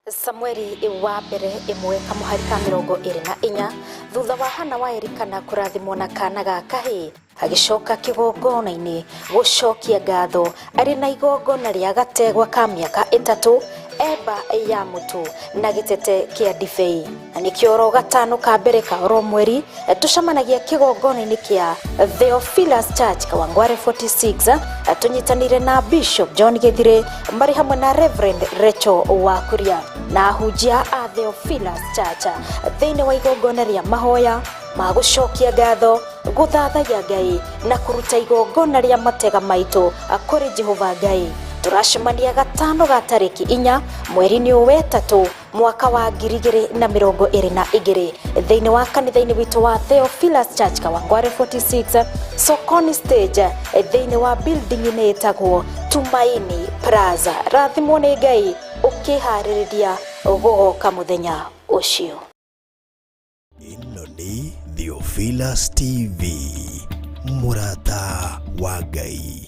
Samueli wa mbere ĩmwe kamũhari ka 24. Thutha wa Hana wa Elikana kũrathimwo na kana ga kahĩĩ, agĩcoka kĩgongona-inĩ gũcokia ngatho arĩ na igongona rĩa gategwa ka mĩaka 3, eba ya mũtu na gĩtete kĩa ndibei. Na nĩkĩo oro gatano ka mbere ka oro mweri tũcemanagia kĩgongona-inĩ kĩa Theophilus Church Kawangware 46, tũnyitanĩire na Bishop John Gĩthire marĩ hamwe na Reverend Rachel Wakuria na ahunjia a Theophilus Church thĩinĩ wa igongona rĩa mahoya ma gũcokia ngatho, gũthathaiya Ngai na kũruta igongona rĩa matega maitũ kũrĩ Jehova Ngai. Tũracemania gatano ga tarĩki 4 mweri-inĩ ũyũ wetatũ mwaka wa 2022 thĩinĩ wa kanitha-inĩ witũ wa Theophilus Church Kawangware 46 Sokoni stage thĩinĩ wa building-inĩ ĩtagwo Tumaini Plaza. Rathimwo nĩ Ngai ũkĩharĩrĩria gũgoka mũthenya ũcio. Ĩno nĩ Theophilus TV, mũrata wa Ngai.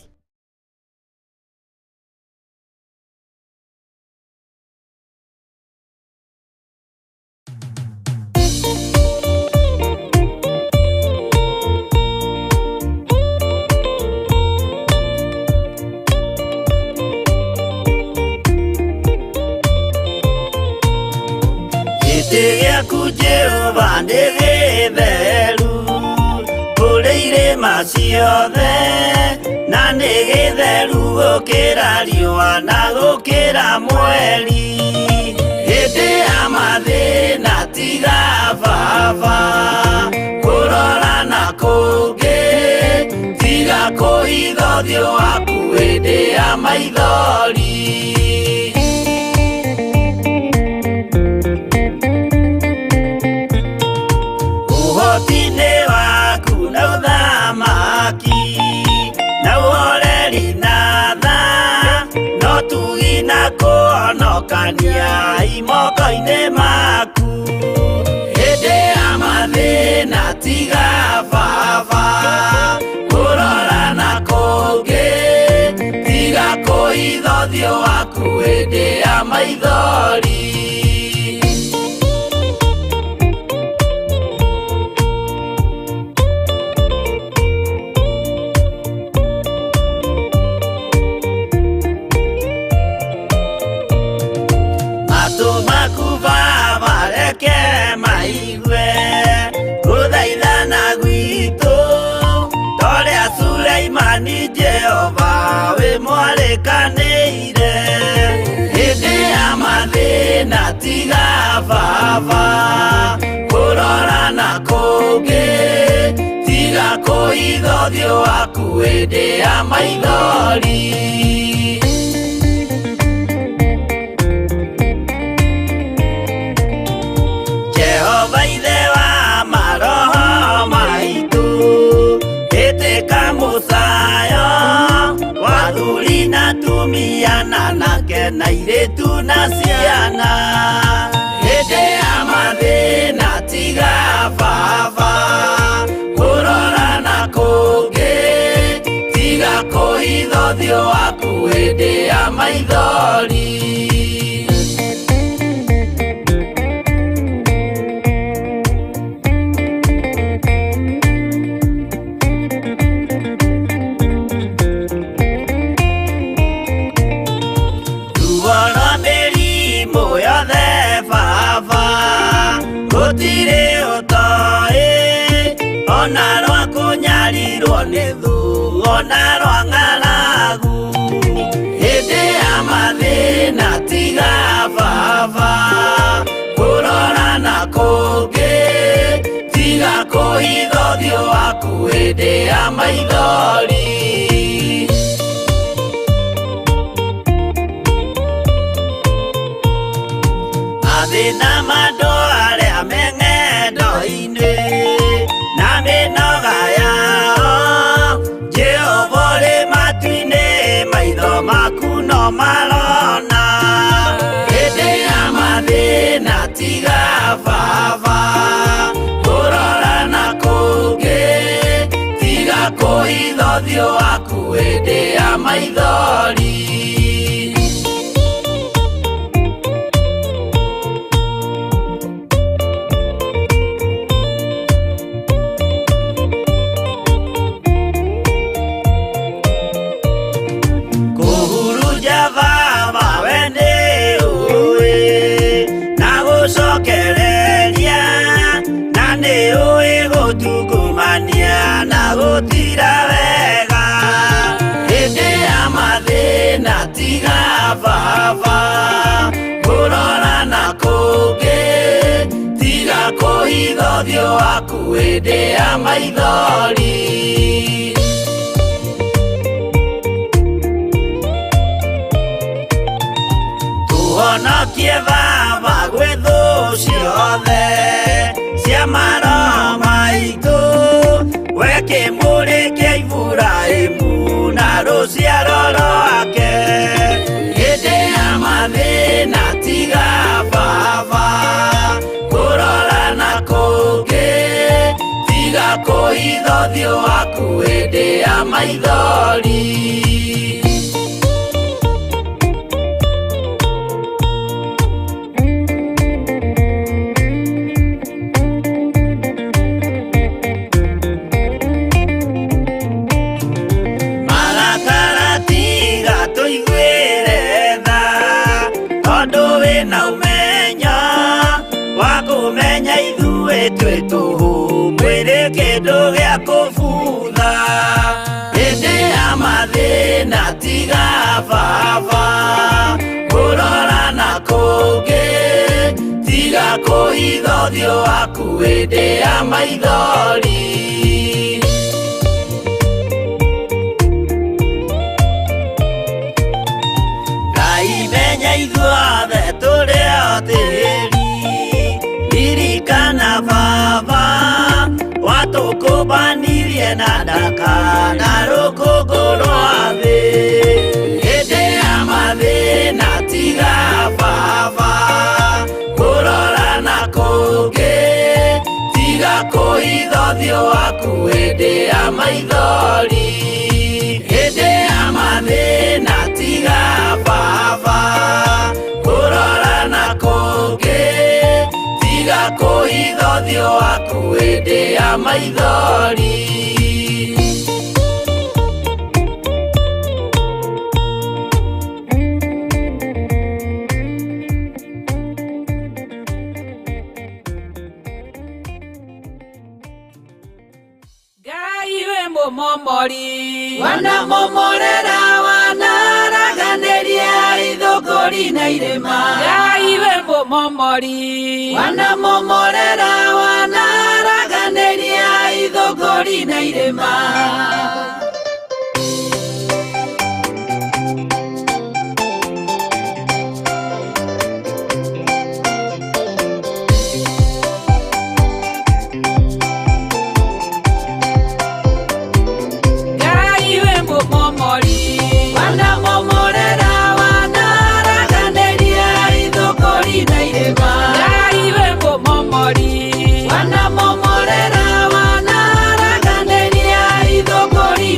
Gĩtĩ gĩaku Jehova nĩ gĩtheru kũrĩ irĩma ciothe, na nĩ gĩtheru gũkĩra riũa na gũkĩra mweri. Hĩndĩ ya mathĩna tiga baba kũrora na kũngĩ, tiga kũhitha ũthiũ waku hĩndĩ ya maithori. Ũhoti-inĩ waku na ũthamaki na ũhoreri na tha, no tugi na kũhonokania imoko-inĩ maku. Hĩndĩ ya mathĩna tiga baba kũrora na kũngĩ, tiga kũhitha ũthiũ waku hĩndĩ ya maithori. Matũ maku baba reke maigue gũthaithana gwitũ, torĩa Suleimani Jehova wĩ mwarĩkanĩire. Hĩndĩ ya mathĩna tiga baba kũrora na kũngĩ, tiga kũhitha ũthiũ waku hĩndĩ ya maithori. Jehova ithe wa maroho maitũ, ĩtĩka mũcayo wa athuri na atumia na anake na airĩtu na ciana. Hĩndĩ ya mathĩna tiga baba kũrora na kũngĩ, tiga kũhitha ũthiũ waku hĩndĩ ya maithori. Ruo rwa mĩrimũ yothe baba gũtirĩ ũtoĩ, ona rwa kũnyarirwo nĩ thũ, ona rwa ng'aragu. Hĩndĩ ya mathĩna tiga baba kũrora na kũngĩ, tiga kũhitha ũthiũ waku hĩndĩ ya maithori. Mathĩna ma andũ arĩa me ng'endo-inĩ na mĩnoga yao, Jehova ũrĩ matu-inĩ, maitho maku no marona. Hĩndĩ ya mathĩna tiga baba kũrora na kũngĩ, tiga kũhitha ũthiũ waku hĩndĩ ya maithori. cira wega hĩndĩ ya mathĩna tiga baba kũrora na kũngĩ tiga kũhitha ũthiũ waku hĩndĩ ya maithori. Tũhonokie baba gwĩ thũ ciothe cia maroho maitũ, we kĩmũrĩ kĩa Iburahĩmu na rũciaro rwake. Hĩndĩ ya mathĩna tiga baba kũrora na kũngĩ, tiga kũhitha ũthiũ waku hĩndĩ ya maithori. Marakara tiga tũiguĩre tha, tondũ wĩna ũmenyo wa kũmenya ithuĩ twĩ tũhũ, mwĩrĩ kĩndũ gĩa kũbutha. Hĩndĩ ya mathĩna tiga baba kũrora na kũngĩ, tiga kũhitha ũthiũ waku hĩndĩ ya maithori. Ngai menya ithuothe tũrĩ o tĩri, ririkana baba watũkũmbanirie na ndaka na rũkũngũ rwa thĩ. Hĩndĩ ya mathĩna tiga baba kũrora na kũngĩ, tiga kũhitha ũthiũ waku hĩndĩ ya maithori. Hĩndĩ ya mathĩna tiga baba kũrora na kũngĩ, tiga kũhitha ũthiũ waku hĩndĩ ya maithori. Ngai wĩ mũmomori Wanamomorera wanaraganĩria ithũngũri na irĩma. Ngai wĩ mũmomori Wanamomorera wanaraganĩria ithũngũri na irĩma. Ngai wĩ mũmomori Wanamomorera wanaraganĩria ithũngũri na irĩma. Ngai wĩ mũmomori Wanamomorera wanaraganĩria ithũngũri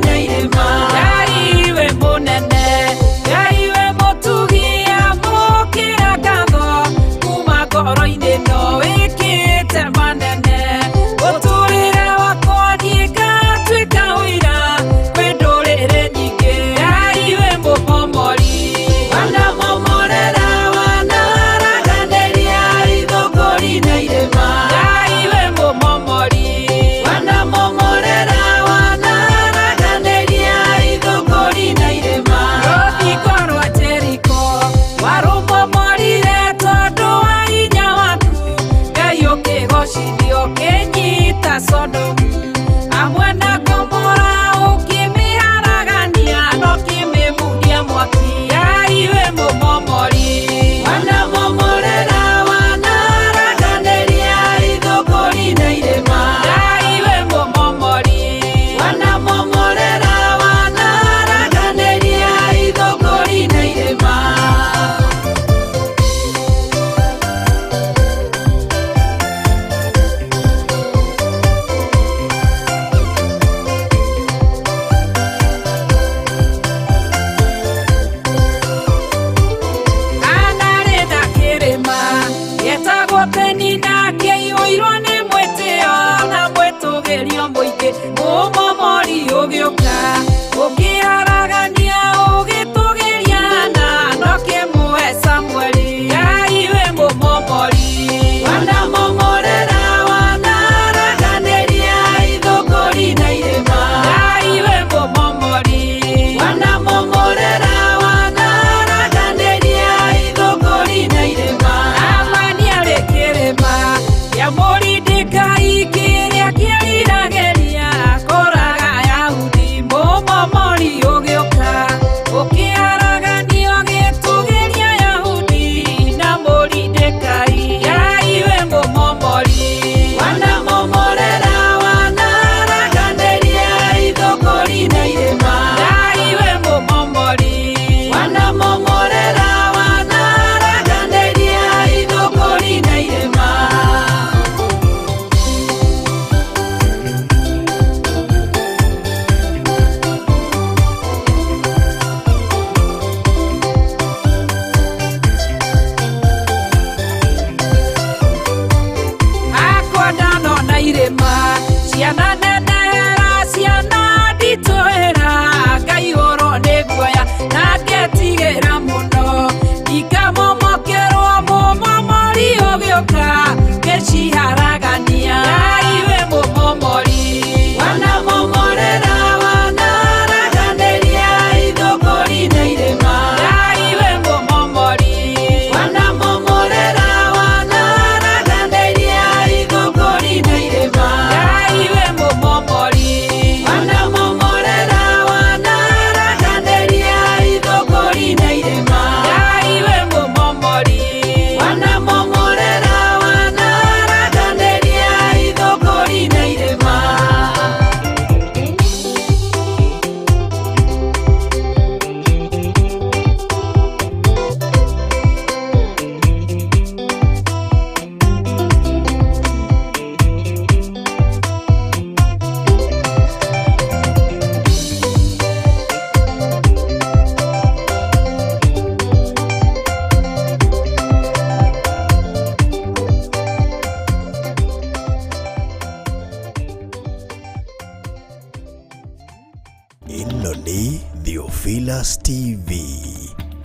Theophilus TV,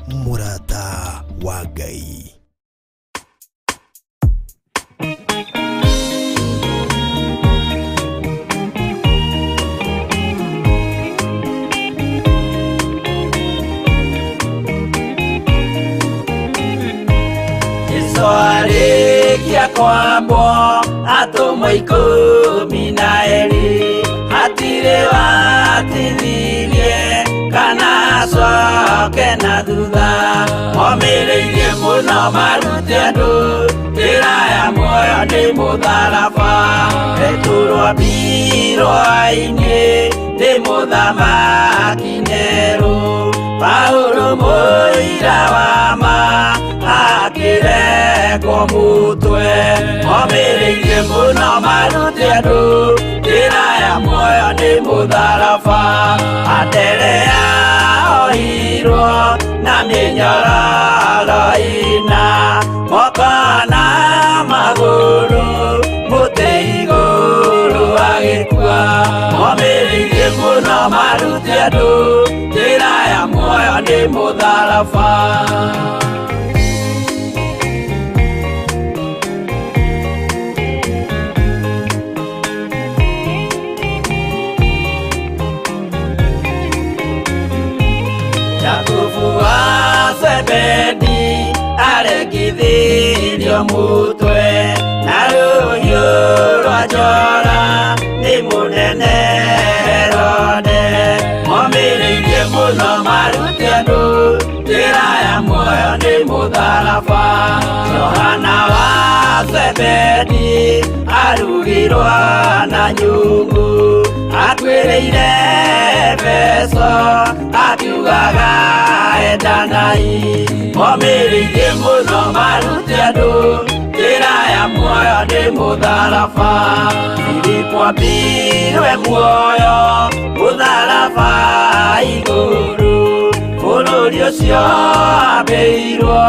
mũrata wa Ngai. Jesũ arĩkia kwambwo atũmwo 12 hatirĩ watithirie kana acoke na thutha momĩrĩirie mũno marute andũ njĩra ya muoyo nĩ mũtharaba Petero ambirwo-inĩ nĩ mũthamaki Nero Paulo mũira wa ma akĩrekwo mũtwe momĩrĩirie mũno marute andũ njĩra ya muoyo nĩ mũtharaba Anderea ohirwo na mĩnyororo ĩna moko na magũrũ mũtĩ igũrũ agĩkua momĩrĩirie mũno marute andũ njĩra ya muoyo nĩ mũtharaba. Jakubu wa Zebedi arekithirio mũtwe na rũhiũ rwa njora nĩ mũnene Herode momĩrĩirie mũno marute andũ njĩra ya muoyo nĩ mũtharaba Johana wa Zebedi arugirwo na nyungu akuĩrĩire Efeso akiugaga endanai momĩrĩirie mũno marute andũ njĩra ya muoyo nĩ mũtharaba Filipo ambirwe muoyo mũtharaba igũrũ bũrũri ũcio ambĩirwo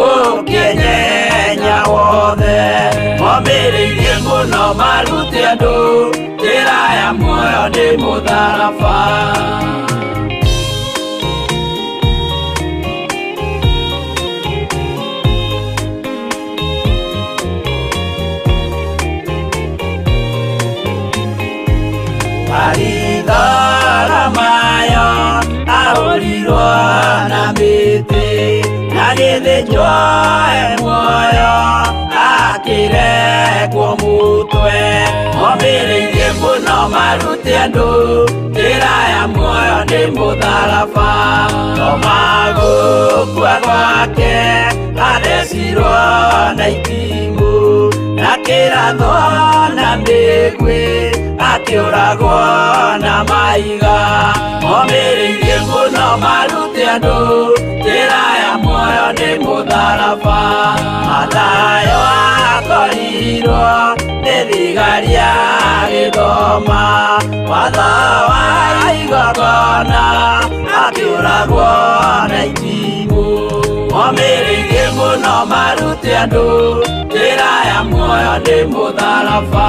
ũkĩnyenya wothe momĩrĩirie mũno marute andũ njĩra ya muoyo nĩ mũtharaba. Baritholomayo ahũrirwo na mĩtĩ na gĩthĩnjwo e muoyo akĩrekwo mũtwe momĩrĩirie mũno marute andũ njĩra ya muoyo nĩ mũtharaba Toma gũkua gwake athecirwo na itimũ na kĩrathwo na mĩguĩ akĩũragwo na mahiga momĩrĩirie mũno marute andũ njĩra ya muoyo nĩ mũtharaba Mathayo akorirwo nĩ thigari agĩthoma watho wa igongona akĩũragwo na itimũ momĩrĩirie mũno marute andũ njĩra ya muoyo nĩ mũtharaba.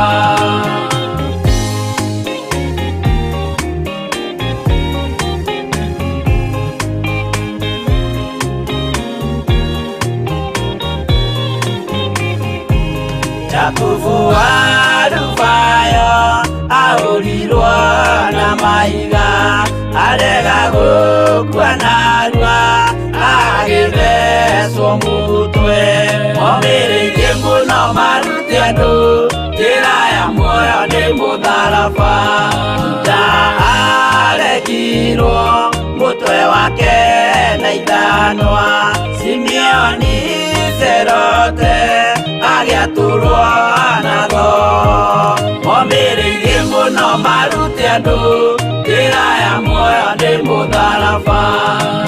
Jakubu wa Alufayo ahũrirwo na mahiga arega gũkua narua agĩthecwo mũtwe momĩrĩirie mũno marute andũ njĩra ya muoyo nĩ mũtharaba Juda arekirwo mũtwe wake na ithanwa Simeoni Serote agĩatũrwo na thoo momĩrĩirie mũno marute andũ njĩra ya muoyo nĩ mũtharaba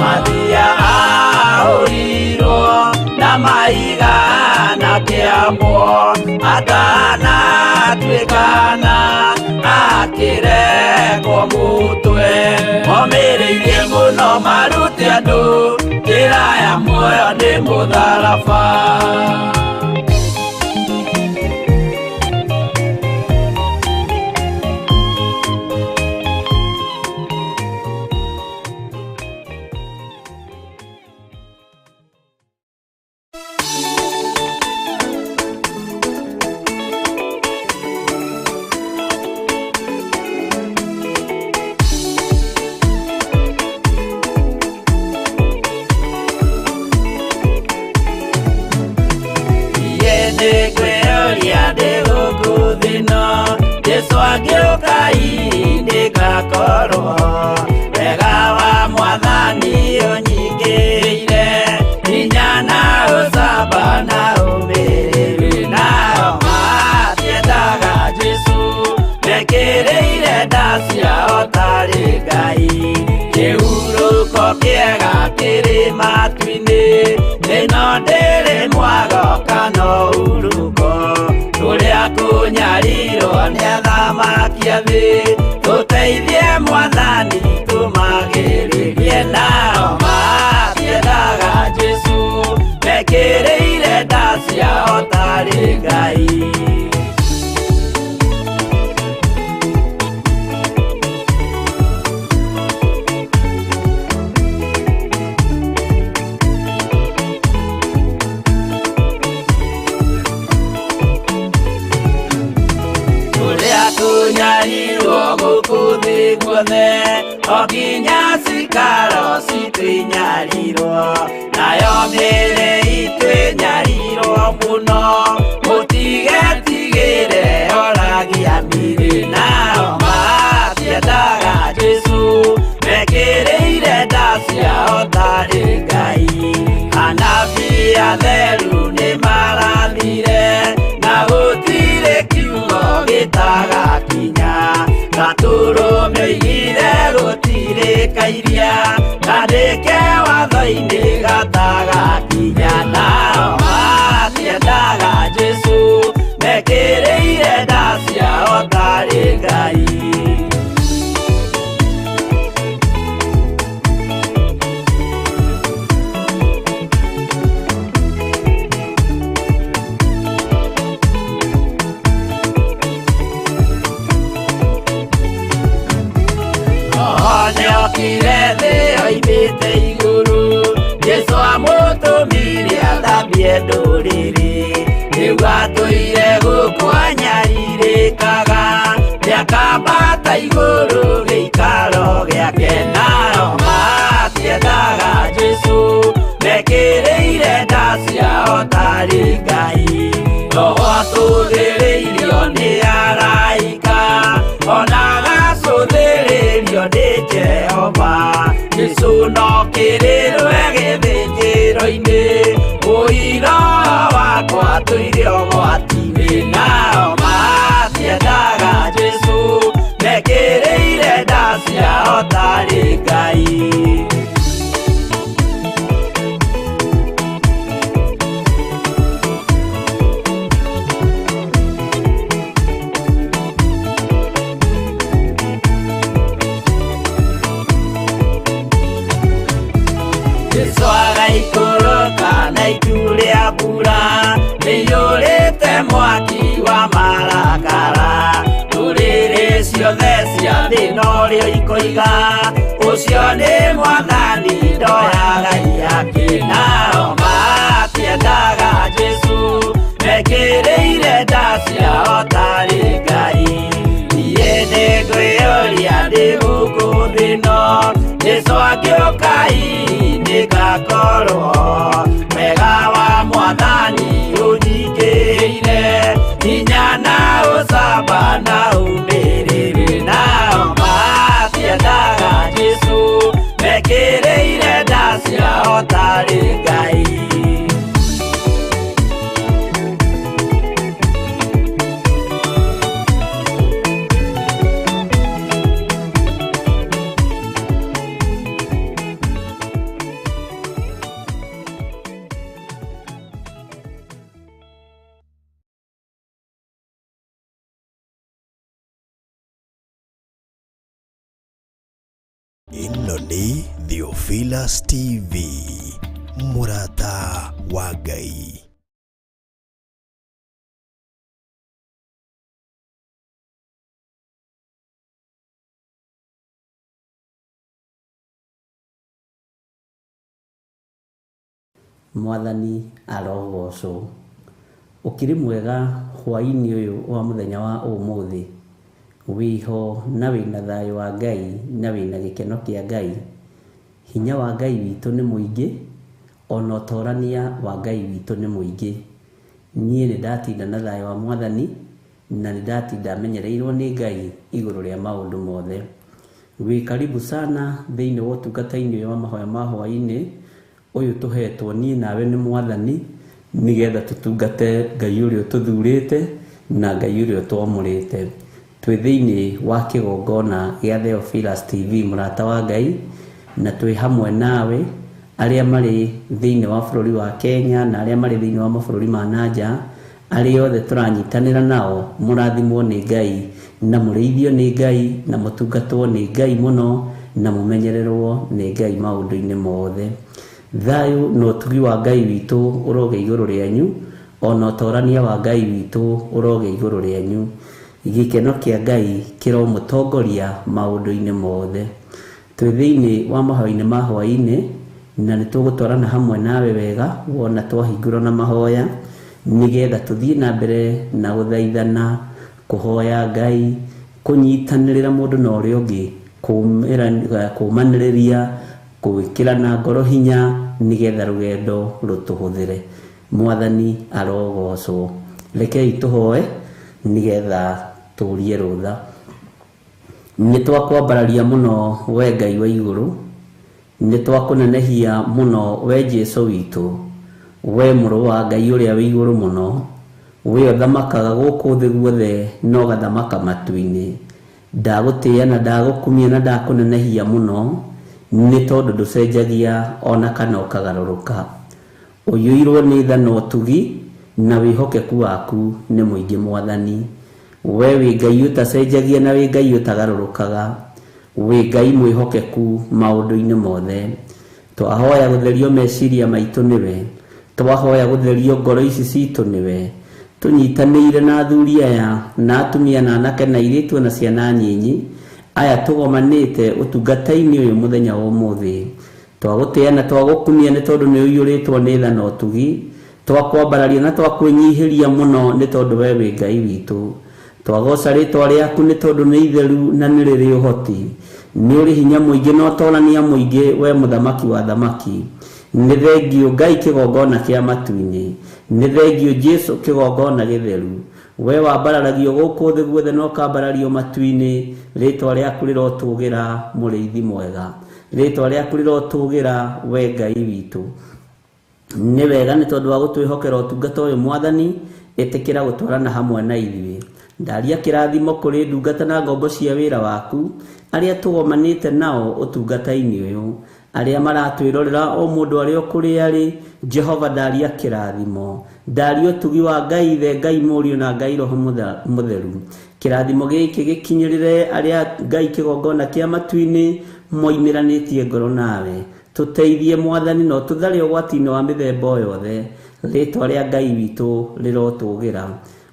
Mathia ahũrirwo na mahiga na kĩambwo atanatuĩkana akĩrekwo mũtwe momĩrĩirie mũno marute andũ njĩra ya muoyo nĩ mũtharaba. Nĩngwĩyũria ndĩ gũkũ thĩ ĩno, Jesũ angĩũka hihi nĩngakorwo. Wega wa Mwathani ũnyingĩrĩire, hinya na ũcamba na ũmĩrĩru. Nao matiendaga Jesũ, mekĩrĩire nda ciao tarĩ Ngai. Kĩhurũko kĩega kĩrĩ matu-inĩ, ĩno ndĩrĩ mwago kana ũhurũko. Kũrĩa kũnyarirwo nĩ athamaki a thĩ, tũteithie Mwathani tũmagĩrĩrie. Nao matiendaga Jesũ, mekĩrĩire nda ciao tarĩ Ngai. Kũrĩa kũnyarirwo gũkũ thĩ guothe, o nginya cikaro citũ inyarirwo, nayo mĩĩrĩ itũ ĩnyarirwo mũno, mũtigetigĩre oragia mĩĩrĩ. Nao matiendaga Jesũ, mekĩrĩire nda ciao tarĩ Ngai. Anabii atheru nĩmarathire, na gũtirĩ kiugo gĩtagakinya. Gatũrũme oigire gũtirĩ kairia, kandĩke watho-inĩ gatagakinya. Nao matiendaga Jesũ, mekĩrĩire nda ciao tarĩ Ngai. Nĩokire thĩ oimĩte igũrũ, Jesũ amũtũmire athambie ndũrĩrĩ. Rĩu atũire gũkũ anyarirĩkaga, nĩakambata igũrũ gĩikaro gĩake. Nao matiendaga Jesũ, mekĩrĩire nda ciao tarĩ Ngai. Roho atũthĩrĩirio nĩ araika, ona agacũthĩrĩrio nĩ Jehova. Jesũ no kĩrĩrwe gĩthĩnjĩro-inĩ, ũira wakwa tũire ũgwati-inĩ. Nao matiendaga Jesũ, mekĩrĩire nda ciao tarĩ Ngai. Jesũ agaikũrũka na itu rĩa mbura, rĩiyũrĩte mwaki wa marakara. Ndũrĩrĩ ciothe cia thĩ norĩo ikoiga, ũcio nĩ Mwathani ndoyaga ihaki. Nao matiendaga Jesũ, mekĩrĩire nda ciao tarĩ Ngai. Niĩ nĩngwĩyũria ndĩ gũkũ thĩ ĩno, Jesũ angĩũka hihi nĩngakorwo. Wega wa Mwathani ũnyingĩrĩire, hinya na ũcamba na ũmĩrĩru. Nao matiendaga Jesũ, mekĩrĩire nda ciao tarĩ Ngai. Ĩno nĩ Theophilus TV, mũrata wa Ngai. Mwathani arogocwo. Ũkĩrĩ mwega hwaĩ-inĩ ũyũ wa mũthenya wa ũmũthĩ, wĩho na wĩna thayũ wa Ngai na wĩna gĩkeno kĩa Ngai. Hinya wa Ngai witũ nĩ mũingĩ, ona ũtorania wa Ngai witũ nĩ mũingĩ. Niĩ nĩ ndatinda na thayũ wa Mwathani na nĩ ndatinda menyereirwo nĩ Ngai igũrũ rĩa maũndũ mothe. Wĩ karibu sana thĩinĩ wa ũtungata-inĩ wa mahoya ma hwaĩ-inĩ ũyũ tũhetwo niĩ nawe nĩ Mwathani, nĩgetha tũtungate Ngai ũrĩa ũtũthurĩte na Ngai ũrĩa ũtwamũrĩte. Twĩ thĩinĩ wa kĩgongona gĩa Theophilus TV, mũrata wa Ngai, na twĩ hamwe nawe arĩa marĩ thĩinĩ wa bũrũri wa Kenya na arĩa marĩ thĩinĩ wa mabũrũri ma nanja, arĩa othe tũranyitanĩra nao, mũrathimwo nĩ Ngai na mũrĩithio nĩ Ngai na mũtungatwo nĩ Ngai mũno na mũmenyererwo nĩ Ngai maũndũ-inĩ mothe. Thayũ na ũtugi wa Ngai witũ ũroge igũrũ rĩanyu, ona ũtorania wa Ngai witũ ũroge igũrũ rĩanyu. Gĩkeno kĩa Ngai kĩromũtongoria maũndũ-inĩ mothe. Twĩ thĩinĩ wa mahoya-inĩ ma hwaĩ-inĩ na nĩ tũgũtwarana hamwe nawe wega wona twahingũra na mahoya, nĩgetha tũthiĩ na mbere na gũthaithana, kũhoya Ngai, kũnyitanĩrĩra mũndũ na ũrĩa ũngĩ, kũmanĩrĩria, gwĩkĩrana ngoro hinya, nĩgetha rũgendo rũtũhũthĩre. Mwathani arogocwo. Rekei tũhoe nĩgetha tũrie rũtha. Nĩ twakwambararia mũno we Ngai wa igũrũ, nĩ twakũnenehia mũno we Jesũ witũ, we mũrũ wa Ngai ũrĩa wĩ igũrũ mũno, we ũthamakaga gũkũ thĩ guothe na ũgathamaka matu-inĩ. Ndagũtĩĩa na ndagũkumia na ndakũnenehia mũno, nĩ tondũ ndũcenjagia ona kana ũkagarũrũka. Ũiyũirwo nĩ tha na ũtugi na wĩhokeku waku nĩ mũingĩ Mwathani. We wĩ Ngai ũtacenjagia na wĩ Ngai ũtagarũrũkaga, wĩ Ngai mwĩhokeku maũndũ-inĩ mothe. Twahoya gũtherio meciria maitũ nĩwe, twahoya gũtherio ngoro ici citũ nĩwe. Tũnyitanĩire na athuri aya na atumia na anake na airĩtu na ciana nyinyi aya tũgomanĩte ũtungata-inĩ ũyũ mũthenya wa ũmũthĩ. Twagũtĩĩa na twagũkumia nĩ tondũ nĩ ũiyũrĩtwo nĩ tha na ũtugi, twakwambararia na twakwĩnyihĩria mũno nĩ tondũ we wĩ Ngai witũ. Twagoca rĩtwa rĩaku nĩ tondũ nĩ itheru na nĩ rĩrĩ ũhoti, nĩ ũrĩ hinya mũingĩ na ũtorania mũingĩ, we mũthamaki wa thamaki. Nĩ thengio Ngai kĩgongona kĩa matu-inĩ, nĩ thengio Jesũ kĩgongona gĩtheru. We wambararagio gũkũ thĩ guothe na ũkambarario matu-inĩ, rĩtwa rĩaku rĩrotũgĩra mũrĩithi mwega, rĩtwa rĩaku rĩrotũgĩra we Ngai witũ. Nĩ wega nĩ tondũ wa gũtwĩhokera ũtungata ũyũ Mwathani, ĩtĩkĩra gũtwarana hamwe na ithuĩ. Ndaria kĩrathimo kũrĩ ndungata na ngombo cia wĩra waku, arĩa tũgomanĩte nao ũtungata-inĩ ũyũ, arĩa maratwĩrorera o mũndũ arĩa o kũrĩa arĩ. Jehova ndaria kĩrathimo, ndaria ũtugi wa Ngai Ithe, Ngai Mũriũ na Ngai Roho Mũtheru. Kĩrathimo gĩkĩ gĩkinyĩrĩre arĩa Ngai kĩgongona kĩa matu-inĩ moimĩranĩtie ngoro nawe. Tũteithie Mwathani na ũtũthare ũgwati-inĩ wa mĩthemba o yothe. Rĩtwa rĩa Ngai witũ rĩrotũgĩra.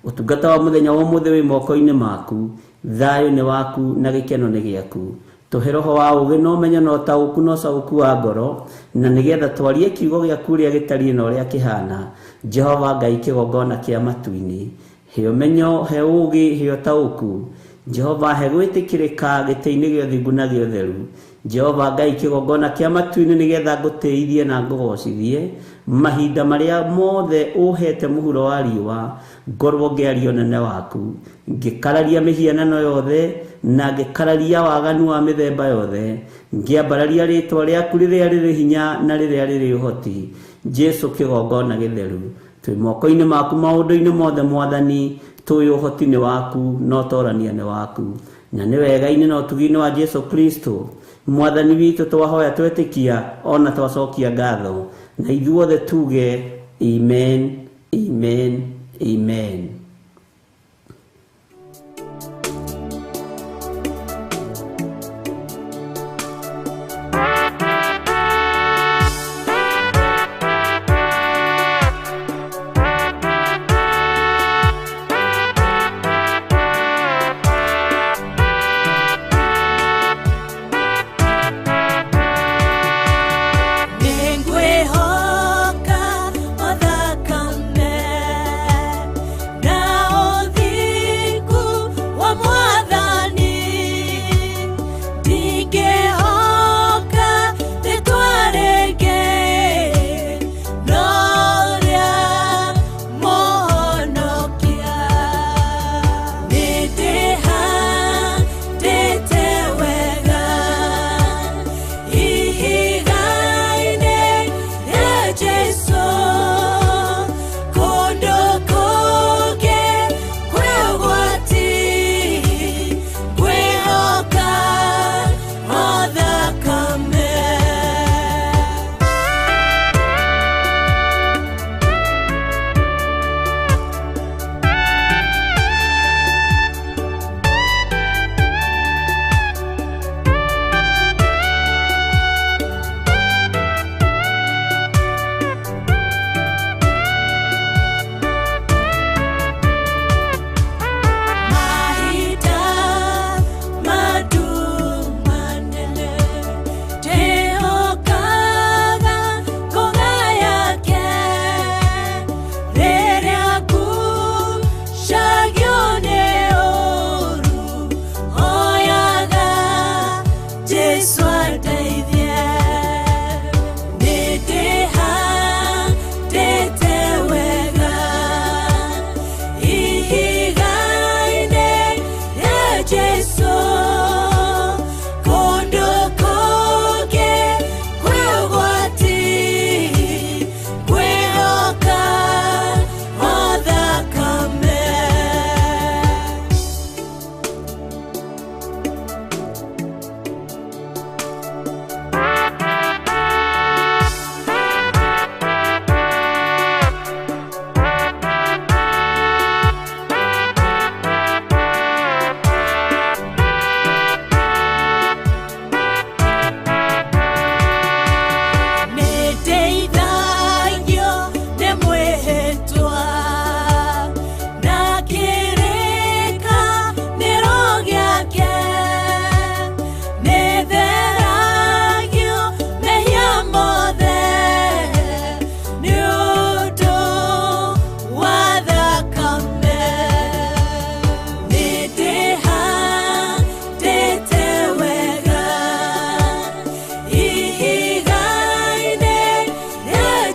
Ũtungata wa mũthenya wa ũmũthĩ wĩ moko-inĩ maku, thayũ nĩ waku na gĩkeno nĩ gĩaku. Tũhe roho wa ũũgĩ na ũmenyo na ũtaũku na ũcaũku wa ngoro, na nĩgetha twarie kiugo gĩaku ũrĩa gĩtariĩ na ũrĩa kĩhana. Jehova Ngai kĩgongona kĩa matu-inĩ, he ũmenyo, he ũũgĩ, he ũtaũku. Jehova he gwĩtĩkĩrĩka gĩtĩ-inĩ gĩa ũthingu na gĩa ũtheru. Jehova Ngai kĩgongona kĩa matu-inĩ, nĩgetha ngũtĩithie na ngũgocithie mahinda marĩa mothe ũhete mũhuro wa riũa, ngorwo ngĩaria ũnene waku, ngĩkararia mĩhianano yothe na ngĩkararia waganu wa mĩthemba yothe, ngĩambararia rĩtwa rĩaku rĩrĩa rĩrĩ hinya na rĩrĩa rĩrĩ ũhoti. Jesũ kĩgongona gĩtheru, twĩ moko-inĩ maku maũndũ-inĩ mothe Mwathani, tũĩ ũhoti nĩ waku na ũtorania nĩ waku, na nĩ wega-inĩ na ũtugi-inĩ wa Jesũ Kristo Mwathani witũ twahoya twetĩkia ona twacokia ngatho, na ithuothe tuge amen, amen, amen. Nĩngwĩhoka o thakame na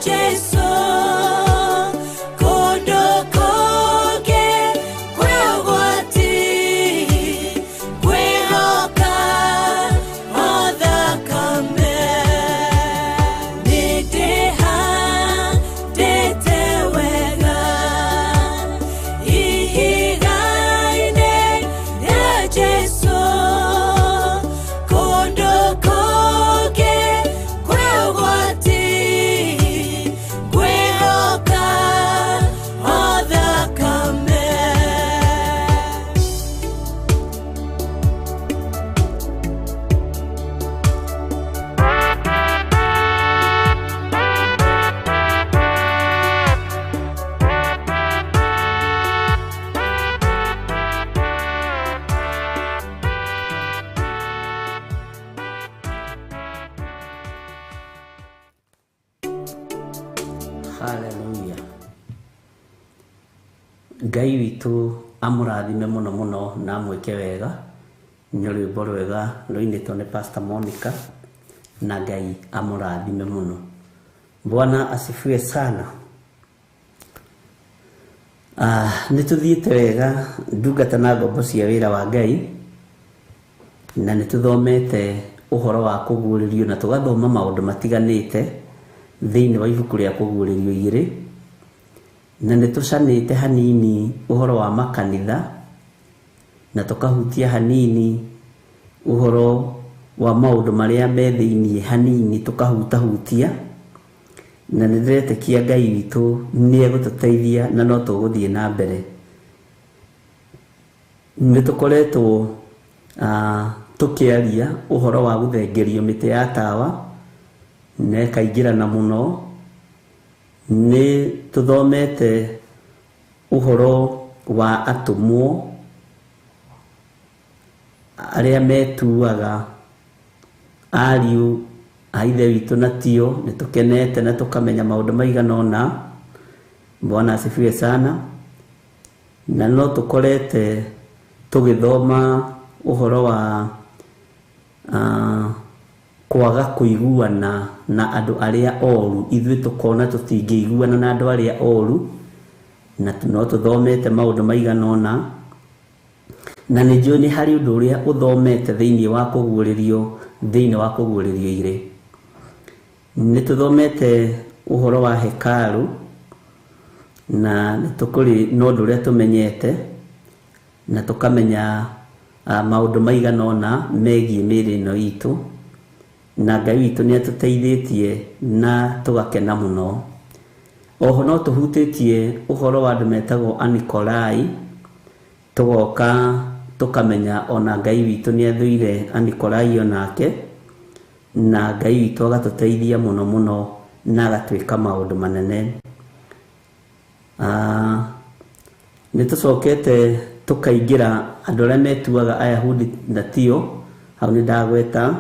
Jesu kũndũ kũngĩ kwĩ ũgwati kwĩhoka o thakame nĩndĩhandĩte wega ihiga-inĩ rĩa Jesu kũndũ kũngĩ kwĩ ũgwati kwĩhoka o thakame. Haleluya. Ngai witũ amũrathime mũno mũno na amwĩke wega. Nĩ rwĩmbo rwega rũinĩtwo nĩ Pastor Monica na Ngai amũrathime mũno. Bwana asifiwe sana. Nĩ tũthiĩte wega ndungata na ngombo cia wĩra wa Ngai na nĩ tũthomete ũhoro wa kũguũrĩrio na tũgathoma maũndũ matiganĩte thĩinĩ wa ibuku rĩa kũguũrĩrio igĩrĩ na nĩ tũcanĩte hanini ũhoro wa makanitha na tũkahutia hanini ũhoro wa maũndũ marĩa me thĩiniĩ hanini tũkahutahutia na nĩ ndĩretĩkia Ngai witũ nĩ egũtũteithia na no tũgũthiĩ na mbere. Nĩ tũkoretwo tũkĩaria ũhoro wa gũthengerio mĩtĩ ya tawa na ĩkaingĩrana mũno. Nĩ tũthomete ũhoro wa atũmwo arĩa metuaga ariũ a ithe witũ na tio. Nĩ tũkenete na tũkamenya maũndũ maigana ũna. Bwana asifiwe sana. Na no tũkorete tũgĩthoma ũhoro wa kwaga kũiguana na andũ arĩa oru. Ithuĩ tũkona tũtingĩiguana na andũ arĩa oru na no tũthomete maũndũ maigana ũna na nĩ njũĩ nĩ harĩ ũndũ ũrĩa ũthomete thĩinĩ wa kũguũrĩrio thĩinĩ wa kũguũrĩrio igĩrĩ. Nĩ tũthomete ũhoro wa hekarũ na nĩ tũkũrĩ na ũndũ ũrĩa tũmenyete na tũkamenya maũndũ maigana ũna megiĩ mĩĩrĩ ĩno itũ na Ngai witũ nĩ atũteithĩtie na tũgakena mũno. Oho no tũhutĩtie ũhoro wa andũ metagwo Anikolai, tũgoka tũkamenya ona Ngai witũ nĩ athũire Anikolai onake na Ngai witũ agatũteithia mũno mũno na agatwĩka maũndũ manene. Nĩ tũcokete tũkaingĩra andũ arĩa metuaga Ayahudi na tio, hau nĩ ndagweta,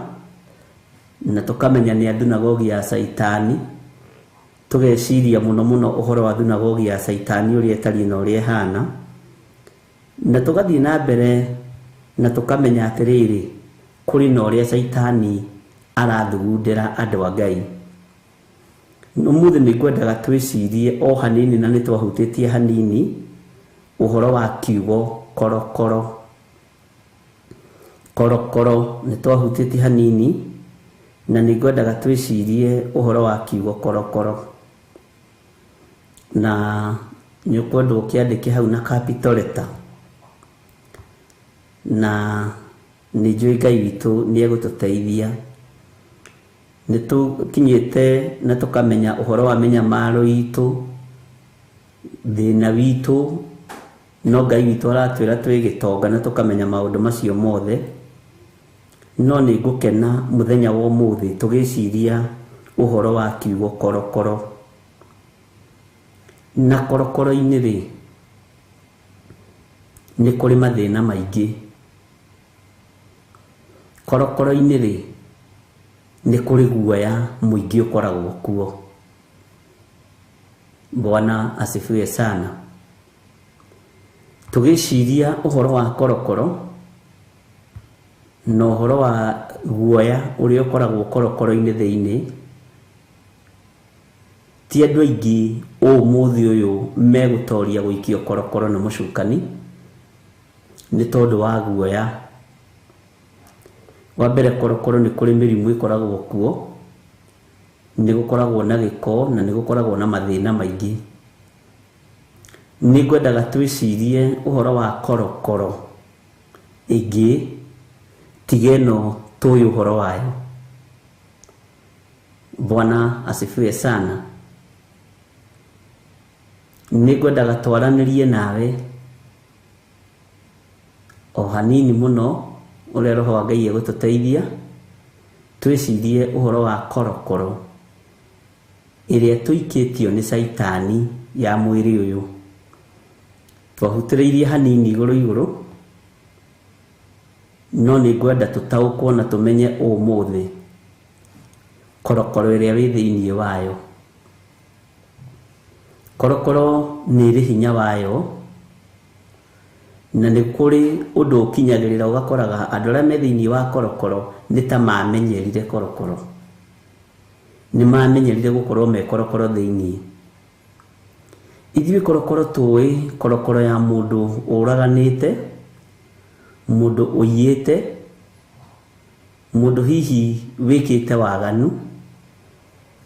na tũkamenya nĩ a thunagogi ya Caitani. Tũgeciria mũno mũno ũhoro wa thunagogi ya Caitani ũrĩa ĩtariĩ na ũrĩa ĩhana, na tũgathiĩ na mbere na tũkamenya atĩrĩrĩ, kũrĩ na ũrĩa Caitani arathugundĩra andũ a Ngai. Ũmũthĩ nĩ ngwendaga twĩcirie o hanini na nĩ twahutĩtie hanini ũhoro wa kiugo korokoro. Korokoro nĩ twahutĩtie hanini na nĩ ngwendaga twĩcirie ũhoro wa kiugo korokoro. Na nĩ ũkwenda ũkĩandĩke hau na capital letter na nĩ njũĩ Ngai witũ nĩ egũtũteithia. Nĩ tũkinyĩte na tũkamenya ũhoro wa mĩnyamaro itũ, thĩna witũ, no Ngai witũ aratwĩra twĩ gĩtonga na tũkamenya maũndũ macio mothe. No nĩ ngũkena mũthenya wa ũmũthĩ tũgĩciria ũhoro wa kiugo korokoro. Na korokoro-inĩ rĩ, nĩ kũrĩ mathĩna maingĩ. Korokoro-inĩ rĩ, nĩ kũrĩ guoya mũingĩ ũkoragwo kuo. Bwana asifiwe sana. Tũgĩciria ũhoro wa korokoro na ũhoro wa guoya ũrĩa ũkoragwo korokoro-inĩ thĩinĩ, Ti andũ aingĩ ũmũthĩ ũyũ megũtoria gũikio korokoro nĩ mũcukani nĩ tondũ wa guoya. Wa mbere korokoro nĩ kũrĩ mĩrimũ ĩkoragwo kuo, nĩ gũkoragwo na gĩko na nĩ gũkoragwo na mathĩna maingĩ. Nĩ ngwendaga twĩcirie ũhoro wa korokoro ĩngĩ tiga ĩno tũĩ ũhoro wayo. Bwana asifiwe sana. Nĩ ngwendaga twaranĩrie nawe o hanini mũno ũrĩa Roho wa Ngai egũtũteithia twĩcirie ũhoro wa korokoro ĩrĩa tũikĩtio nĩ caitani ya mwĩrĩ ũyũ. Twahutĩrĩirie hanini igũrũ igũrũ, no nĩ ngwenda tũtaũkwo na tũmenye ũmũthĩ korokoro ĩrĩa wĩ thĩinĩ wayo. Korokoro nĩ ĩrĩ hinya wayo na nĩ kũrĩ ũndũ ũkinyagĩrĩra ũgakoraga andũ arĩa me thĩinĩ wa korokoro nĩ ta mamenyerire korokoro, nĩ mamenyerire gũkorwo me korokoro thĩinĩ. Ithuĩ korokoro tũĩ korokoro ya mũndũ ũraganĩte, mũndũ ũiyĩte, mũndũ hihi wĩkĩte waganu,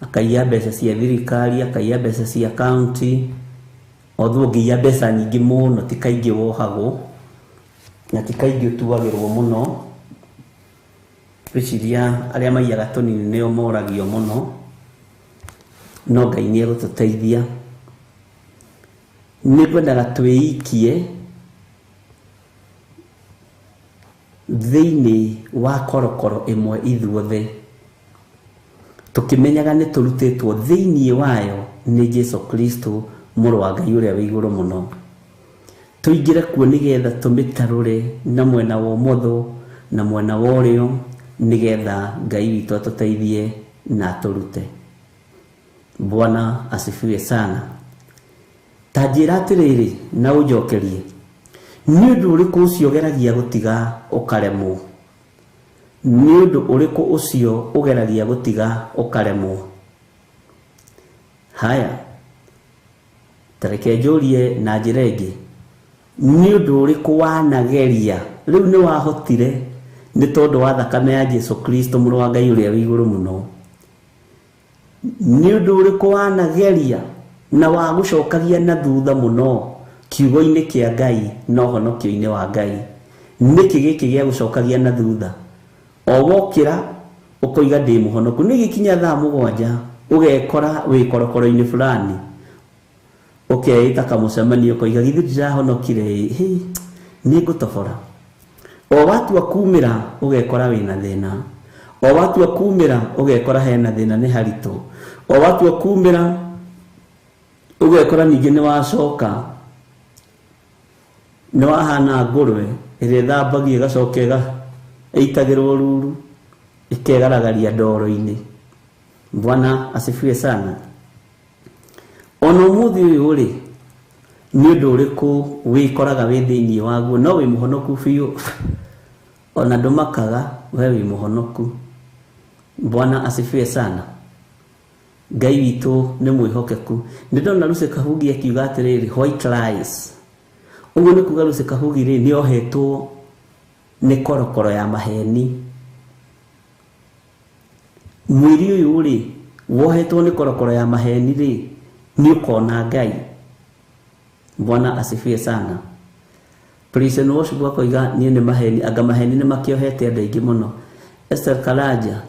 akaiya mbeca cia thirikari, akaiya mbeca cia county. Although ũngĩiya mbeca nyingĩ mũno ti kaingĩ wohagwo na ti kaingĩ ũtuagĩrwo mũno. Ngwĩciria arĩa maiyaga tũnini nĩo moragio mũno, no Ngai nĩ egũtũteithia. Nĩ ngwendaga twĩikie thĩinĩ wa korokoro ĩmwe ithuothe, tũkĩmenyaga nĩ tũrutĩtwo thĩinĩ wayo nĩ Jesu Kristo mũrũ wa Ngai ũrĩa wĩ igũrũ mũno. Tũingĩre kuo nĩgetha tũmĩtarũre na mwena wa ũmotho na mwena wa ũrĩo, nĩgetha Ngai witũ atũteithie na atũrute. Bwana asifiwe sana. Ta njĩra atĩrĩrĩ na ũnjokerie, nĩ ũndũ ũrĩkũ ũcio ũgeragia gũtiga ũkaremwo? Nĩ ũndũ ũrĩkũ ũcio ũgeragia gũtiga ũkaremwo? Haya, ta reke njũrie na njĩra ĩngĩ, nĩ ũndũ ũrĩkũ wanageria rĩu nĩ wahotire nĩ tondũ wa thakame ya Jesu Kristo mũrũ wa Ngai ũrĩa wĩ igũrũ mũno? Nĩ ũndũ ũrĩkũ wanageria na wagũcokagia na thutha mũno kiugo-inĩ kĩa Ngai na ũhonokio-inĩ wa Ngai? Nĩkĩ gĩkĩ gĩa gũcokagia na thutha? O wokĩra ũkoiga ndĩ mũhonoku, nĩ gĩkinya thaa 7 ũgekora wĩ korokoro-inĩ fulani, ũkeĩta kamũcemanio ũkoiga githĩ ndirahonokire ĩ, nĩ ngũtobora. O watua kumĩra ũgekora wĩna thĩna, o watua kumĩra ũgekora hena thĩna nĩ haritũ, o watua kumĩra ũgekora ningĩ nĩ wacoka nĩ wahana ngũrwe ĩrĩa ĩthambagia ĩgacoka ĩitagĩrwo ruru ĩkegaragaria ndoro-inĩ. Bwana asifiwe sana. Ona ũmũthĩ ũyũ rĩ, nĩ ũndũ ũrĩkũ wĩkoraga wĩ thĩinĩ waguo no wĩ mũhonoku biũ, ona ndũmakaga we wĩ mũhonoku? Bwana asifiwe sana. Ngai witũ nĩ mwĩhokeku. Nĩ ndona Lucy Kahugi akiuga atĩrĩrĩ, white lies. Ũguo nĩ kuga Lucy Kahugi rĩ nĩ ohetwo nĩ korokoro ya maheni. Mwĩrĩ ũyũ rĩ wohetwo nĩ korokoro ya maheni rĩ nĩ ũkona Ngai. Bwana asifiwe sana. Praise and worship akoiga niĩ nĩ maheni, anga maheni nĩ makĩohete andũ aingĩ mũno. Esther Karaja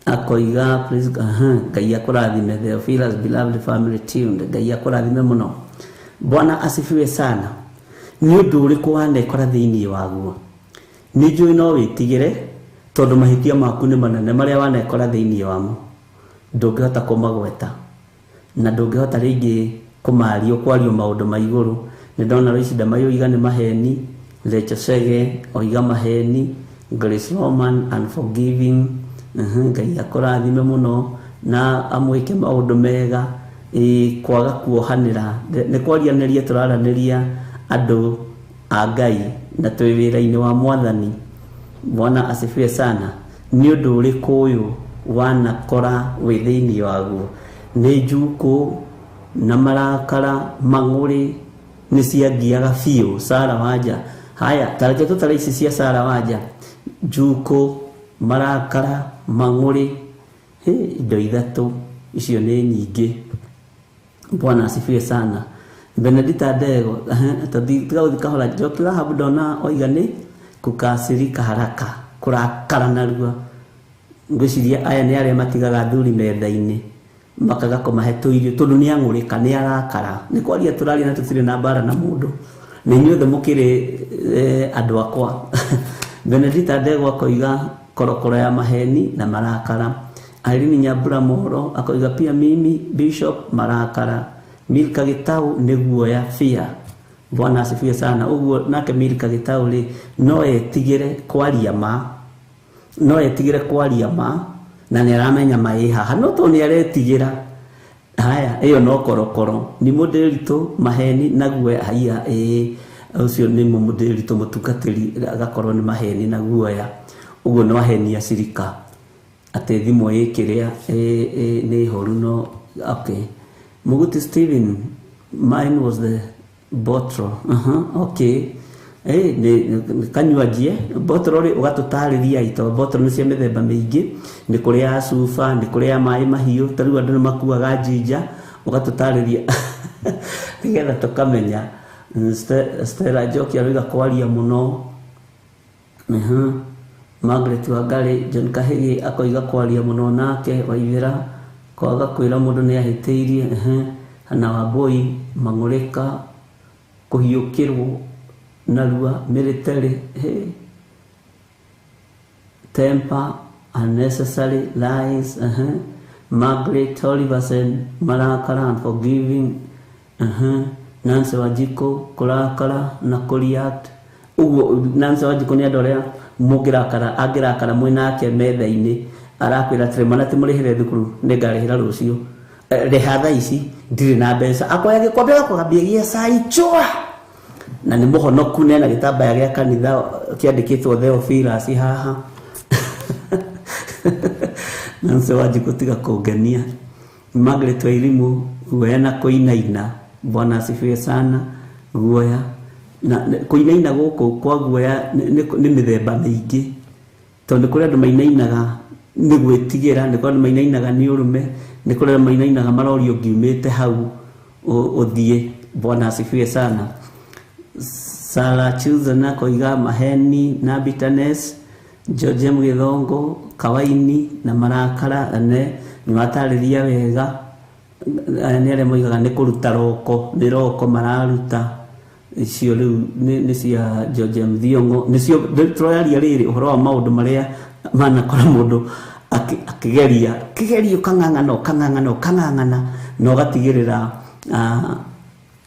akoiga praise Ngai akũrathime. Theophilus beloved family tuned, Ngai akũrathime mũno. Bwana asifiwe sana. Nĩ ũndũ ũrĩkũ wanekora thĩinĩ waguo? Nĩ njũĩ no wĩtigĩre tondũ mahĩtia maku nĩ manene marĩa wanekora thĩinĩ wamo, ndũngĩhota kũmagweta na ndũngĩhota rĩngĩ kũmaria kwario maũndũ ma igũrũ. Nĩ ndona Lois Ndamaiyũ oiga nĩ maheni, Rachel Chege oiga maheni, Grace Roman unforgiving, Ngai akũrathime mũno na amwĩke maũndũ mega. Kwaga kuohanĩra nĩ kwarianĩria tũraranĩria andũ a Ngai na twĩ wĩra-inĩ wa Mwathani. Bwana asifiwe sana. Nĩ ũndũ ũrĩkũ ũyũ wanakora wĩ thĩinĩ waguo? Nĩ njukũ na marakara mang'ũrĩ nĩ ciangiaga biũ. Sara Wanja, haya tareke tũtare ici cia Sara Wanja. Njukũ, marakara, mang'ũrĩ, indo ithatũ icio nĩ nyingĩ. Bwana asifiwe sana. Benedita Ndego, tiga gũthiĩ kahora. Njoki Rahabu ndona oiga nĩ kukasirika haraka, kũrakara narua. Ngwĩciria aya nĩ arĩa matigaga athuri metha-inĩ makaga kũmahe tũirio tondũ nĩ ang'ũrĩka, nĩ arakara. Nĩ kwaria tũraria na tũtirĩ na mbara na mũndũ, nĩ inyuothe mũkĩrĩ andũ akwa. Benedita Ndego akoiga korokoro ya maheni na marakara. Irene Nyambura Moro akoiga pia mimi Bishop marakara. Milka Gitau nĩ guoya fear. Bwana asifiwe sana. Ũguo nake Milka Gitau rĩ, no etigĩre kwaria ma, no etigĩre kwaria ma, na nĩ aramenya ma ĩ haha, no tondũ nĩ aretigĩra. Haya, ĩyo no korokoro. Ni mũndĩritũ maheni na guoya. Haiya, ĩĩ ũcio nĩ mũndĩritũ mũtungatĩri, agakorwo nĩ maheni na guoya. Ũguo no ahenia cirika atĩ thimũ ĩ kĩrĩa nĩ horu no okay. Muguti Steven, mine was the bottle. Okay. Nĩ kanywanjie bottle rĩ, ũgatũtarĩria ito bottle nĩ cia mĩthemba mĩingĩ, nĩ kũrĩ ya cuba, nĩ kũrĩ ya maĩ mahiũ, ta rĩu andũ nĩ makuaga jinja, ũgatũtarĩria nĩgetha tũkamenya. Stella Njoki aroiga kwaria mũno. Margaret Wangari, John Kahigi akoiga kwaria mũno nake. Waithera kwaga kwĩra mũndũ nĩ ahĩtĩirie. Hana Wambui mang'ũrĩka, kũhiũkĩrwo narua, military, temper, unnecessary lies. Margaret Oliverson marakara, unforgiving. Nancy Wanjikũ kũrakara na kũreact. Ũguo Nancy Wanjikũ nĩ andũ arĩa mũngĩrakara, angĩrakara mwĩ nake metha-inĩ, arakwĩra atĩrĩ, mwana ti mũrĩhĩre thukuru, nĩngarĩhĩra rũciũ, rĩha thaa ici ndirĩ na mbeca. Akoya gĩkombe gakũgambia gĩa cai chua, na nĩ mũhonoku, nena gĩtambaya gĩa kanitha kĩandĩkĩtwo Theophilus haha. Nancy Wanjikũ tiga kũngenia. Margaret Wairimu guoya na kũinaina. Bwana asifiwe sana. Guoya na kũinaina gũkũ kwa guoya nĩ mĩthemba mĩingĩ, tondũ kũrĩ andũ mainainaga nĩ gwĩtigĩra, nĩ kũrĩ andũ mainainaga nĩ ũrũme, nĩ kũrĩ andũ mainainaga marorio ngiumĩte hau ũthiĩ. Bwana asifiwe sana. Sarah Chilson akoiga maheni na bitterness. George Mgithongo kawaini na marakara. Ne nĩ watarĩria wega. Nĩ arĩa moigaga nĩ kũruta roko, nĩ roko mararuta icio rĩu nĩ cia George Mthiongo, nĩcio tũraria rĩrĩ ũhoro wa maũndũ marĩa manakora mũndũ akĩgeria kĩgerio, ũkang'ang'ana ũkang'ang'ana ũkang'ang'ana na ũgatigĩrĩra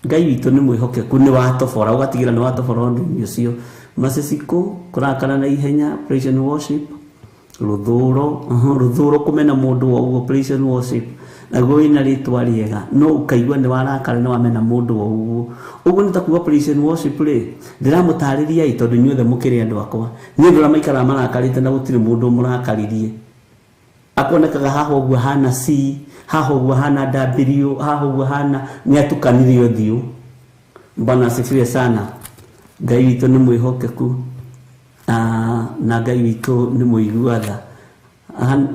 Ngai witũ nĩ mwĩhokeku, nĩ watobora, ũgatigĩrĩra nĩ watobora ũndũ-inĩ ũcio. Maciciko kũrakara na ihenya, praise and worship, rũthũro, rũthũro kũmena mũndũ wa ũguo, praise and worship, naguo wĩna rĩtwa rĩega no ũkaigua nĩ warakara nĩ wamena mũndũ wa ũguo. Ũguo nĩ ta kuga praise and worship rĩ, ndĩramũtarĩria ĩ tondũ inyuothe mũkĩrĩ andũ akwa. Nĩ andũ arĩa maikaraga marakarĩte na gũtirĩ mũndũ mũrakaririe. Akonekaga haha ũguo hana C, haha ũguo hana W, haha ũguo hana nĩ atukanirie ũthiũ. Bwana asifiwe sana. Ngai witũ nĩ mwĩhokeku, na Ngai witũ nĩ mũigua tha.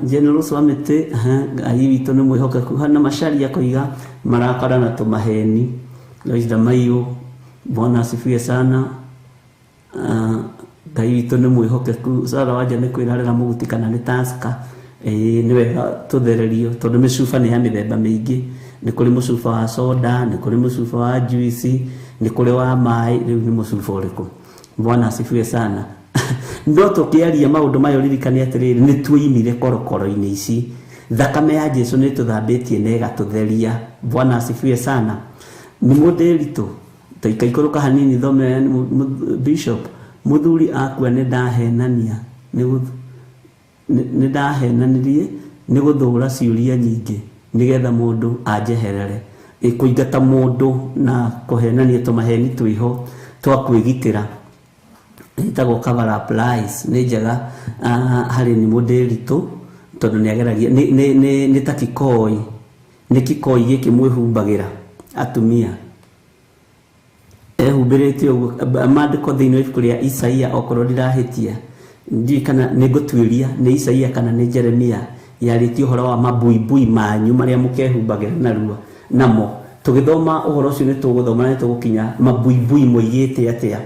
General Swamiti, Ngai witũ nĩ mwĩhokeku. Hana Macharia akoiga marakara na tũmaheni. Lois Damayo, Bwana asifiwe sana. Ngai witũ nĩ mwĩhokeku. Sarah Wanja nĩ kwĩrarĩra mũguti kana nĩ Tusker. Nĩ wega tũthererio tondũ mĩcuba nĩ ya mĩthemba mĩingĩ. Nĩ kũrĩ mũcuba wa soda, nĩ kũrĩ mũcuba wa juice, nĩ kũrĩ wa maĩ, rĩu nĩ mũcuba ũrĩkũ? Bwana asifiwe sana. No tũkĩaria maũndũ maya ũririkane atĩrĩrĩ, nĩ tuoimire korokoro-inĩ ici. Thakame ya Jesu nĩ tũthambĩtie na ĩgatũtheria. Bwana asifiwe sana. Nĩ mũndĩritũ ta ikaikũrũka hanini thome Bishop mũthuri akua nĩ ndahenania, nĩ ndahenanirie nĩ gũthũra ciũria nyingĩ nĩgetha mũndũ anjeherere. Kũingata mũndũ na kũhenania tũmaheni twĩho twa kwĩgitĩra ĩtagwo cover up lies, nĩ njega harĩ nĩ mũndĩritũ tondũ nĩ ageragia nĩ ta kikoi Nĩ kĩkoi gĩkĩ mwĩhumbagĩra atumia ehumbĩrĩte ũguo. Maandĩko thĩinĩ wa ibuku rĩa Isaia, okorwo ndirahĩtia, ndiũĩ kana nĩ ngũtuĩria nĩ Isaia kana nĩ Jeremia, yarĩtie ũhoro wa mabuibui manyu marĩa mũkehumbagĩra narua namo. Tũgĩthoma ũhoro ũcio nĩ tũgũthoma na nĩ tũgũkinya mabuibui moigĩte atĩa,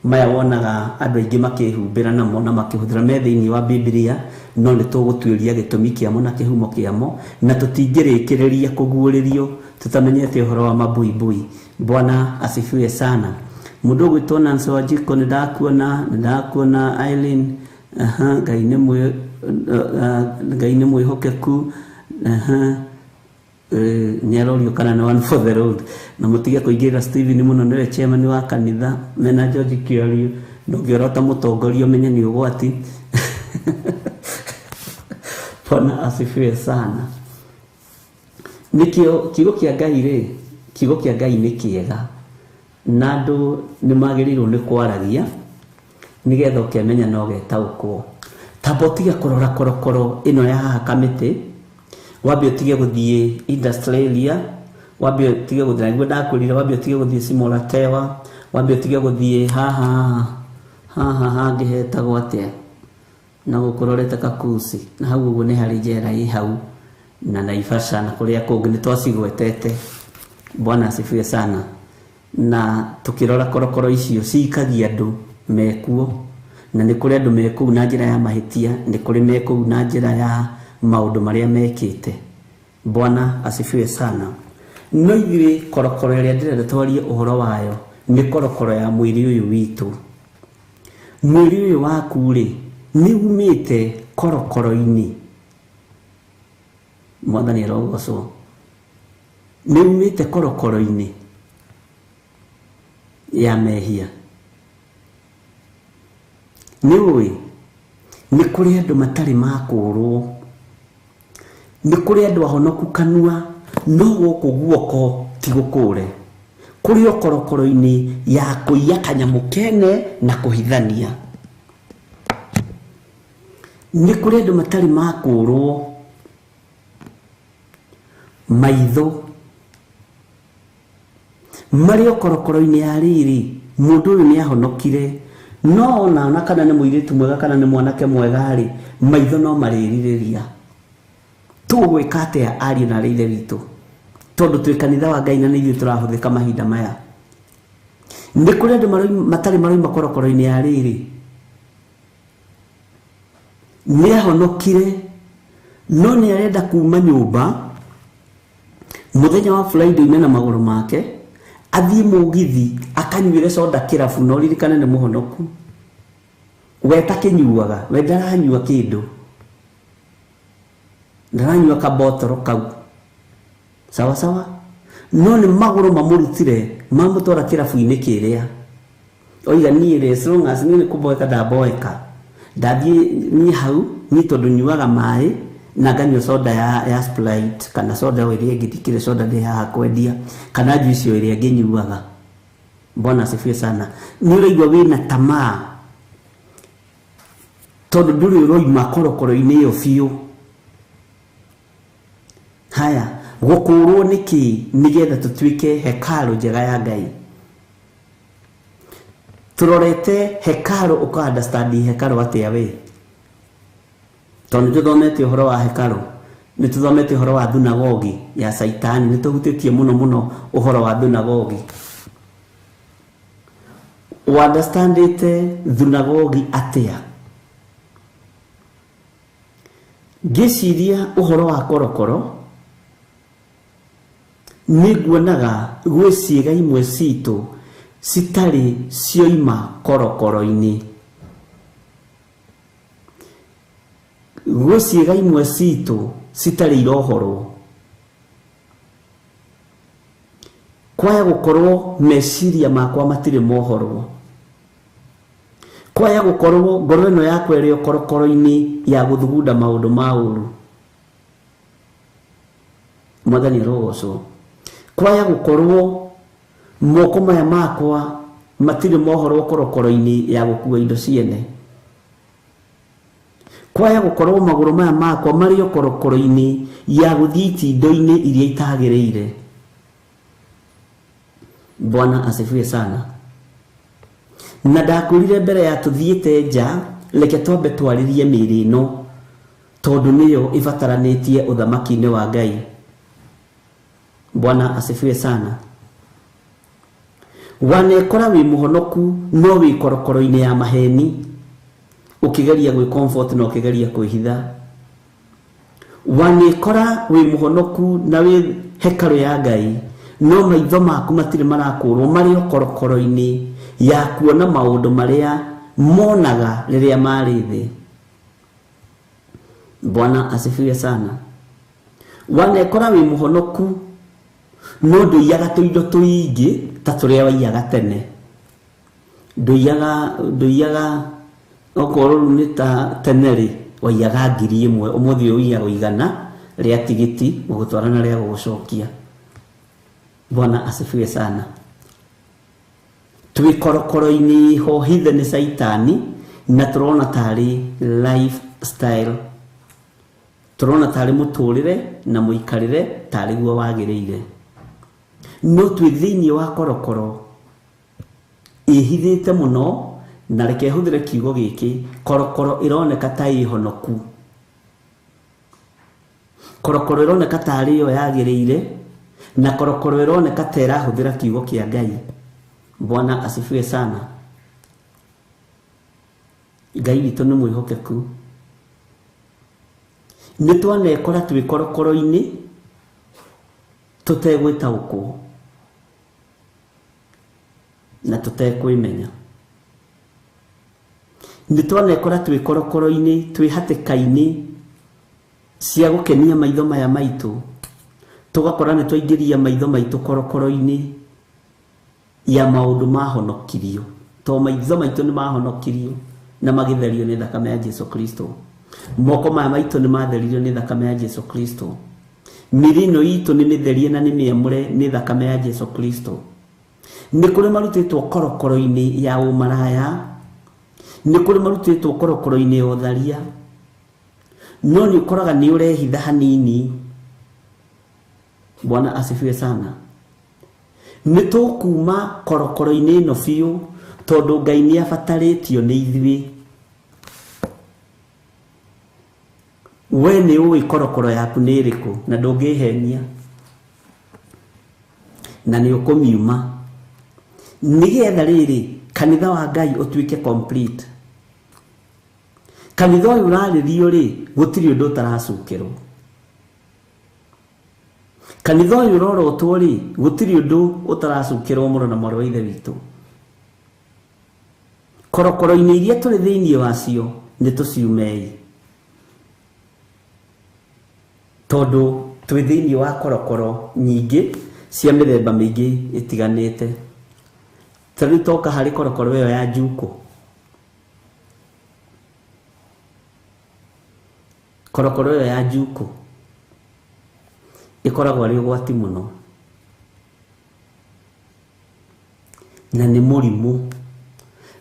maya wonaga andũ aingĩ makĩhumbĩra namo na makĩhũthĩra me thĩinĩ wa Bibilia, no nĩ tũgũtuĩria gĩtũmi kĩamo na kĩhumo kĩamo, na tũtingĩrĩkĩrĩria kũguũrĩrio tũtamenyete ũhoro wa mabuibui. Bwana asifiwe sana. Mũndũ ũgwĩtwo Nancy Wanjikũ, nĩ ndakuona, nĩ ndakuona Eileen. Aha, Ngai nĩ mwĩ Ngai nĩ mwĩhokeku. Aha, nĩ arorio kana nĩ one for the road, na mũtige kũingĩrĩra Stephen mũno, nĩwe chairman wa kanitha mena George Kĩorio, ndũngĩorota mũtongoria ũmenye nĩ ũgwati. Bwana asifiwe sana. Nĩkĩo kiugo kĩa Ngai rĩ, kiugo kĩa Ngai nĩ kĩega na andũ nĩ magĩrĩirwo nĩ kwaragia nĩgetha ũkemenya na ũgetaũkwo. Tamba ũtige kũrora korokoro ĩno ya haha kamĩtĩ, wambe ũtige gũthiĩ Industrialia, wambe ũtige gũthiĩ, nĩguo ndakwĩrire, wambe ũtige gũthiĩ Simoratewa, wambe ũtige gũthiĩ haha haha hangĩ hetagwo atĩa na gũkũrorete Kakusi, na hau ũguo nĩ harĩ njera ĩ hau na Naivasha na kũrĩa kũngĩ nĩ twacigwetete. Bwana asifiwe sana. Na tukirora korokoro icio cikagia andũ mekuo, na nĩ kũrĩ andũ mekũu na njĩra ya mahĩtia, nĩ kũrĩ mekũu na njĩra ya maũndũ marĩa mekĩte. Bwana asifiwe sana. No ithuĩ korokoro ĩrĩa ndĩrenda twarie ũhoro wayo nĩ korokoro ya mwĩrĩ ũyũ witũ. Mwĩrĩ ũyũ waku rĩ, nĩ umĩte korokoro-inĩ. Mwathani arogocwo. Nĩ umĩte korokoro-inĩ ya mehia. Nĩ ũĩ nĩ kũrĩ andũ matarĩ makũrwo, nĩ kũrĩ andũ ahonoku kanua, no gũkũ guoko ti gũkũre, kũrĩ o korokoro-inĩ ya kũiya kanyamũ kene na kũhithania. Nĩ kũrĩ andũ matarĩ makũrwo maitho, marĩ o korokoro-inĩ ya rĩrĩ, mũndũ ũyũ nĩ ahonokire, no ona kana nĩ mũirĩtu mwega kana nĩ mwanake mwega rĩ, maitho no marĩrirĩria. Tũgwĩka atĩa ariũ na arĩ ithe witũ, tondũ twĩ kanitha wa Ngai na nĩ ithuĩ tũrahũthĩka mahinda maya. Nĩ kũrĩ andũ matarĩ maroima korokoro-inĩ ya rĩrĩ, nĩ ahonokire no nĩ arenda kuma nyũmba mũthenya wa Friday na magũrũ make athiĩ mũgithi akanyuĩre soda kĩrabu, na ũririkane nĩ mũhonoku, we takĩnyuaga, we ndaranyua kĩndũ, ndaranyua kabotoro kau sawa sawa, no nĩ magũrũ mamũrutire mamũtwara kĩrabu-inĩ kĩrĩa. Oiga niĩ rĩ, as long as niĩ nĩ kũboeka ndaboeka, ndathiĩ niĩ hau niĩ tondũ nyuaga maĩ na nganyua soda ya Sprite kana soda o ĩrĩa ĩngĩ, ndikĩrĩ soda ndĩ haha kwendia, kana juice o ĩrĩa ngĩnyuaga. Bwana asifiwe sana. Nĩ ũraigua wĩna tamaa tondũ ndũrĩ ũroima korokoro-inĩ ĩyo biũ. Haya, gũkũrwo nĩkĩ nĩgetha tũtuĩke hekarũ njega ya Ngai? Tũrorete hekarũ, ũka understand hekarũ atĩa we? Tondũ nĩ tũthomete ũhoro wa hekarũ, nĩ tũthomete ũhoro wa thunagogi ya Saitani, nĩ tũhutĩtie mũno mũno ũhoro wa thunagogi. Ũunderstandĩte thunagogi atĩa? Ngĩciria ũhoro wa korokoro, nĩ nguonaga gwĩ ciĩga imwe citũ citarĩ cioima korokoro-inĩ. Gwĩ ciĩga imwe citũ citarĩ irohorwo. Kwaya gũkorwo meciria makwa matirĩ mohorwo, kwaya gũkorwo ngoro ĩno yakwa ĩrĩ o korokoro-inĩ ya gũthugunda maũndũ ma ũru. Mwathani arogocwo. Kwaya gũkorwo moko maya makwa matirĩ mohorwo korokoro-inĩ ya gũkua indo ciene. Kwaya gũkorwo magũrũ maya makwa marĩ o korokoro-inĩ ya gũthiĩ itindo-inĩ iria itagĩrĩire. Bwana asifiwe sana. Na ndakwĩrire mbere ya tũthiĩte nja, reke twambe twarĩrie mĩĩrĩ ĩno tondũ nĩyo ĩbataranĩtie ũthamaki-inĩ wa Ngai. Bwana asifiwe sana. Wanekora wĩ mũhonoku no wĩ korokoro-inĩ ya maheni, ũkĩgeria gwĩ comfort na ũkĩgeria kwĩhitha. Wanekora wĩ mũhonoku na wĩ hekarũ ya Ngai, no maitho maku matirĩ marakũrwo, marĩ o korokoro-inĩ ya kuona maũndũ marĩa monaga rĩrĩa marĩ thĩ. Bwana asifiwe sana. Wanekora wĩ mũhonoku no ndũiyaga tũindo tũingĩ ta tũrĩa waiyaga tene. Ndũiyaga okorwo rĩu nĩ ta tene rĩ, waiyaga 1,000, ũmũthĩ ũiyaga 100 rĩa tigiti gũgũtwara na rĩa gũgũcokia. Bwana asifiwe sana. Twĩ korokoro-inĩ ho hithe nĩ caitani, na tũrona tarĩ lifestyle, tũrona tarĩ mũtũrĩre na mũikarĩre tarĩ guo wagĩrĩire. No twĩ thĩinĩ wa korokoro ĩhithĩte mũno, na reke hũthĩre kiugo gĩkĩ, korokoro ĩroneka ta ĩhonoku, korokoro ĩroneka tarĩ yo yagĩrĩire, na korokoro ĩroneka ta ĩrahũthĩra kiugo kĩa Ngai. Bwana asifiwe sana. Ngai witũ nĩ mwĩhokeku. Nĩ twanekora twĩ korokoro-inĩ tũtegwĩtaũkwo na tũtekwĩmenya. Nĩ twanekora twĩ korokoro-inĩ, twĩ hatĩka-inĩ cia gũkenia maitho maya maitũ, tũgakora nĩ twaingĩria maitho maitũ korokoro-inĩ ya maũndũ mahonokirio, to maitho maitũ nĩ mahonokirio na magĩtherio nĩ thakame ya Jesu Kristo. Moko maya maitũ nĩ matheririo nĩ thakame ya Jesu Kristo. Mĩĩrĩ ĩno itũ nĩ mĩtherie na nĩ mĩamũre nĩ thakame ya Jesu Kristo. Nĩ kũrĩ marutĩtwo korokoro-inĩ ya ũmaraya, nĩ kũrĩ marutĩtwo korokoro-inĩ ya ũtharia, no nĩ ũkoraga nĩ ũrehitha hanini. Bwana asifiwe sana. Nĩ tũkuma korokoro-inĩ ĩno biũ, tondũ Ngai nĩ abatarĩtio nĩ ithuĩ. We nĩ ũĩ korokoro yaku nĩ ĩrĩkũ na ndũngĩhenia, na nĩ ũkũmiuma, nĩgetha rĩrĩ kanitha wa Ngai ũtuĩke complete. Kanitha ũyũ ũrarĩrio rĩ, gũtirĩ ũndũ ũtaracukĩrwo. Kanitha ũyũ ũrorotwo rĩ, gũtirĩ ũndũ ũtaracukĩrwo mũno na mwarĩ wa Ithe witũ. Korokoro-inĩ iria tũrĩ thĩinĩ wacio nĩ tũciumei, tondũ twĩ thĩinĩ wa korokoro nyingĩ cia mĩthemba mĩingĩ ĩtiganĩte. Ta rĩu toka harĩ korokoro ĩyo ya njukũ, korokoro ĩyo ya njukũ ĩkoragwo arĩ ũgwati mũno, na nĩ mũrimũ,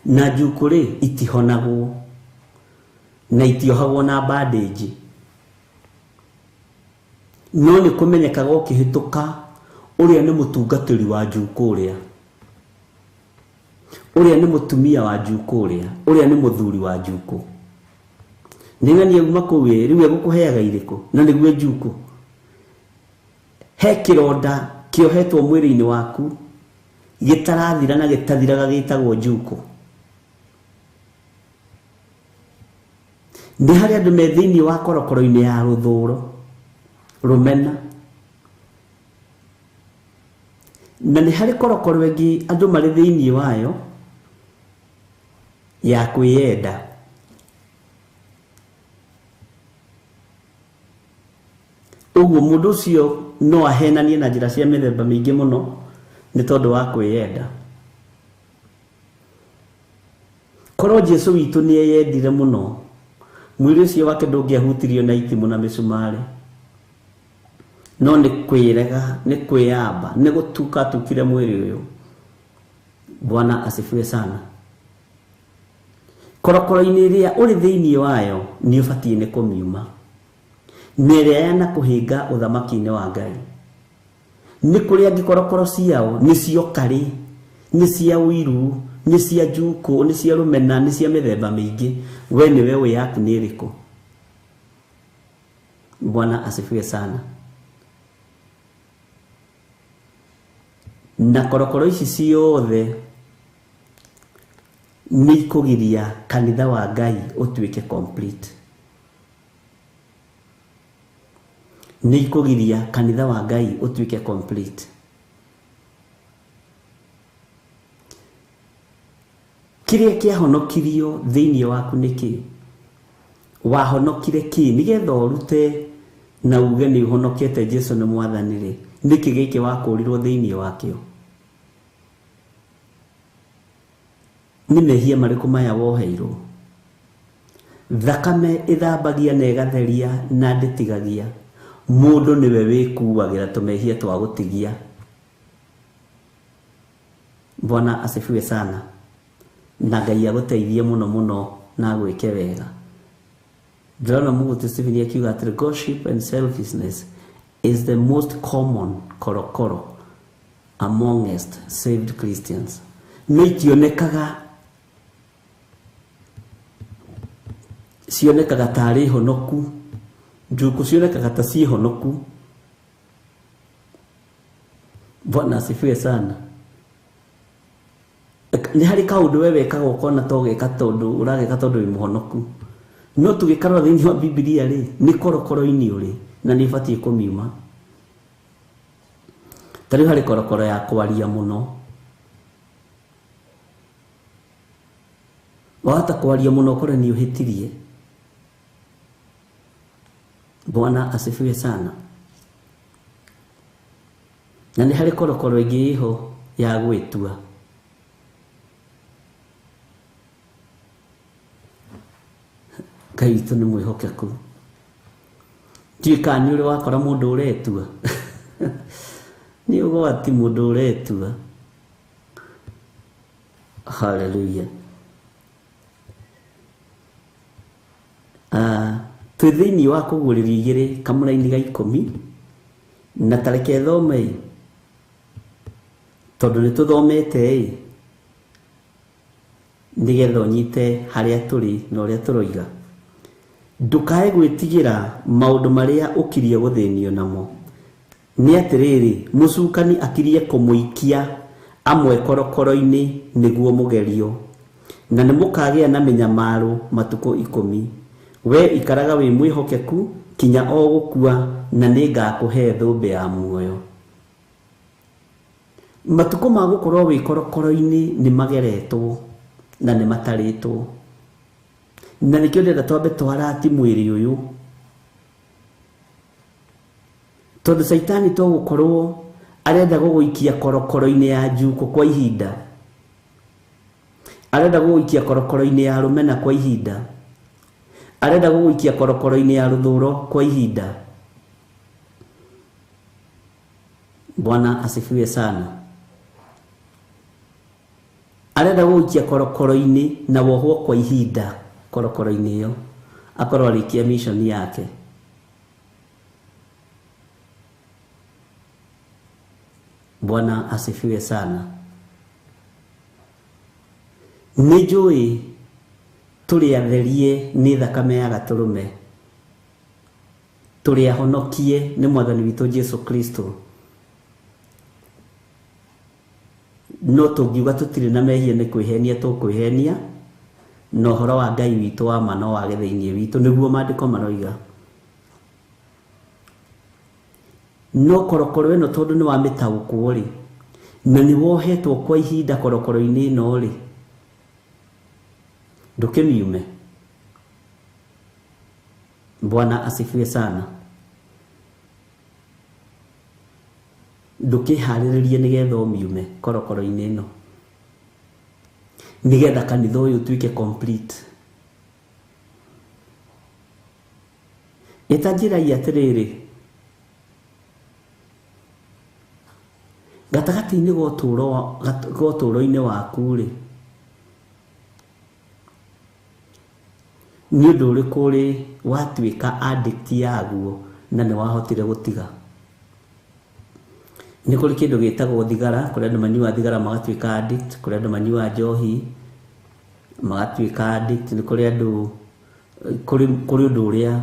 na njukũ rĩ itihonagwo na itiohagwo na bandage, no nĩ kũmenyekaga ũkĩhĩtũka ũrĩa nĩ mũtungatĩri wa njukũ, ũrĩa nĩ mũtumia wa njukũ, ũrĩa nĩ mũthuri wa njukũ. Nĩ ng'ania uma kũu ĩ, rĩu egũkũheaga irĩkũ na nĩguo njukũ. He kĩronda kĩohetwo mwĩrĩ-inĩ waku gĩtarathira na gĩtathiraga, gĩtagwo njukũ. Nĩ harĩ andũ me thĩinĩ wa korokoro-inĩ ya rũthũro, rũmena, na nĩ harĩ korokoro ĩngĩ andũ marĩ thĩinĩ wayo ya kwĩyenda. Ũguo mũndũ ũcio no ahenanie na njĩra cia mĩthemba mĩingĩ mũno nĩ tondũ wa kwĩyenda. Korwo Jesu witũ nĩ eyendire mũno, mwĩrĩ ũcio wake ndũngĩahutirio na itimũ na mĩcumarĩ, no nĩ kwĩrega, nĩ kwĩyamba, nĩ gũtuka atukire mwĩrĩ ũyũ. Bwana asifiwe sana. Korokoro-inĩ ĩrĩa ũrĩ thĩinĩ wayo nĩ ũbatiĩ nĩ kũmiuma. Na ĩrĩa yanakũhĩnga ũthamaki-inĩ wa Ngai. Nĩ kũrĩ angĩ korokoro ciao nĩ cio karĩ, nĩ cia ũiru, nĩ cia njukũ, nĩ cia rũmena, nĩ cia mĩthemba mĩingĩ. We nĩwe ũĩ yaku nĩ ĩrĩkũ. Bwana asifiwe sana. Na korokoro ici ciothe nĩ ikũgiria kanitha wa Ngai ũtuĩke complete. Nĩ ikũgiria kanitha wa Ngai ũtuĩke complete. Kĩrĩa kĩahonokirio thĩinĩ waku nĩ kĩ? Wahonokire kĩ? Nĩgetha ũrute na uge nĩ ũhonokete Jesu nĩ mwathani rĩ, nĩkĩ gĩkĩ wakũrirwo thĩinĩ wakĩo? Nĩ mehia marĩkũ maya woheirwo? Thakame ĩthambagia na ĩgatheria na ndĩtigagia. Mũndũ nĩwe wĩkuagĩra tũmehia twa gũtigia. Bwana asifiwe sana. Na Ngai agũteithie mũno mũno na agwĩke wega. Ndĩrona Mũgũtũ Stephen akiuga atĩrĩ, gossip and selfishness is the most common korokoro amongst saved Christians. No itionekaga, cionekaga tarĩ honoku, njukũ cionekaga ta ciĩ honoku. Bwana asifiwe sana. Nĩ harĩ kaũndũ we wekaga ũkona to geka tondũ ũrageka tondũ wĩ mũhonoku. No tũgĩkarora thĩinĩ wa Bibilia rĩ, nĩ korokoro-inĩ ũrĩ na nĩ ũbatiĩ kũmiuma. Ta rĩu harĩ korokoro ya kwaria mũno. Wahota kwaria mũno ũkore nĩ ũhĩtirie. Bwana asifiwe sana. Na nĩ harĩ korokoro ĩngĩ ĩho ya gwĩtua. Ngai witũ nĩ mwĩhokeku. Ndiũĩ kana nĩ ũrĩ wakora mũndũ ũretua. Nĩ ũgwati mũndũ ũretua. Hallelujah. Twĩ thĩinĩ wa kũguũrĩrio igĩrĩ kamũraini ga 10 na tareke thome tondũ nĩ tũthomete ĩ, nĩgetha ũnyite harĩa tũrĩ na ũrĩa tũroiga. Ndũkae gwĩtigĩra maũndũ marĩa ũkirie gũthĩnio namo. Nĩ atĩrĩrĩ, mũcukani akirie kũmũikia amwe korokoro-inĩ nĩguo mũgerio, na nĩ mũkagĩa na mĩnyamaro matukũ 10. We ikaraga wĩ mwĩhokeku kinya o gũkua, na nĩngakũhe thũmbĩ ya muoyo. Matukũ ma gũkorwo wĩ korokoro-inĩ nĩ mageretwo na nĩ matarĩtwo. Na nĩkĩo ndĩrenda twambe twarati mwĩrĩ ũyũ, tondũ Caitani to gũkorwo arenda gũgũikia korokoro-inĩ ya njukũ kwa ihinda, arenda gũgũikia korokoro-inĩ ya rũmena kwa ihinda, arenda gũgũikia korokoro-inĩ ya rũthũro kwa ihinda. Bwana asifiwe sana. Arenda gũgũikia korokoro-inĩ na wohwo kwa ihinda korokoro-inĩ ĩyo, akorwo arĩkia mission yake. Bwana asifiwe sana. Nĩ njũĩ tũrĩ atherie nĩ thakame ya gatũrũme, tũrĩ ahonokie nĩ mwathani witũ Jesu Kristo. No tũngiuga tũtirĩ na mehia nĩ kwĩhenia tũkwĩhenia, na ũhoro wa Ngai witũ wa ma no wage thĩinĩ witũ, nĩguo maandĩko maroiga. No korokoro ĩno tondũ nĩ wamĩtaũkwo rĩ, na nĩ wohetwo kwa ihinda korokoro-inĩ ĩno rĩ, ndũkĩmiume. Bwana asifiwe sana. Ndũkĩharĩrĩrie nĩgetha ũmiume korokoro-inĩ ĩno, nĩgetha kanitha ũyũ ũtuĩke complete. Ĩta njĩra atĩrĩrĩ, gatagatĩ-inĩ ga ũtũũro-inĩ waku rĩ, Nĩ ũndũ ũrĩkũ ũrĩ watuĩka addict yaguo na nĩ wahotire gũtiga? Nĩ kũrĩ kĩndũ gĩtagwo thigara, kũrĩ andũ manyuaga thigara magatuĩka addict, kũrĩ andũ manyuaga njohi magatuĩka addict, nĩ kũrĩ andũ, kũrĩ ũndũ ũrĩa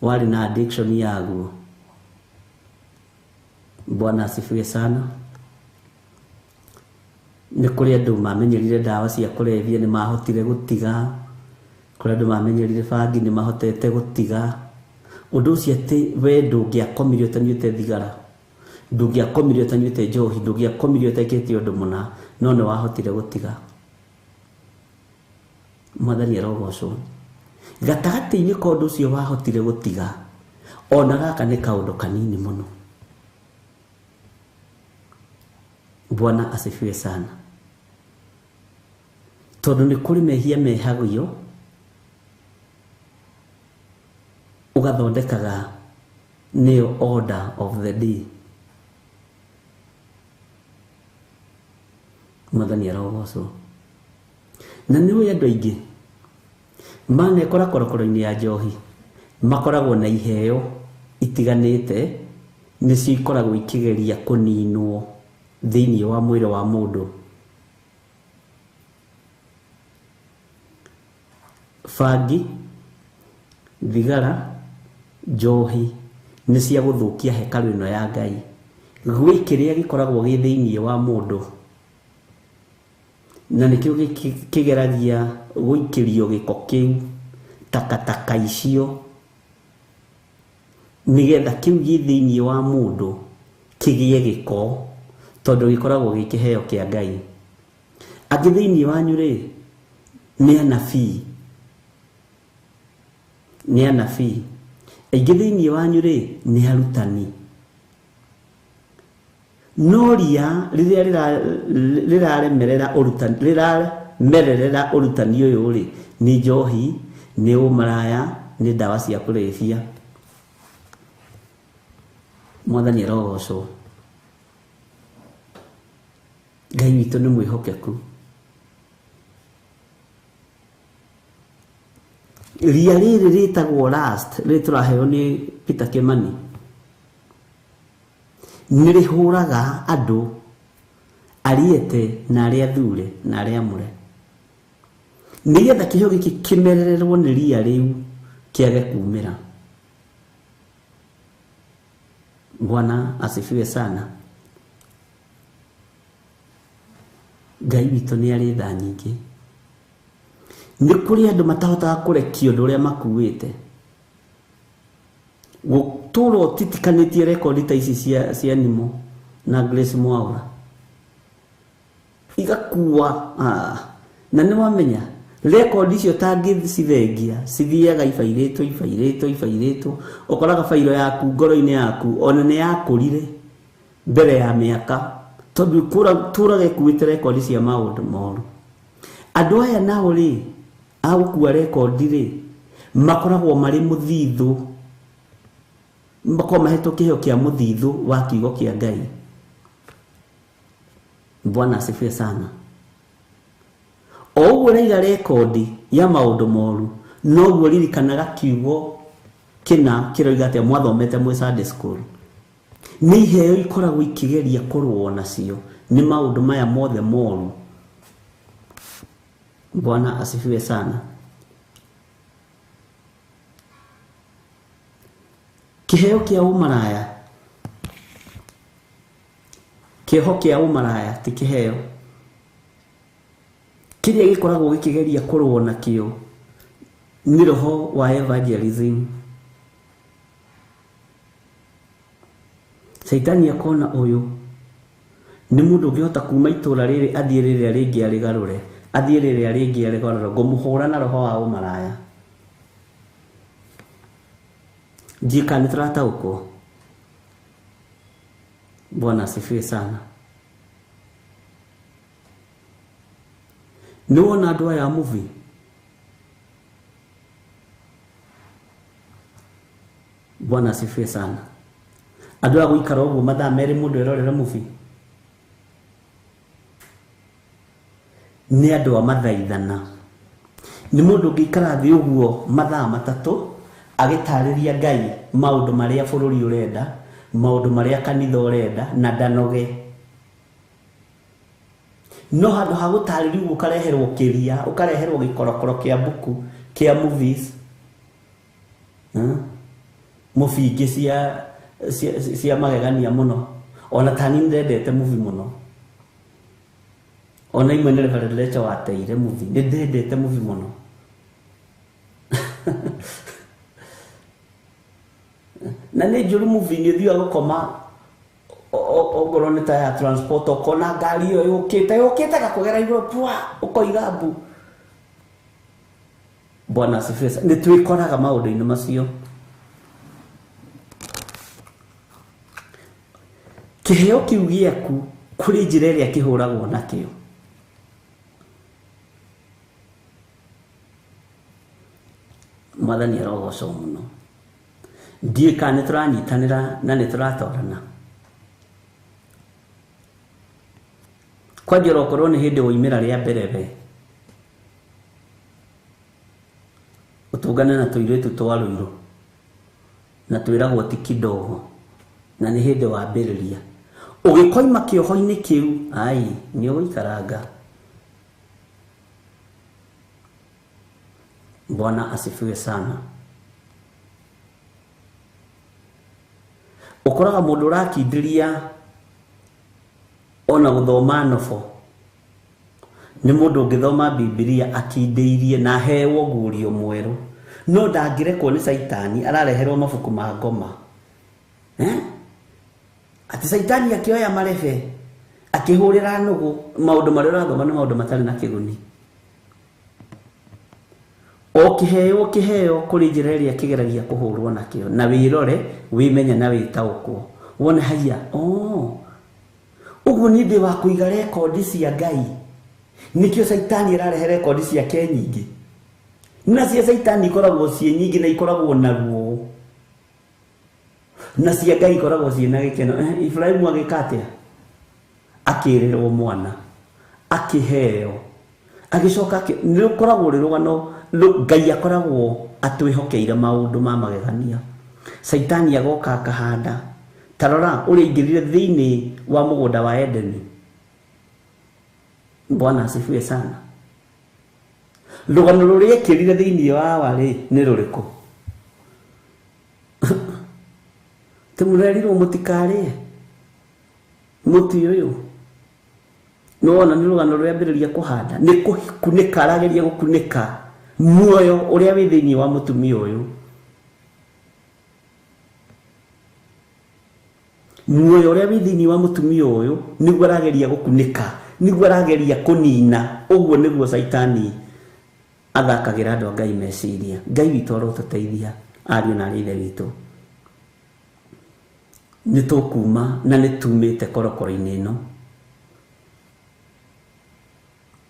warĩ na addiction yaguo. Bwana asifiwe sana. Nĩ kũrĩ andũ mamenyerire ndawa cia kũrebia nĩ mahotire gũtiga, kũrĩ andũ mamenyerire bangi nĩ mahotete gũtiga. Ũndũ ũcio atĩ we ndũngĩakomire ũtanyuĩte thigara, ndũngĩakomire ũtanyuĩte njohi, ndũngĩakomire ũtekĩte ũndũ mũna, no nĩ wahotire gũtiga. Mwathani arogocwo. Gatagatĩ-inĩ ka ũndũ ũcio wahotire gũtiga, ona gaka nĩ kaũndũ kanini mũno. Bwana asifiwe sana. Tondũ nĩ kũrĩ mehia mehagio ũgathondekaga nĩyo order of the day. Mwathani arogocwo. Na nĩ ũĩ andũ aingĩ manekora korokoro-inĩ ya njohi makoragwo na iheo itiganĩte, nĩcio ikoragwo ikĩgeria kũninwo thĩinĩ wa mwĩrĩ wa mũndũ. Bangi, thigara, njohi nĩ cia gũthũkia hekarũ ĩno ya Ngai. Gwĩ kĩrĩa gĩkoragwo gĩ thĩinĩ wa mũndũ, na nĩkĩo kĩgeragia gũikĩrio gĩko kĩu, takataka icio, nĩgetha kĩu gĩ thĩinĩ wa mũndũ kĩgĩe gĩko, tondũ gĩkoragwo gĩ kĩheo kĩa Ngai. Angĩ thĩinĩ wanyu rĩ, nĩ anabii, nĩ anabii. Aingĩ thĩinĩ wanyu rĩ, nĩ arutani. No ria rĩrĩa rĩraremerera ũrutani, rĩramererera ũrutani ũyũ rĩ, nĩ njohi, nĩ ũmaraya, nĩ ndawa cia kũrebia. Mwathani arogocwo. Ngai witũ nĩ mwĩhokeku. Ria rĩrĩ rĩtagwo last, rĩrĩ tũraheo nĩ Peter Kimani, nĩ rĩhũraga andũ ariete na arĩa athure na arĩa amũre, nĩgetha kĩheo gĩkĩ kĩmerererwo nĩ ria rĩu kĩage kumĩra. Bwana asifiwe sana. Ngai witũ nĩ arĩ tha nyingĩ. Nĩ kũrĩ andũ matahotaga kũrekia ũndũ ũrĩa makuĩte. Gũtũra ũtitikanĩtie rekondi ta ici cia Nimo na Grace Mwaura, igakua. Na nĩ wamenya rekondi icio tangĩcithengia cithiaga ibairĩtwo ibairĩtwo ibairĩtwo, ũkoraga bairo yaku ngoro-inĩ yaku ona nĩ yakũrire mbere ya mĩaka, tondũ tũraga ĩkuĩte rekondi cia maũndũ moru. Andũ aya nao rĩ, a gũkua rekondi rĩ, makoragwo marĩ mũthithũ, makoragwo mahetwo kĩheo kĩa mũthithũ wa kiugo kĩa Ngai. Bwana asifiwe sana. O ũguo ũraiga rekondi ya maũndũ moru, noguo ririkanaga kiugo kĩna kĩroiga atĩa mwathomete mwĩ Sunday school. Nĩ iheo ikoragwo ikĩgeria kũrũo nacio nĩ maũndũ maya mothe moru. Bwana asifiwe sana. Kĩheo kĩa ũmaraya, kĩho kĩa ũmaraya ti kĩheo kĩrĩa gĩkoragwo gĩkĩgeria kũrũo nakĩo nĩ roho wa evangelism. Caitani akona ũyũ nĩ mũndũ ũngĩhota kuma itũra rĩrĩ athiĩ rĩrĩa rĩngĩ arĩgarũre, athiĩ rĩrĩa rĩngĩ arĩgarũre, ngũmũhũra na roho wa ũmaraya. Ndiũĩ kana nĩ tũrataũkwo. Bwana asifiwe sana. Nĩ wona andũ aya a movie Bwana asifiwe sana. Andũ a gũikara ũguo mathaa merĩ mũndũ erorere movie nĩ andũ a mathaithana. Nĩ mũndũ ũngĩikara thĩ ũguo mathaa matatũ agĩtarĩria Ngai maũndũ marĩa bũrũri ũrenda, maũndũ marĩa kanitha ũrenda, na ndanoge. No handũ ha gũtarĩria ũguo ũkareherwo kĩria, ũkareherwo gĩkorokoro kĩa mbuku, kĩa movies, movie ingĩ cia magegania mũno. Ona tani nĩndendete movie mũno. Ona imwe nĩ Reverend Lecha wateire movie, nĩndendete movie mũno. Na nĩ njũru movie, nĩ ũthiaga gũkoma ongorwo nĩ ta ya transport, ũkona ngari ĩyo yũkĩte gakũgera igũrũ pwa, ũkoiga mbu. Bwana asifiwe. Nĩ twĩkoraga maũndũ-inĩ macio. Kĩheo kĩu gĩaku kũrĩ njĩra ĩrĩa kĩhũragwo nakĩo. Mwathani arogocwo mũno. Ndiũĩ kana nĩ tũranyitanĩra na nĩ tũratwarana. Kwanja okorwo nĩ hĩndĩ woimĩra rĩa mbere we, ũtũngane na tũirĩtu twa Rũirũ na twĩragwo ti kidogo, na nĩ hĩndĩ wambĩrĩria. Ũgĩkoima kĩoho-inĩ kĩu, ai, nĩ ũgũikaranga. Bwana asifiwe sana. Ũkoraga mũndũ ũrakindĩria ona gũthoma nobo nĩ mũndũ ũngĩthoma Bibilia akindĩirie na aheo guũrio mwerũ, no ndangĩrekwo nĩ Caitani, arareherwo mabuku ma ngoma. Atĩ Caitani akĩoya marebe akĩhũrĩra nũgũ, maũndũ marĩa ũrathoma nĩ maũndũ matarĩ na kĩguni. O kĩheo kĩheo kũrĩ njĩra ĩrĩa kĩgeragia kũhũrwo nakĩo, na wĩrore, wĩmenye na wĩtaũkwo, wone haiya, ũguo niĩ ndĩ wa kũiga rekondi cia Ngai. Nĩkĩo Caitani ararehe rekondi ciake nyingĩ, na cia Caitani ikoragwo ciĩ nyingĩ na ikoragwo na ruo, na cia Ngai ikoragwo ciĩ na gĩkeno. Ibrahimu agĩka atĩa? Akĩrĩrwo mwana, akĩheo, agĩcoka nĩ rũkoragwo rwĩ rũgano. Ngai akoragwo atwĩhokeire maũndũ ma magegania. Caitani agoka akahanda. Ta rora ũrĩa aingĩrire thĩinĩ wa mũgũnda wa Edeni. Bwana asifiwe sana. Rũgano rũrĩa ekĩrire thĩinĩ wa warĩ nĩ rũrĩkũ? Tũmũrerirwo mũtikarĩe mũtĩ ũyũ. Nĩwona nĩ rũgano rwambĩrĩria kũhanda, nĩ kũkunĩka arageria gũkunĩka muoyo ũrĩa wĩ thĩinĩ wa mũtumia ũyũ. Muoyo ũrĩa wĩ thĩinĩ wa mũtumia ũyũ nĩguo arageria gũkunĩka, nĩguo arageria kũnina. Ũguo nĩguo Caitani athakagĩra andũ a Ngai meciria. Ngai witũ arotũteithia, ariũ na aarĩ a Ithe witũ. Nĩ tũkuma na nĩ tumĩte korokoro-inĩ ĩno,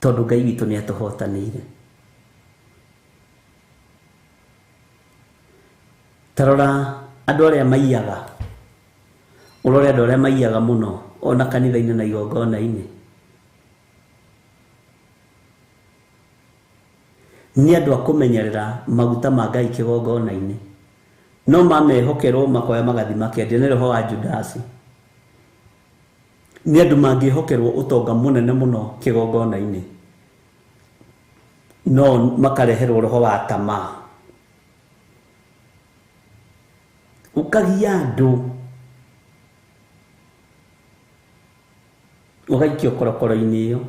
tondũ Ngai witũ nĩ atũhotanĩire. Ta rora andũ arĩa maiyaga, ũrore andũ arĩa maiyaga mũno ona kanitha-inĩ na igongona-inĩ. Nĩ andũ a kũmenyerera maguta ma Ngai kĩgongona-inĩ, no mamehokerwo makoya magathi makendia. Nĩ roho wa Judasi. Nĩ andũ mangĩhokerwo ũtonga mũnene mũno kĩgongona-inĩ, no makareherwo roho wa tamaa. Ũkagia andũ, ũgaikio korokoro-inĩ ĩyo,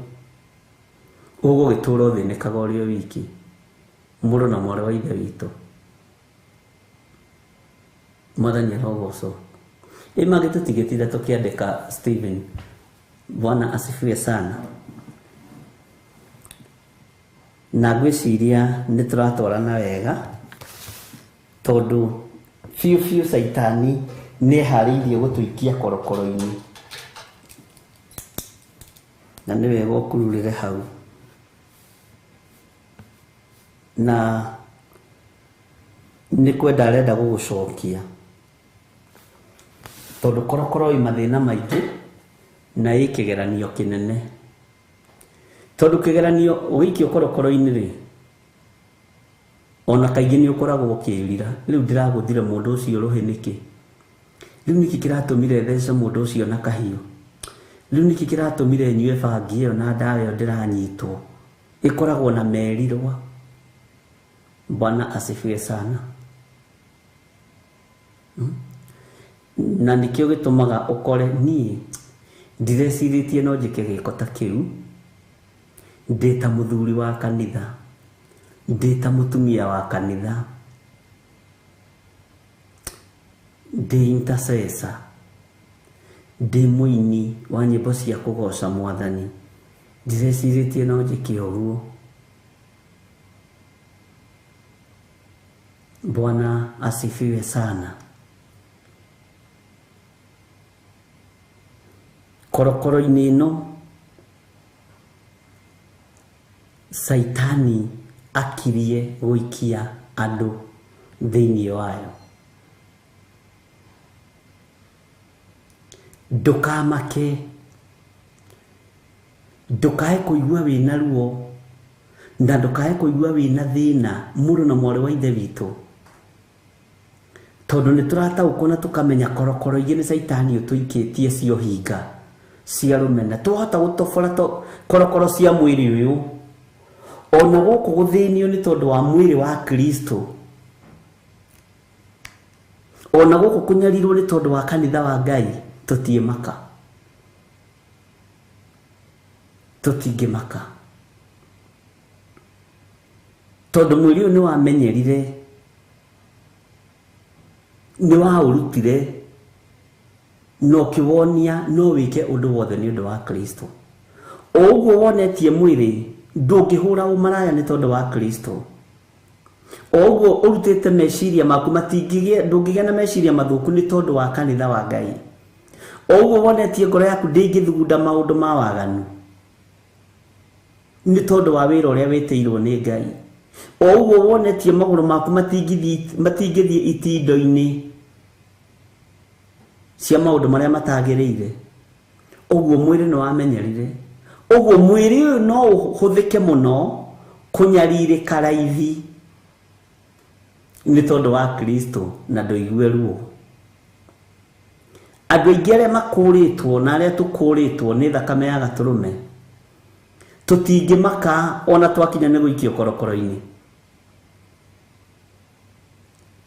ũgũgĩtũra ũthĩnĩkaga ũrĩ o wiki, mũrũ na mwarĩ wa Ithe witũ. Mwathani arogocwo. Ĩ mangĩtũtigĩtire tũkĩandĩka Stephen. Bwana asifiwe sana. Na ngwĩciria nĩ tũratwarana wega, tondũ biũ biũ Caitani nĩ eharĩirie gũtũikia korokoro-inĩ, na nĩ wega ũkururĩre hau. Na nĩ kwenda arenda gũgũcokia, tondũ korokoro ĩ mathĩna maingĩ na ĩ kĩgeranio kĩnene. Tondũ kĩgeranio ũgĩikio korokoro-inĩ rĩ, Ona kaingĩ nĩ ũkoragwo ũkĩĩrira, rĩu ndĩragũthire mũndũ ũcio rũhĩ nĩkĩ? Rĩu nĩkĩ kĩratũmire thece mũndũ ũcio na kahiũ? Rĩu nĩkĩ kĩratũmire nyue bangi ĩyo na ndawa ĩyo ndĩranyitwo? Ĩkoragwo na merirwa. Bwana asifiwe sana. Na nĩkĩo gĩtũmaga ũkore niĩ ndirecirĩtie no njĩke gĩko ta kĩu, ndĩ ta mũthuri wa kanitha, ndĩ ta mũtumia wa kanitha, ndĩ intercessor, ndĩ mũini wa nyĩmbo cia kũgoca mwathani, ndirecirĩtie no njĩke ũguo. Bwana asifiwe sana. Korokoro-inĩ ĩno Saitani akirie gũikia andũ thĩinĩ wayo. Ndũkamake, ndũkae kũigua wĩna ruo na ndũkae kũigua wĩna thĩna mũrũ na mwarĩ wa ithe witũ, tondũ nĩ tũrataũkwo na tũkamenya korokoro ingĩ nĩ Saitani ũtũikĩtie cia ũhinga cia rũmena. Twahota gũtobora korokoro cia mwĩrĩ ũyũ, ona gũkũ gũthĩnio nĩ tondũ wa mwĩrĩ wa Kristo, ona gũkũ kũnyarirwo nĩ tondũ wa kanitha wa Ngai, tũtiĩmaka, tũtingĩmaka, tondũ mwĩrĩ ũyũ nĩ wamenyerire, nĩ waũrutire na ũkĩwonia no wĩke ũndũ wothe nĩ ũndũ wa Kristo. O ũguo wonetie mwĩrĩ ndũngĩhũra ũmaraya nĩ tondũ wa Kristo. O ũguo ũrutĩte meciria maku matingĩgĩa, ndũngĩgĩa na meciria mathũku nĩ tondũ wa kanitha wa Ngai. O ũguo wonetie ngoro yaku ndĩngĩthugunda maũndũ ma waganu nĩ tondũ wa wĩra ũrĩa wĩtĩirwo nĩ Ngai. O ũguo wonetie magũrũ maku matingĩthiĩ itindo-inĩ cia maũndũ marĩa matagĩrĩire, ũguo mwĩrĩ nĩ wamenyerire. Ũguo mwĩrĩ ũyũ no ũhũthĩke mũno kũnyarirĩka raithi nĩ tondũ wa Kristo na ndũigue ruo. Andũ aingĩ arĩa makũrĩtwo na arĩa tũkũrĩtwo nĩ thakame ya gatũrũme tũtingĩmaka ona twakinya nĩ gũikio korokoro-inĩ,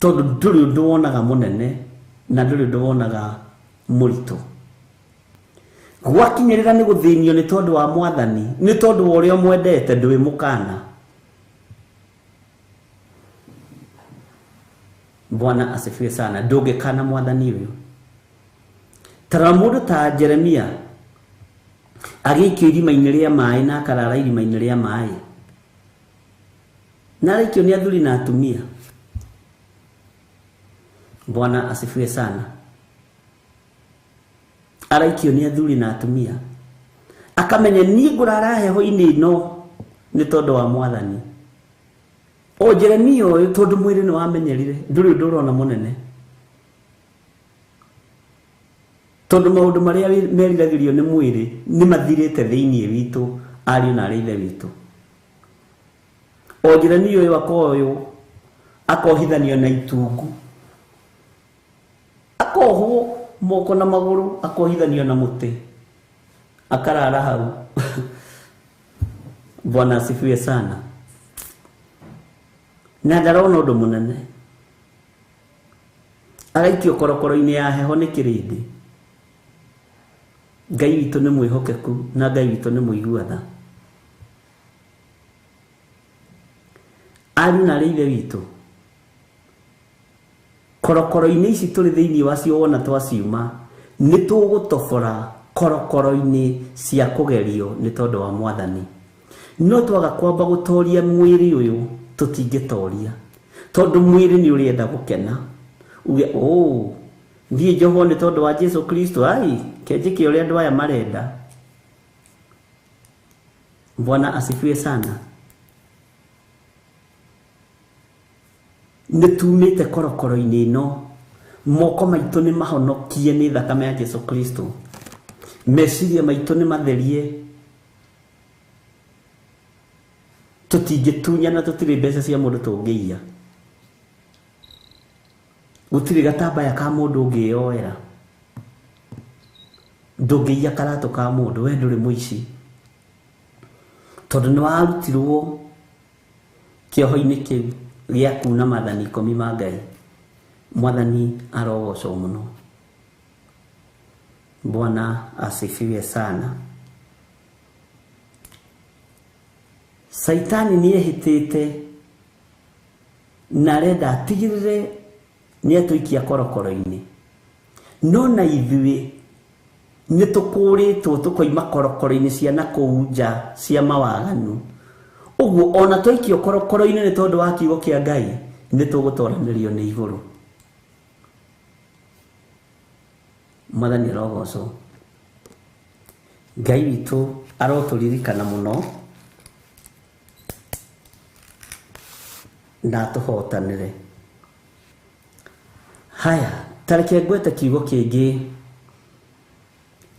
tondũ ndũrĩ ũndũ wonaga mũnene na ndũrĩ ũndũ wonaga mũritũ. Gwakinyĩrĩra nĩ gũthĩnio nĩ tondũ wa mwathani, nĩ tondũ wa ũrĩa ũmwendete, ndũĩ mũkana. Bwana asifiwe sana. Ndũngĩkana mwathani ũyũ. Tarora mũndũ ta Jeremia agĩikio irima-inĩ rĩa maĩ na akarara irima-inĩ rĩa maĩ, na araikio nĩ athuri na atumia. Bwana asifiwe sana. Araikio nĩ athuri na atumia, akamenya niĩ ngũrara heho-inĩ ĩno nĩ tondũ wa mwathani. O Jeremia ũyũ tondũ mwĩrĩ nĩ wamenyerire, ndũrĩ ũndũ ũrona mũnene, tondũ maũndũ marĩa meriragĩrio nĩ mwĩrĩ nĩ mathirĩte thĩinĩ witũ, ariũ na arĩ ithe witũ. O Jeremia ũyũ akoywo akohithanio na itungu, akohwo moko na magũrũ, akohithanio na mũtĩ, akarara hau. Bwana asifiwe sana. Na ndarona ũndũ mũnene, araikio korokoro-inĩ ya heho nĩ kĩrĩndĩ. Ngai witũ nĩ mwĩhokeku na Ngai witũ nĩ mũigua tha. Ariũ na arĩ ithe witũ, korokoro-inĩ ici tũrĩ thĩinĩ wacio wona twaciuma, nĩ tũgũtobora korokoro-inĩ cia kũgerio nĩ tondũ wa mwathani. No twaga kwamba gũtoria mwĩrĩ ũyũ tũtingĩtoria, tondũ mwĩrĩ nĩ ũrĩenda gũkena, uge oh, thiĩ njohwo nĩ tondũ wa Jesu Kristo, ai kenjĩke ũrĩa andũ aya marenda. Bwana asifiwe sana. Nĩ tumĩte korokoro-inĩ ĩno, moko maitũ nĩ mahonokie nĩ thakame ya Jesu Kristo, meciria maitũ nĩ matherie. Tũtingĩtunyana, tũtirĩ mbeca cia mũndũ tũngĩiya, gũtirĩ gatambaya ka mũndũ ũngĩyoera, ndũngĩiya karatũ ka mũndũ, we ndũrĩ mũici, tondũ nĩ warutirwo kĩoho-inĩ kĩu gĩa kuna maathani 10 ma Ngai. Mwathani arogocwo mũno. Bwana asifiwe sana. Saitani nĩ ehĩtĩte na arenda atigĩrĩre nĩ atũikia korokoro-inĩ, no na ithuĩ nĩ tũkũrĩtwo tũkoima korokoro-inĩ cia na kũu nja cia mawaganu. Ũguo ona twaikio korokoro-inĩ nĩ tondũ wa kiugo kĩa Ngai, nĩ tũgũtoranĩrio nĩ igũrũ. Mwathani arogocwo. Ngai witũ arotũririkana mũno na atũhotanĩre. Haya, tareke ngwete kiugo kĩngĩ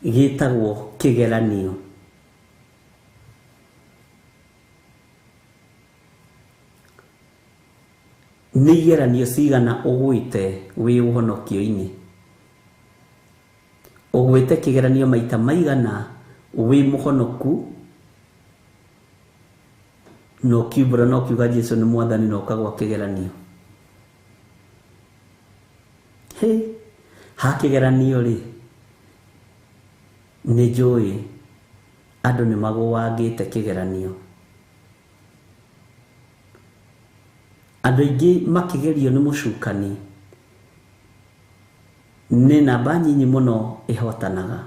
gĩtagwo kĩgeranio. Nĩ igeranio cigana ũgwĩte wĩ ũhonokio-inĩ? Ũgwĩte kĩgeranio maita maigana wĩ mũhonoku na ũkiumbũra na ũkiuga Jesu nĩ mwathani na ũkagwa kĩgeranio? Hĩ, ha kĩgeranio rĩ, nĩ njũĩ andũ nĩ magũangĩte kĩgeranio. Andũ aingĩ makĩgerio nĩ mũcukani nĩ namba nyinyi mũno ĩhotanaga.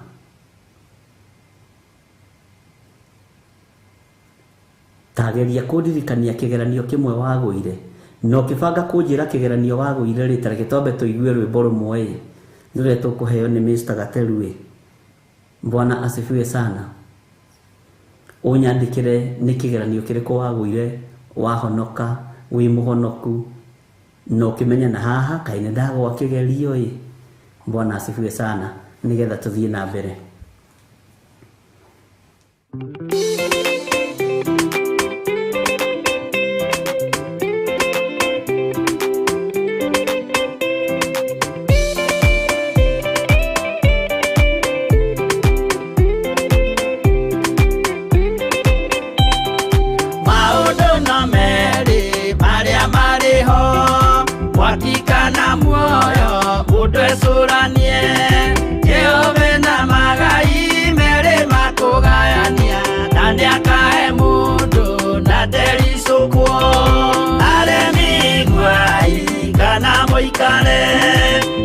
Tageria kũndirikania kĩgeranio kĩmwe wagũire, na ũkĩbanga kũnjĩra kĩgeranio wagũire rĩ, tareke twambe tũigue rwĩmbo rũmwe ĩ, rũrĩa tũkũheo nĩ Mr. Gateru ĩ. Bwana asifiwe sana. Ũnyandĩkĩre nĩ kĩgeranio kĩrĩkũ wagũire wahonoka wĩ mũhonoku na ũkĩmenya na haha kaĩ nĩ ndagwa kĩgerio ĩ. Bwana asifiwe sana, nĩgetha tũthiĩ na mbere. Maũndũ no merĩ marĩa marĩ ho, mwaki kana muoyo, mũndũ ecũranie. Jehova na magai merĩ makũgayania, na nĩakahe mũndũ na ndericũkwo. Aremi iguai kana mũikare,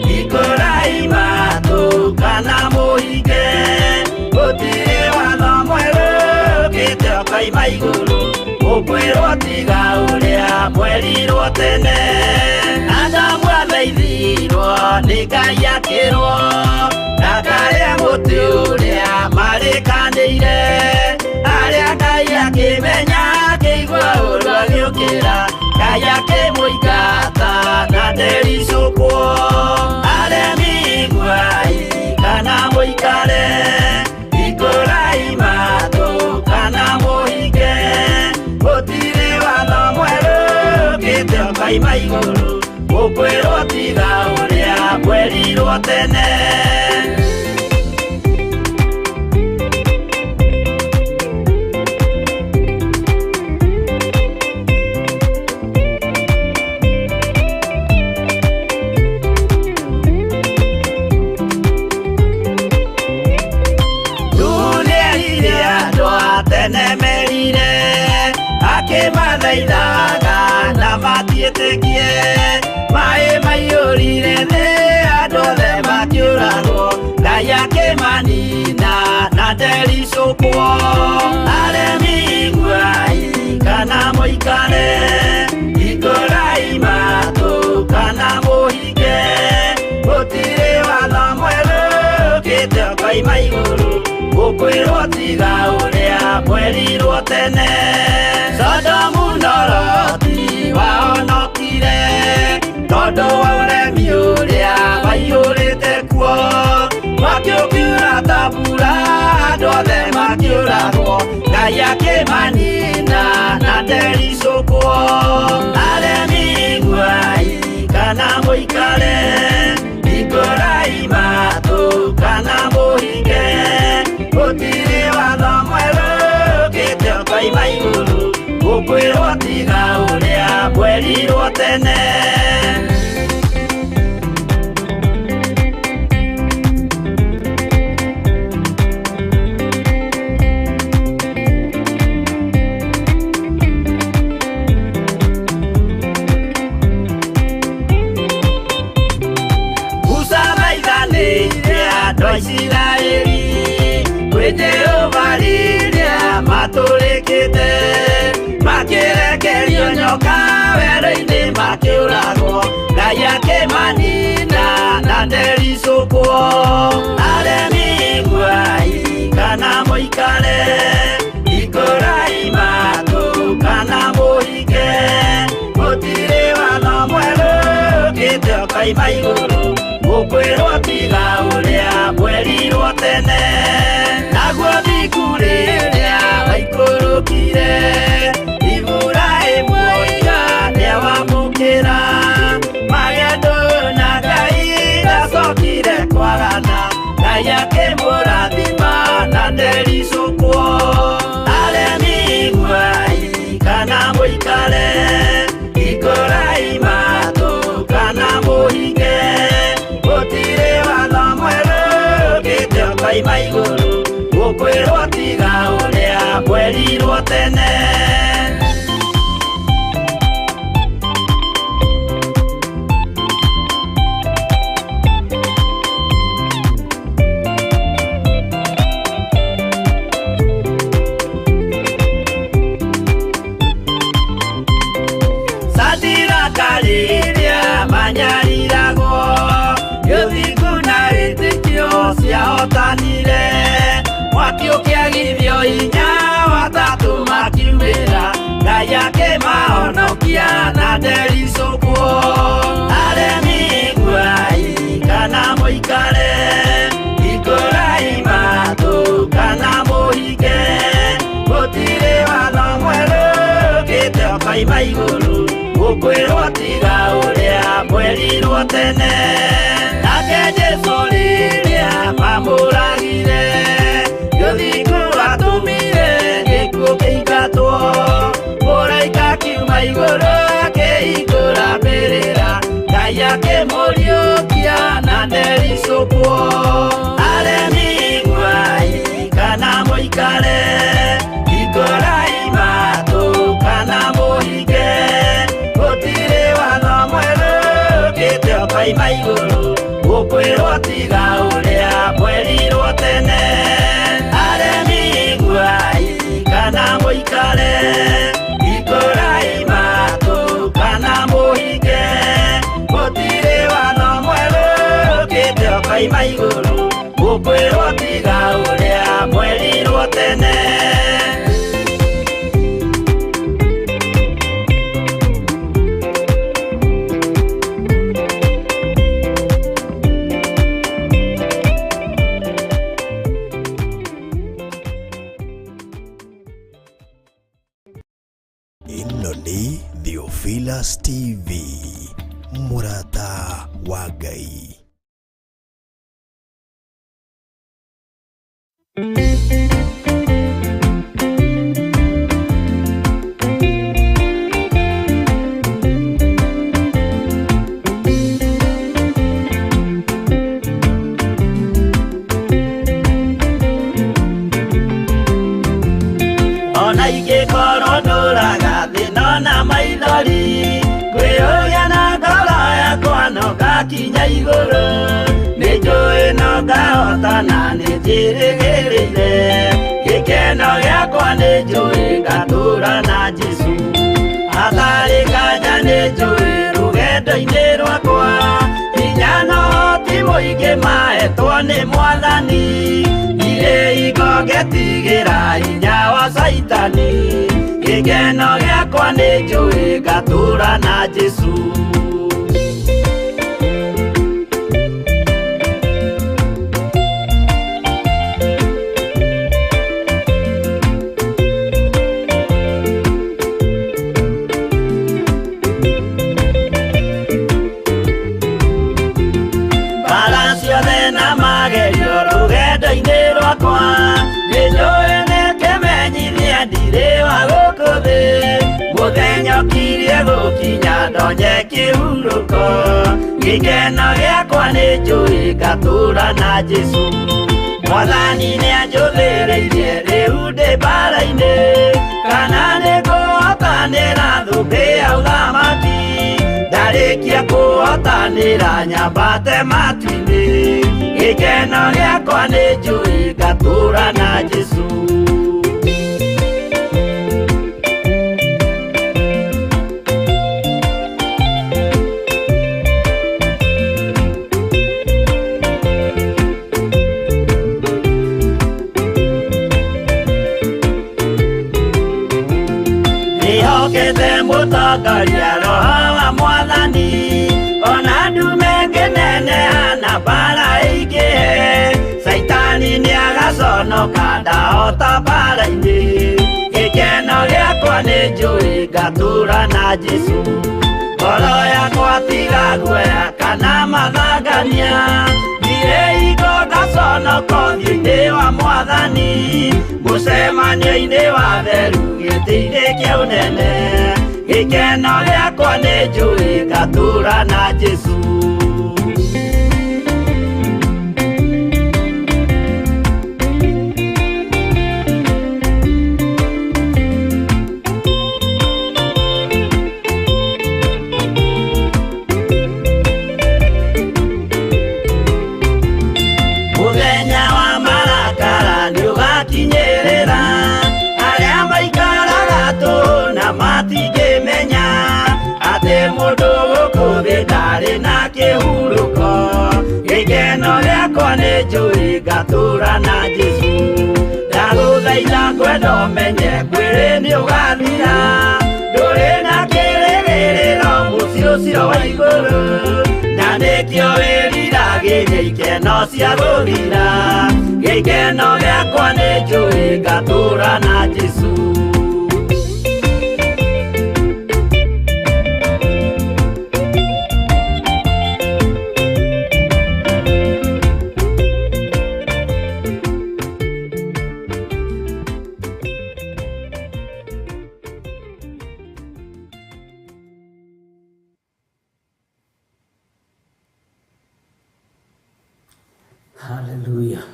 hingũrai matũ kana mũhinge. Gũtirĩ watho mwerũ ũkĩte ũkoima igũrũ, ũkwĩrwo tiga ũrĩa mwerirwo tene. Adamu athaithirwo nĩ Ngai akĩrwo, ndakarĩe mũtĩ ũrĩa marĩkanĩire. Arĩa Ngai akĩmenya akĩigua ũũru agĩũkĩra, Ngai akĩmũingata na ndericũkwo. Aremi iguai kana mũikare, hingũrai matũ kana mũhinge. Gũtirĩ watho mwerũ ũkĩte ũkoima igũrũ, ũkwĩrwo tiga ũrĩa mwerirwo tene. Nĩerire andũ a tene merire, akĩmathaithaga na matiĩtĩkie. Maĩ maiyũrire thĩ, andũ othe makĩũragwo, Ngai akĩmanina na ndericũkwo. Aremi iguai kana mũikare, hingũrai matũ kana mũhinge. Gũtirĩ watho mwerũ ũkĩte ũkoima igũrũ, ũkwĩrwo tiga ũrĩa mwerirwo tene. Sodomu na Loti wahonokire, tondũ wa ũremi ũrĩa waiyũrĩte kuo. Mwaki ũkiura ta mbura, andũ othe makĩũragwo, Ngai akĩmanina na ndericũkwo. Aremi iguai kana mũikare, hingũrai matũ kana mũhinge, gũtirĩ watho mwerũ ũkĩte ũkoima igũrũ, gũkwĩrwo tiga ũrĩa mwerirwo tene. Isiraeli kwĩ Jehova rĩrĩa matũrĩkĩte, makĩrekerio nyoka werũ-inĩ makĩũragwo, Ngai akĩmanina na ndericũkwo. Aremi iguai kana mũikare, hingũrai matũ kana mũhinge, gũtirĩ watho mwerũ ũkĩte ũkoima igũrũ, gũkwĩrwo tiga ũrĩa mwerirwo tene. Naguo thingu rĩrĩa waikũrũkire, Iburahĩmu oiga nĩawamũkĩra, magendo na Ngai ndacokire kwagana, Ngai akĩmũrathima na ndericũkwo. Aremi iguai kana mũikare, hingũrai matũ kana mũhinge, gũtirĩ watho mwerũ ũkĩte ũkoima igũrũ, gũkwĩrwo tiga ũrĩa mwerirwo tene. Sadiraka rĩrĩa manyariragwo, gĩthingu na wĩtĩkio ciahotanire, mwaki ũkĩagithio hinya watatũ makiumĩra, Ngai akĩmahonokia na ndericũkwo. Aremi iguai kana mũikare, hingũrai matũ kana mũhinge, gũtirĩ watho mwerũ ũkĩte ũkoima igũrũ, gũkwĩrwo tiga ũrĩa mwerirwo tene. Nake Jesũ rĩrĩa mamũragire, gĩthingu atũmire gĩkuũ kĩingatwo, mũraika akiuma igũrũ akĩhingũra mbĩrĩra, Ngai akĩmũriũkia na ndericũkwo. Aremi iguai kana mũikare, hingũrai matũ kana mũhinge, gũtirĩ watho mwerũ ũkĩte ũkoima igũrũ, gũkwĩrwo tiga ũrĩa mwerirwo tene. Aremi iguai kana mũikare, hingũrai matũ kana mũhinge, gũtirĩ watho mwerũ ũkĩte ũkoima igũrũ, gũkwĩrwo tiga ũrĩa mwerirwo tene. Ĩno nĩ Theophilus TV, mũrata wa Ngai. Ona ingĩkorwo ndũraga thĩna na maithori, ngwĩyũria na ngoro yakwa no ngakinya igũrũ, nĩnjũĩ no ngahotana nĩnjĩrĩgĩrĩire, gĩkeno gĩakwa nĩnjũĩ ngatũra na Jesũ. Hatarĩ nganja nĩnjũĩ rũgendo-inĩ rwakwa, hinya no ti mũingĩ mahetwo nĩ Mwathani, ndirĩ hingo ngetigĩra hinya wa Caitani, gĩkeno gĩakwa nĩnjũĩ ngatũra na Jesũ. Mũthenya ũkirie gũkinya ndonye kĩhurũko. Gĩkeno gĩakwa nĩ njũĩ ngatũũra na Jesũ. Mwathani nĩanjũthĩrĩirie rĩu ndĩ mbara-inĩ. Kana nĩngũhotanĩra thũmbĩ ya ũthamaki. Ndarĩkia kũhotanĩra nyambate matu-inĩ. Gĩkeno gĩakwa nĩ njũĩ ngatũũra na Jesũ. Nĩhokete mũtongoria roho wa mwathani. Ona ndume ngĩneneha na mbara ĩingĩhe. Caitani nĩagaconoka ndahota mbara-inĩ. Gĩkeno gĩakwa nĩ njũĩ ngatũũra na Jesũ. Ngoro yakwa tiga guoya kana mathangania. Ndirĩ hingo ngaconoka ũthiũ-inĩ wa mwathani. Mũcemanio-inĩ wa theru gĩtĩ-inĩ kĩa ũnene. Gĩkeno gĩakwa nĩ njũĩ ngatũũra na Jesũ. Mũthenya wa marakara nĩũgakinyĩrĩra. Arĩa maikaraga tũhũ na matingĩmenya atĩ mũndũ gũkũ thĩ ndarĩ na kĩhurũko. Gĩkeno gĩakwa nĩ njũĩ ngatũũra na Jesũ. Ndagũthaitha ngwenda ũmenye mwĩrĩ nĩũgathira. Ndũrĩ na kĩrĩgĩrĩro mũciĩ ũcio wa igũrũ. Na nĩkĩo wĩriragĩria ikeno cia gũthira. Gĩkeno gĩakwa nĩ njũĩ ngatũũra na Jesũ. Hallelujah.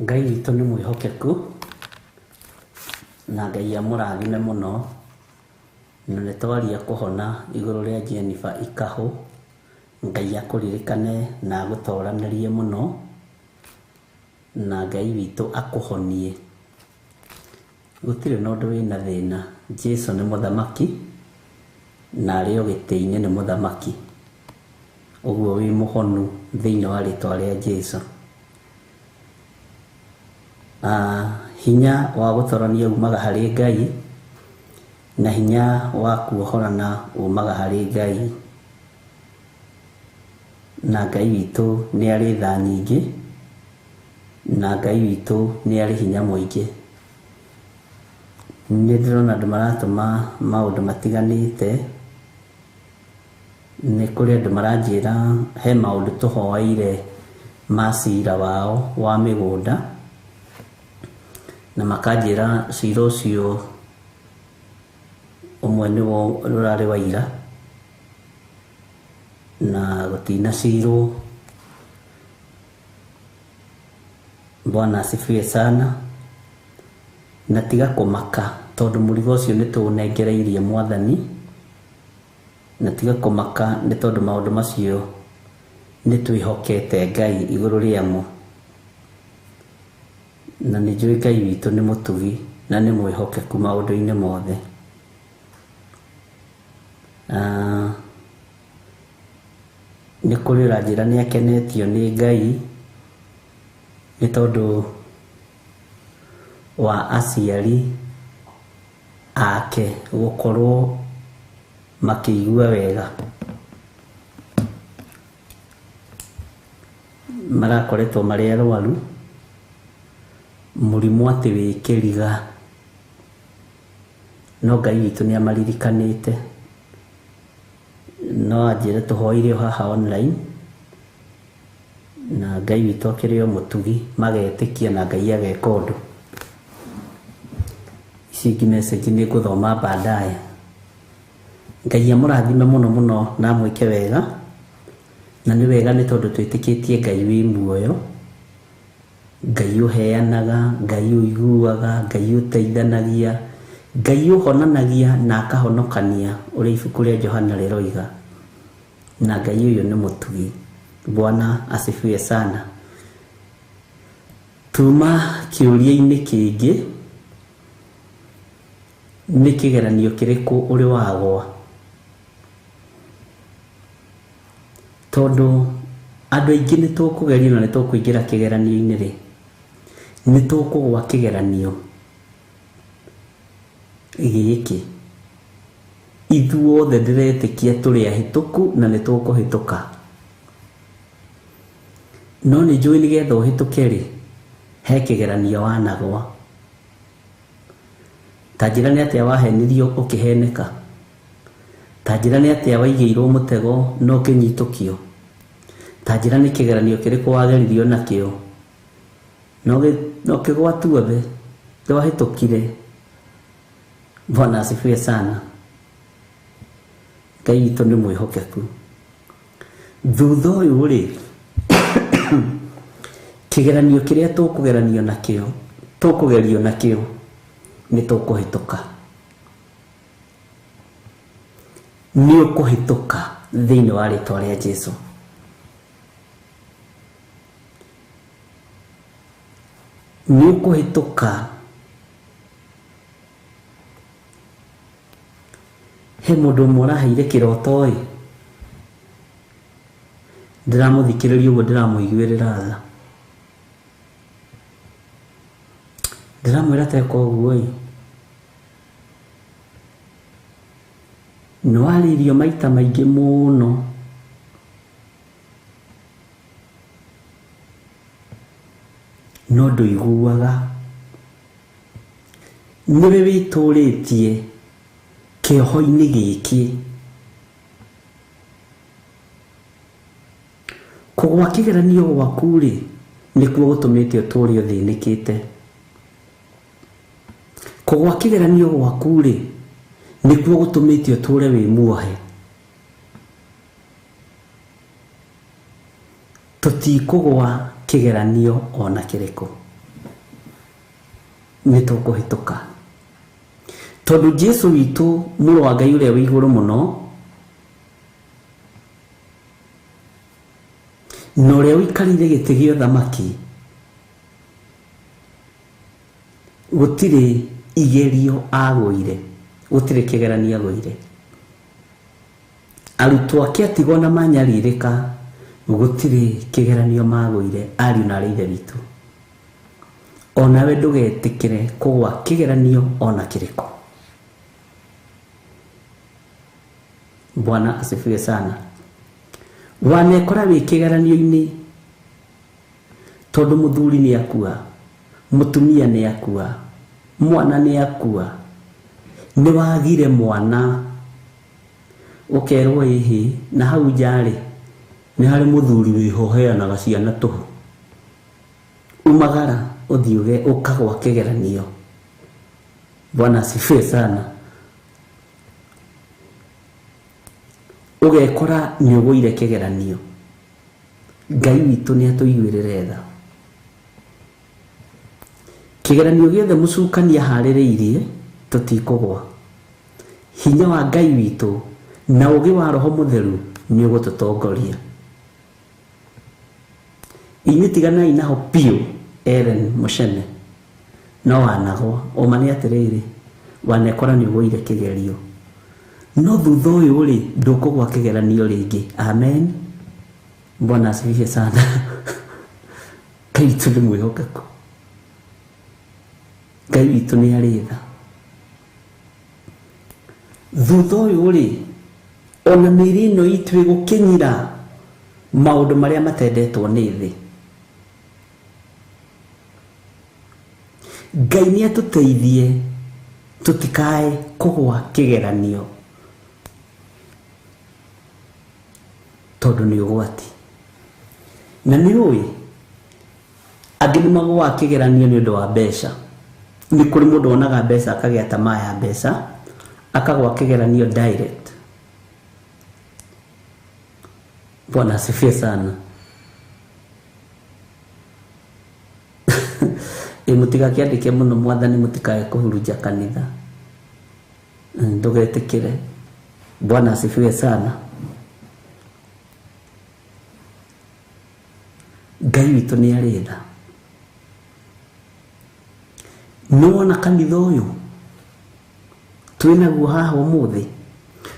Ngai witũ nĩ mwĩhokeku na Ngai amũrathime mũno. Na nĩ twaria kũhona igũrũ rĩa Jennifer Ikahũ. Ngai akũririkane na agũtoranĩrie mũno. Na Ngai witũ akũhonie. Gũtirĩ na ũndũ wĩna thĩna. Jesũ nĩ mũthamaki na arĩ o gĩtĩ-inĩ nĩ mũthamaki. Ũguo wĩ mũhonu thĩinĩ wa rĩtwa rĩa Jesũ. Hinya wa gũtorania umaga harĩ Ngai na hinya wa kuohorana umaga harĩ Ngai. Na Ngai witũ nĩ arĩ tha nyingĩ na Ngai witũ nĩ arĩ hinya mũingĩ. Nĩ ndĩrona andũ maratũma maũndũ matiganĩte. Nĩ kũrĩ andũ maranjĩra he maũndũ tũhoeire ma cira wao wa mĩgũnda. Na makanjĩra cira ũcio ũmwe nĩwo ũrarĩ wa ira na gũtinacirwo. Bwana asifiwe sana. Na tiga kũmaka tondũ mũrigo ũcio nĩ tũũnengereirie mwathani. Na tiga kũmaka nĩ tondũ maũndũ macio nĩ twĩhokete Ngai igũrũ rĩamo. Na nĩ njũĩ Ngai witũ nĩ mũtugi na nĩ mwĩhokeku maũndũ-inĩ mothe. Nĩ kũrĩ ũranjĩra nĩ akenetio nĩ Ngai nĩ tondũ wa aciari ake gũkorwo makĩigua wega. Marakoretwo marĩ arwaru mũrimũ atĩ wĩ kĩriga, no Ngai witũ nĩ amaririkanĩte. No anjĩre tũhoeire o haha online na Ngai witũ akĩrĩ o mũtugi, magetĩkia na Ngai ageka ũndũ. Ici ingĩ message nĩ ngũthoma baadaye. Ngai amũrathime mũno mũno na amwĩke wega. Na nĩ wega nĩ tondũ twĩtĩkĩtie Ngai wĩ muoyo, Ngai ũheanaga, Ngai ũiguaga, Ngai ũteithanagia, Ngai ũhonanagia na akahonokania ũrĩa ibuku rĩa Johana rĩroiga. Na Ngai ũyũ nĩ mũtugi. Bwana asifiwe sana. Tuma kĩũria-inĩ kĩngĩ, nĩ kĩgeranio kĩrĩkũ ũrĩ wagwa? Tondũ andũ aingĩ nĩ tũkũgerio na nĩ tũkũingĩra kĩgeranio-inĩ rĩ, nĩ tũkũgwa kĩgeranio gĩkĩ. Ithuothe ndĩretĩkia tũrĩ ahĩtũku na nĩ tũkũhĩtũka. No nĩ njũĩ nĩgetha ũhĩtũke rĩ, he kĩgeranio wanagwa. Ta njĩra nĩ atĩa wahenirio ũkĩheneka? Ta njĩra nĩ atĩa waigĩirwo mũtego na ũkĩnyitũkio? Ta njĩra nĩ kĩgeranio kĩrĩkũ wageririo nakĩo na ũkĩgwa tuothe, ndwahĩtũkire? Bwana asifiwe sana. Ngai witũ nĩ mwĩhokeku. Thutha ũyũ rĩ, kĩgeranio kĩrĩa tũkũgeranio nakĩo, tũkũgerio nakĩo, nĩ tũkũhĩtũka. Nĩ ũkũhĩtũka thĩinĩ wa rĩtwa rĩa Jesũ. Nĩ ũkũhĩtũka. He mũndũ ũmwe ũraheire kĩroto ĩ, ndĩramũthikĩrĩria ũguo ndĩramũiguĩrĩra tha. Ndĩramwĩra teka ũguo ĩ, nĩ warĩirio maita maingĩ mũno. No ndũiguaga. Nĩwe wĩtũrĩtie kĩoho-inĩ gĩkĩ. Kũgwa kĩgeranio gwaku rĩ, nĩkuo gũtũmĩte ũtũre ũthĩnĩkĩte. Kũgwa kĩgeranio gwaku rĩ, nĩkuo gũtũmĩte ũtũre wĩ muohe. Tũtikũgwa kĩgeranio ona kĩrĩkũ. Nĩ tũkũhĩtũka. Tondũ Jesũ witũ mũrũ wa Ngai ũrĩa wĩ igũrũ mũno, na ũrĩa ũikarĩire gĩtĩ gĩa ũthamaki, gũtirĩ igerio agũire, gũtirĩ kĩgeranio agũire. Arutwo ake atigwo na manyarirĩka, gũtirĩ kĩgeranio magũire, ariũ na arĩ ithe witũ. Onawe ndũgetĩkĩre kũgwa kĩgeranio ona kĩrĩkũ. Bwana asifiwe sana. Wanekora wĩ kĩgeranio-inĩ tondũ mũthuri nĩ akua, mũtumia nĩ akua, mwana nĩ akua, nĩ wagire mwana, ũkerwo ĩhĩ, na hau nja rĩ, nĩ harĩ mũthuri wĩho ũheanaga ciana tũhũ. Umagara ũthiĩ ũkagwa kĩgeranio. Bwana asifiwe sana. Ũgekora nĩ ũgũire kĩgeranio. Ngai witũ nĩ atũiguĩrĩre tha. Kĩgeranio gĩothe mũcukani aharĩrĩirie tũtikũgwa. Hinya wa Ngai witũ na ũũgĩ wa Roho Mũtheru nĩ ũgũtũtongoria. Inyuĩ tiganai naho biũ, Ellen Muchene. No wanagwa, ũma nĩ atĩrĩrĩ, wanekora nĩ ũgũire kĩgerio. No thutha ũyũ rĩ, ndũkũgwa kĩgeranio rĩngĩ. Amen. Bwana asifiwe sana. Ngai witũ nĩ mwĩhokeku. Ngai witũ nĩ arĩ tha. Thutha ũyũ rĩ, ona mĩĩrĩ ĩno itũ ĩgũkĩnyira maũndũ marĩa matendetwo nĩ thĩ. Ngai nĩ atũteithie tũtikae kũgwa kĩgeranio tondũ nĩ ũgwati. Na nĩ ũĩ angĩ nĩ magũaga kĩgeranio nĩ ũndũ wa mbeca. Nĩ kũrĩ mũndũ wonaga mbeca akagĩa tamaa ya mbeca, akagwa kĩgeranio direct. Bwana asifiwe sana. Ĩ mũtigakĩandĩke mũno mwathani, mũtikae kũhurunja kanitha. Ndũgetĩkĩre. Bwana asifiwe sana. Ngai witũ nĩ arĩ tha. Nĩwona kanitha ũyũ twĩnaguo haha ũmũthĩ,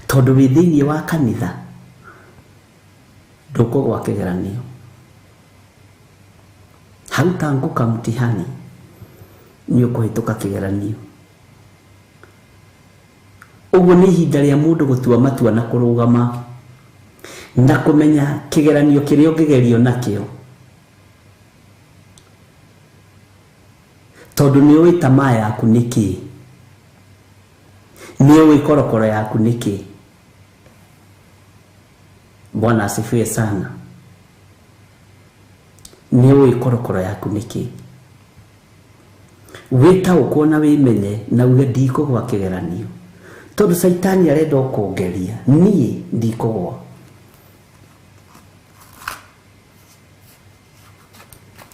tondũ wĩ thĩinĩ wa kanitha ndũkũgwa kĩgeranio. Hautaanguka mtihani, nĩ ũkũhĩtũka kĩgeranio. Ũguo nĩ ihinda rĩa mũndũ gũtua matua na kũrũgama na kũmenya kĩgeranio kĩrĩa ũngĩgerio nakĩo, tondũ nĩ ũĩ tamaa yaku nĩ kĩĩ, nĩ ũĩ korokoro yaku nĩ kĩĩ. Bwana asifiwe sana. Nĩ ũĩ korokoro yaku nĩ kĩĩ. Wĩtaũkwo na wĩmenye na uge ndikũgwa kĩgeranio, tondũ caitani arenda ũkũngeria, niĩ ndikũgwa.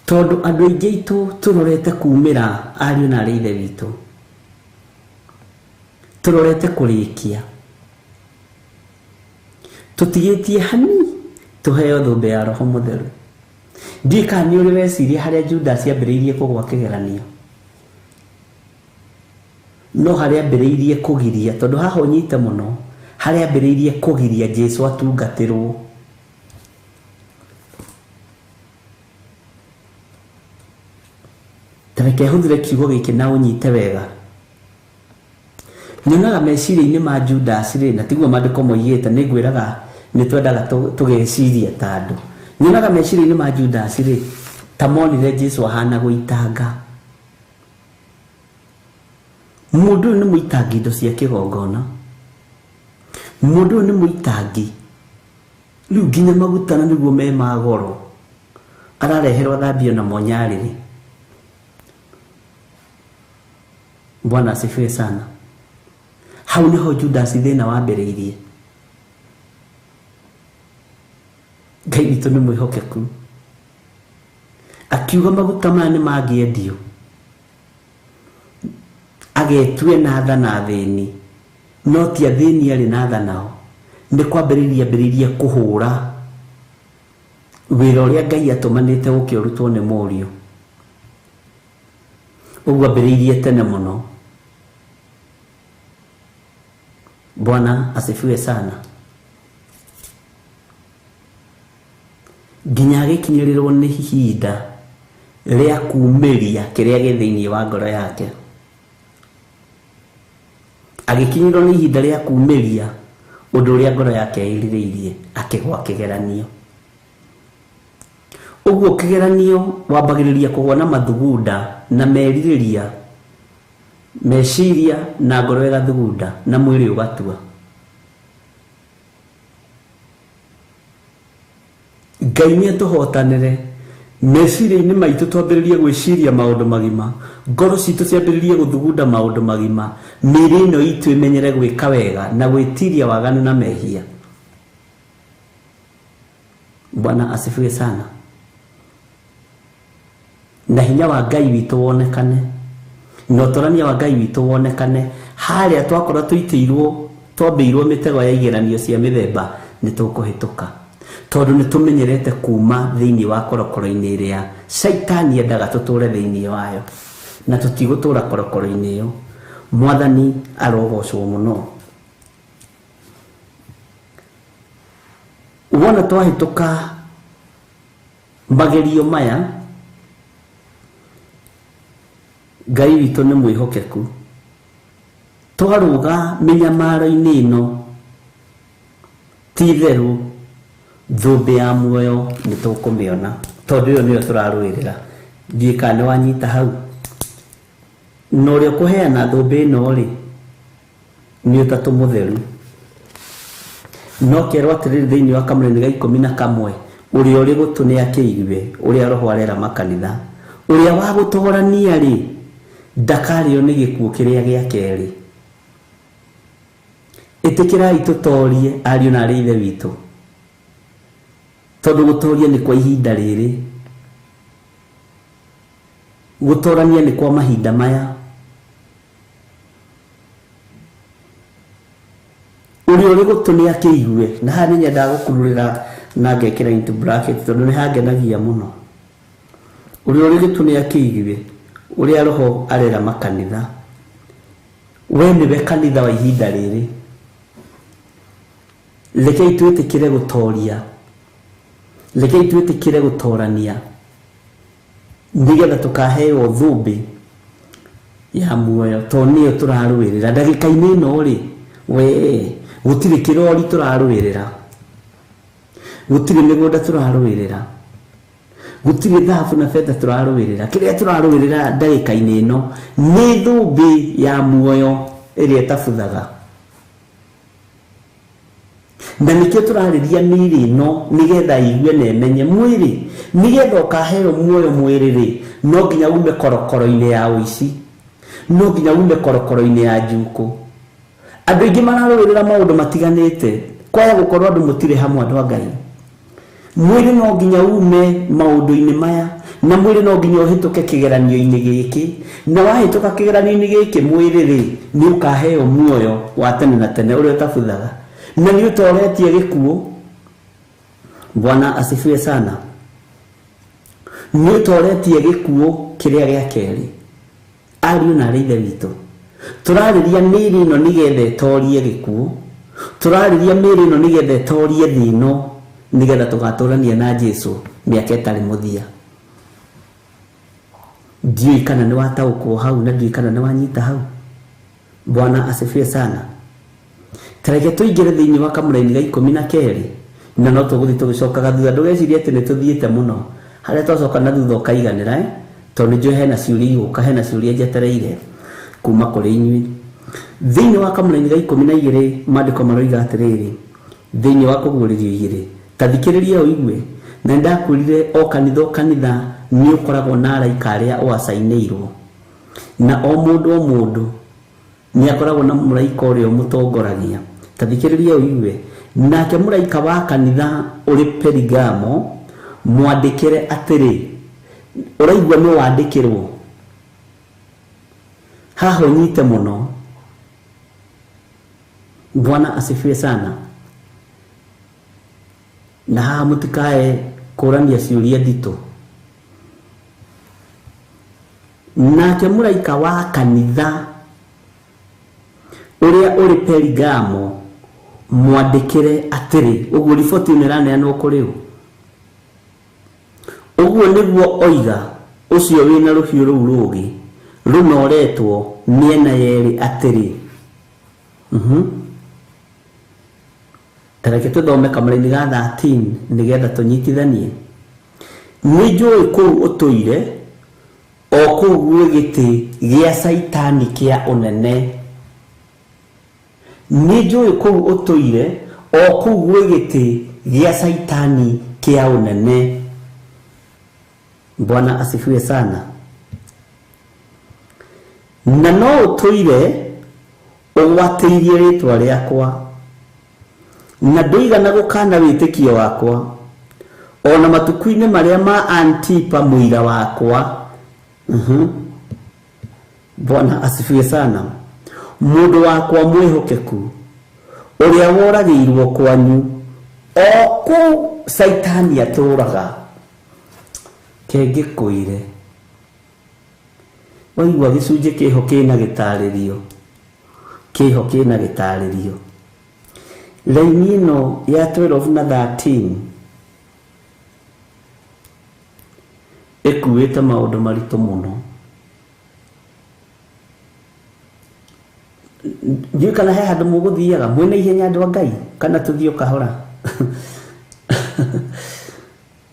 Tondũ andũ aingĩ aitũ tũrorete kumĩra ariũ na arĩ ithe witũ, tũrorete kũrĩkia, tũtigĩtie hani tũheo thũmbĩ ya Roho Mũtheru. Ndiũĩ kana nĩ ũrĩ weciria harĩa Judas ambĩrĩirie kũgwa kĩgeranio, no harĩa ambĩrĩirie kũgiria, tondũ haha ũnyite mũno, harĩa ambĩrĩirie kũgiria Jesu atungatĩrwo. Ta reke hũthĩre kiugo gĩkĩ na ũnyite wega. Nyonaga meciria-inĩ ma Judas rĩ, na tiguo maandĩko moigĩte, nĩ ngwĩraga nĩ twendaga tũgeciria ta andũ. Nyonaga meciria-inĩ ma Judas rĩ, ta monire Jesu ahana gũitanga. Mũndũ ũyũ nĩ mũitangi indo cia kĩgongona, mũndũ ũyũ nĩ mũitangi rĩu nginya maguta na nĩguo me ma goro arareherwo thambio namo nyarĩrĩ. Bwana asifiwe sana. Hau nĩho Judas thĩna wambĩrĩirie. Ngai witũ nĩ mwĩhokeku, akiuga maguta maya nĩ mangĩendio, agetue na tha na athĩni, no ti athĩni arĩ na tha nao. Nĩ kwambĩrĩria ambĩrĩirie kũhũra wĩra ũrĩa Ngai atũmanĩte ũke ũrutwo nĩ mũriũ. Ũguo ambĩrĩirie tene mũno. Bwana asifiwe sana. Nginya agĩkinyĩrĩrwo nĩ ihinda rĩa kumĩria kĩrĩa gĩ thĩinĩ wa ngoro yake. Agĩkinyĩrwo nĩ ihinda rĩa kumĩria ũndũ ũrĩa ngoro yake ĩrirĩirie, akĩgwa kĩgeranio. Ũguo kĩgeranio wambagĩrĩria kũgwa na mathugunda na merirĩria, meciria na ngoro ĩgathugunda na mwĩrĩ ũgatua. Ngai nĩ atũhotanĩre meciria-inĩ maitũ, twambĩrĩrie gwĩciria maũndũ magima, ngoro citũ ciambĩrĩrie gũthugunda maũndũ magima, mĩĩrĩ ĩno itũ ĩmenyere gwĩka wega na gwĩtiria waganu na mehia. Bwana asifiwe sana. Na hinya wa Ngai witũ wonekane, na ũtorania wa Ngai witũ wonekane. Harĩa twakorwo tũitĩirwo, twambĩirwo mĩtego ya igeranio cia mĩthemba, nĩ tũkũhĩtũka, tondũ nĩ tũmenyerete kuma thĩinĩ wa korokoro-inĩ ĩrĩa caitani endaga tũtũre thĩinĩ wayo, na tũtigũtũra korokoro-inĩ ĩyo. Mwathani arogocwo mũno. Wona twahĩtũka magerio maya, Ngai witũ nĩ mwĩhokeku. Twarũga mĩnyamaro-inĩ ĩno, ti itherũ thũmbĩ ya muoyo nĩ tũkũmĩona, tondũ ĩyo nĩyo tũrarũĩrĩra. Ndiũĩ kana nĩ wanyita hau. Na ũrĩa ũkũheana thũmbĩ ĩno rĩ, nĩ Ũtatũ Mũtheru. No kerwo atĩrĩrĩ thĩinĩ wa kamũranĩ ga 11, ũrĩa ũrĩ gũtũ nĩ akĩigue ũrĩa Roho arera makanitha. Ũrĩa wa gũtũhorania rĩ, Ndakarĩo nĩ gĩkuũ kĩrĩa gĩa kerĩ. Ĩtĩkĩrai tũtorie ariũ na arĩ ithe witũ, tondũ gũtoria nĩ kwa ihinda rĩrĩ, gũtorania nĩ kwa mahinda maya. Ũrĩa ũrĩ gũtũ nĩ akĩigue. Na haha nĩ nyendaga gũkururĩra na ngekĩra into bracket tondũ nĩ hangenagia mũno. Ũrĩa ũrĩ gũtũ nĩ akĩigue ũrĩa roho arera makanitha. We nĩwe kanitha wa ihinda rĩrĩ. Rekei twĩtĩkĩre gũtoria, rekei twĩtĩkĩre gũtorania, nĩgetha tũkaheo thũmbĩ ya muoyo, tondũ nĩyo tũrarũĩrĩra ndagĩka-inĩ ĩno rĩ. We gũtirĩ kĩrori tũrarũĩrĩra, gũtirĩ mĩgũnda tũrarũĩrĩra, gũtirĩ thahabu na betha tũrarũĩrĩra. Kĩrĩa tũrarũĩrĩra ndagĩka-inĩ ĩno nĩ thũmbĩ ya muoyo ĩrĩa ĩtabuthaga. Na nĩkĩo tũrarĩria mĩĩrĩ ĩno nĩgetha igue na ĩmenye mwĩrĩ, nĩgetha ũkaheo muoyo mwĩrĩ rĩ, no nginya ume korokoro-inĩ ya ũici, no nginya ume korokoro-inĩ ya njukũ. Andũ aingĩ mararũĩrĩra maũndũ matiganĩte, kwaya gũkorwo andũ mũtirĩ hamwe andũ a Ngai. Mwĩrĩ no nginya ume maũndũ-inĩ maya, na mwĩrĩ no nginya ũhĩtũke kĩgeranio-inĩ gĩkĩ, na wahĩtũka kĩgeranio-inĩ gĩkĩ mwĩrĩ rĩ, nĩ ũkaheo muoyo wa tene na tene ũrĩa ũtabuthaga, na nĩ ũtoretie gĩkuũ. Bwana asifiwe sana. Nĩ ũtoretie gĩkuũ kĩrĩa gĩa kerĩ. Ariũ na arĩ ithe witũ, tũrarĩria mĩĩrĩ ĩno nĩgetha ĩtorie gĩkuũ, tũrarĩria mĩĩrĩ ĩno nĩgetha ĩtorie thĩ ĩno, nĩgetha tũgatũrania na Jesũ mĩaka ĩtarĩ mũthia. Ndiũĩ kana nĩ wataũkwo hau, na ndiũĩ kana nĩ wanyita hau. Bwana asifiwe sana. Tareke tũingĩre thĩinĩ wa kamũraini ga 12, na no tũgũthiĩ tũgĩcokaga thutha. Ndũgecirie atĩ nĩ tũthiĩte mũno, harĩa twacoka na thutha ũkaiganĩra, tondũ nĩ njũĩ hena ciũria igũka, hena ciũria njetereire kuma kũrĩ inyuĩ. Thĩinĩ wa kamũraini ga 12 maandĩko maroiga atĩrĩrĩ, thĩinĩ wa kũguũrĩrio igĩrĩ, ta thikĩrĩria ũigue. Na nĩndakwĩrire o kanitha o kanitha nĩ ũkoragwo na araika arĩa ũacainĩirwo, na o mũndũ o mũndũ nĩ akoragwo na mũraika ũrĩa ũmũtongoragia. Ta thikĩrĩria ũigue. Nake mũraika wa kanitha ũrĩ Perigamo mwandĩkĩre atĩrĩ. Ũraigua nĩ wandĩkĩrwo haha, ũnyite mũno. Bwana asifiwe sana. Na haha mũtikae kũrania ciũria nditũ. Nake mũraika wa kanitha ũrĩa ũrĩ Perigamo mwandĩkĩre atĩrĩ. Ũguo riboti ĩno ĩraneanwo kũrĩ ũ? Ũguo nĩguo oiga ũcio wĩna rũhiũ rũu rũũgĩ rũnoretwo mĩena yerĩ atĩrĩ. Tareke tũthome kamũraini ga 13 nĩgetha tũnyitithanie. Nĩ njũĩ kũu ũtũire, o kũu gwĩ gĩtĩ gĩa Caitani kĩa ũnene. Nĩ njũĩ kũu ũtũire, o kũu gwĩ gĩtĩ gĩa Caitani kĩa ũnene. Bwana asifiwe sana. Na no ũtũire ũgwatĩirie rĩtwa rĩakwa, na ndũigana gũkana wĩtĩkio wakwa, ona matukũ-inĩ marĩa ma Antipa mũira wakwa. Bwana asifiwe sana. Mũndũ wakwa mwĩhokeku ũrĩa woragĩirwo kwanyu, o kũu Caitani atũũraga. Kengĩkũire waigua gĩcunjĩ kĩho kĩna gĩtarĩrio, kĩho kĩna gĩtarĩrio. Raini ĩno ya 12 na 13 ĩkuĩte maũndũ maritũ mũno. Ndiũĩ kana he handũ mũgũthiaga mwĩna ihenya andũ a Ngai, kana tũthiĩ o kahora.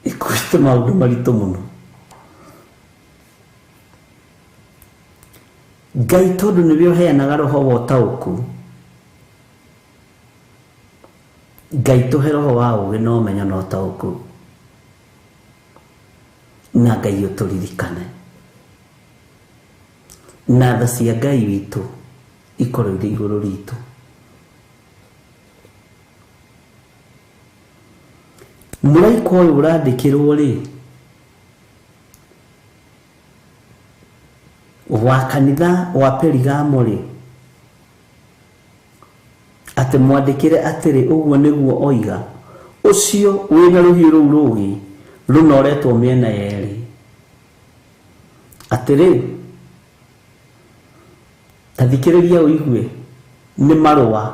Ĩkuĩte maũndũ maritũ mũno. Ngai tondũ nĩwe ũheanaga roho wa ũtaũku, Ngai tũhe roho wa ũũgĩ na ũmenyo na ũtaũku, na Ngai ũtũririkane. Na tha cia Ngai witũ ikorwo irĩ igũrũ ritũ. Mũraika ũyũ ũrandĩkĩrwo rĩ wa kanitha wa Perigamo rĩ, atĩ mwandĩkĩre atĩrĩ, ũguo nĩguo oiga ũcio wĩna rũhiũ rũu rũũgĩ rũnoretwo mĩena yerĩ, atĩrĩ, ta thikĩrĩria ũigue, nĩ marũa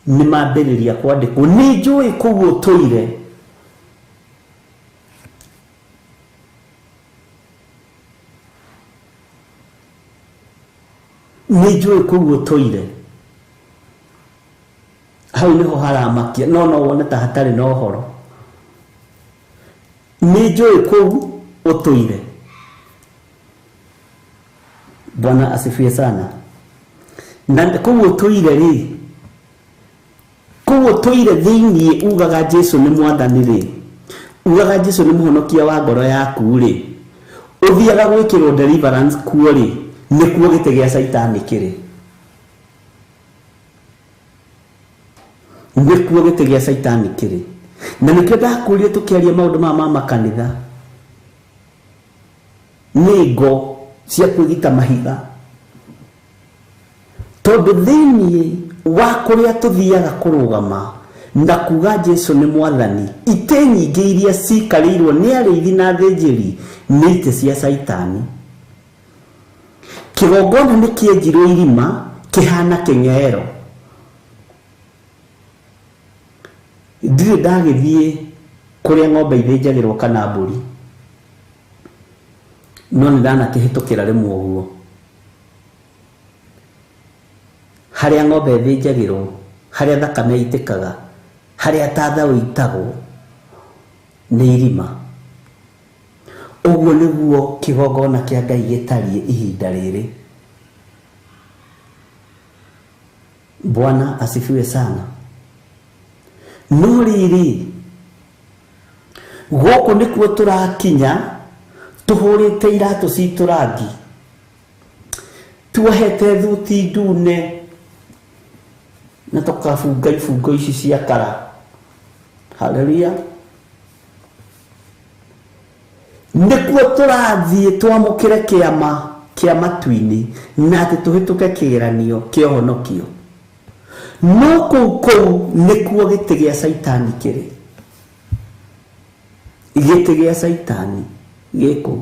nĩ mambĩrĩria kwandĩkwo, nĩ njũĩ kũu ũtũire. Nĩ njũĩ kũu ũtũire. Hau nĩho haramakia, no no wone ta hatarĩ na ũhoro. Nĩ njũĩ kũu ũtũire. Bwana asifiwe sana. Na kũu ũtũire rĩ, kũu ũtũire thĩinĩ ugaga Jesu nĩ mwathani rĩ, ugaga Jesu nĩ mũhonokia wa ngoro yaku rĩ, ũthiaga gwĩkĩrwo deliverance kuo rĩ, nĩkuo gĩtĩ gĩa Caitani kĩrĩ. Nĩkuo gĩtĩ gĩa Caitani kĩrĩ. Na nĩkĩo ndakũria tũkĩaria maũndũ maya ma makanitha, nĩ ngo cia kwĩgita mahiga, tondũ thĩinĩ wa kũrĩa tũthiaga kũrũgama na kuga Jesu nĩ mwathani, itĩ nyingĩ iria cikarĩirwo nĩ arĩithi na athĩnjĩri nĩ itĩ cia Caitani. Kĩgongona nĩ kĩenjirwo irima kĩhana kĩng'ero. Ndirĩ ndagĩthiĩ kũrĩa ng'ombe ithĩnjagĩrwo kana mbũri, no nĩ ndanakĩhĩtũkĩra rĩmwe ũguo. Harĩa ng'ombe ĩthĩnjagĩrwo, harĩa thakame ĩitĩkaga, harĩa tatha ũitagwo nĩ irima. Ũguo nĩguo kĩgongona kĩa Ngai gĩtariĩ ihinda rĩrĩ. Bwana asifiwe sana. No rĩrĩ, gũkũ nĩkuo tũrakinya tũhũrĩte iratũ citũ rangi, tuohete thuti ndune na tũkabunga ibungo ici cia kara. Haleluya. Nĩkuo tũrathiĩ twamũkĩre kĩama kĩa matu-inĩ na atĩ tũhĩtũke kĩgeranio kĩa ũhonokio. No kũu kũu nĩkuo gĩtĩ gĩa Caitani kĩrĩ. Gĩtĩ gĩa Caitani gĩkũ.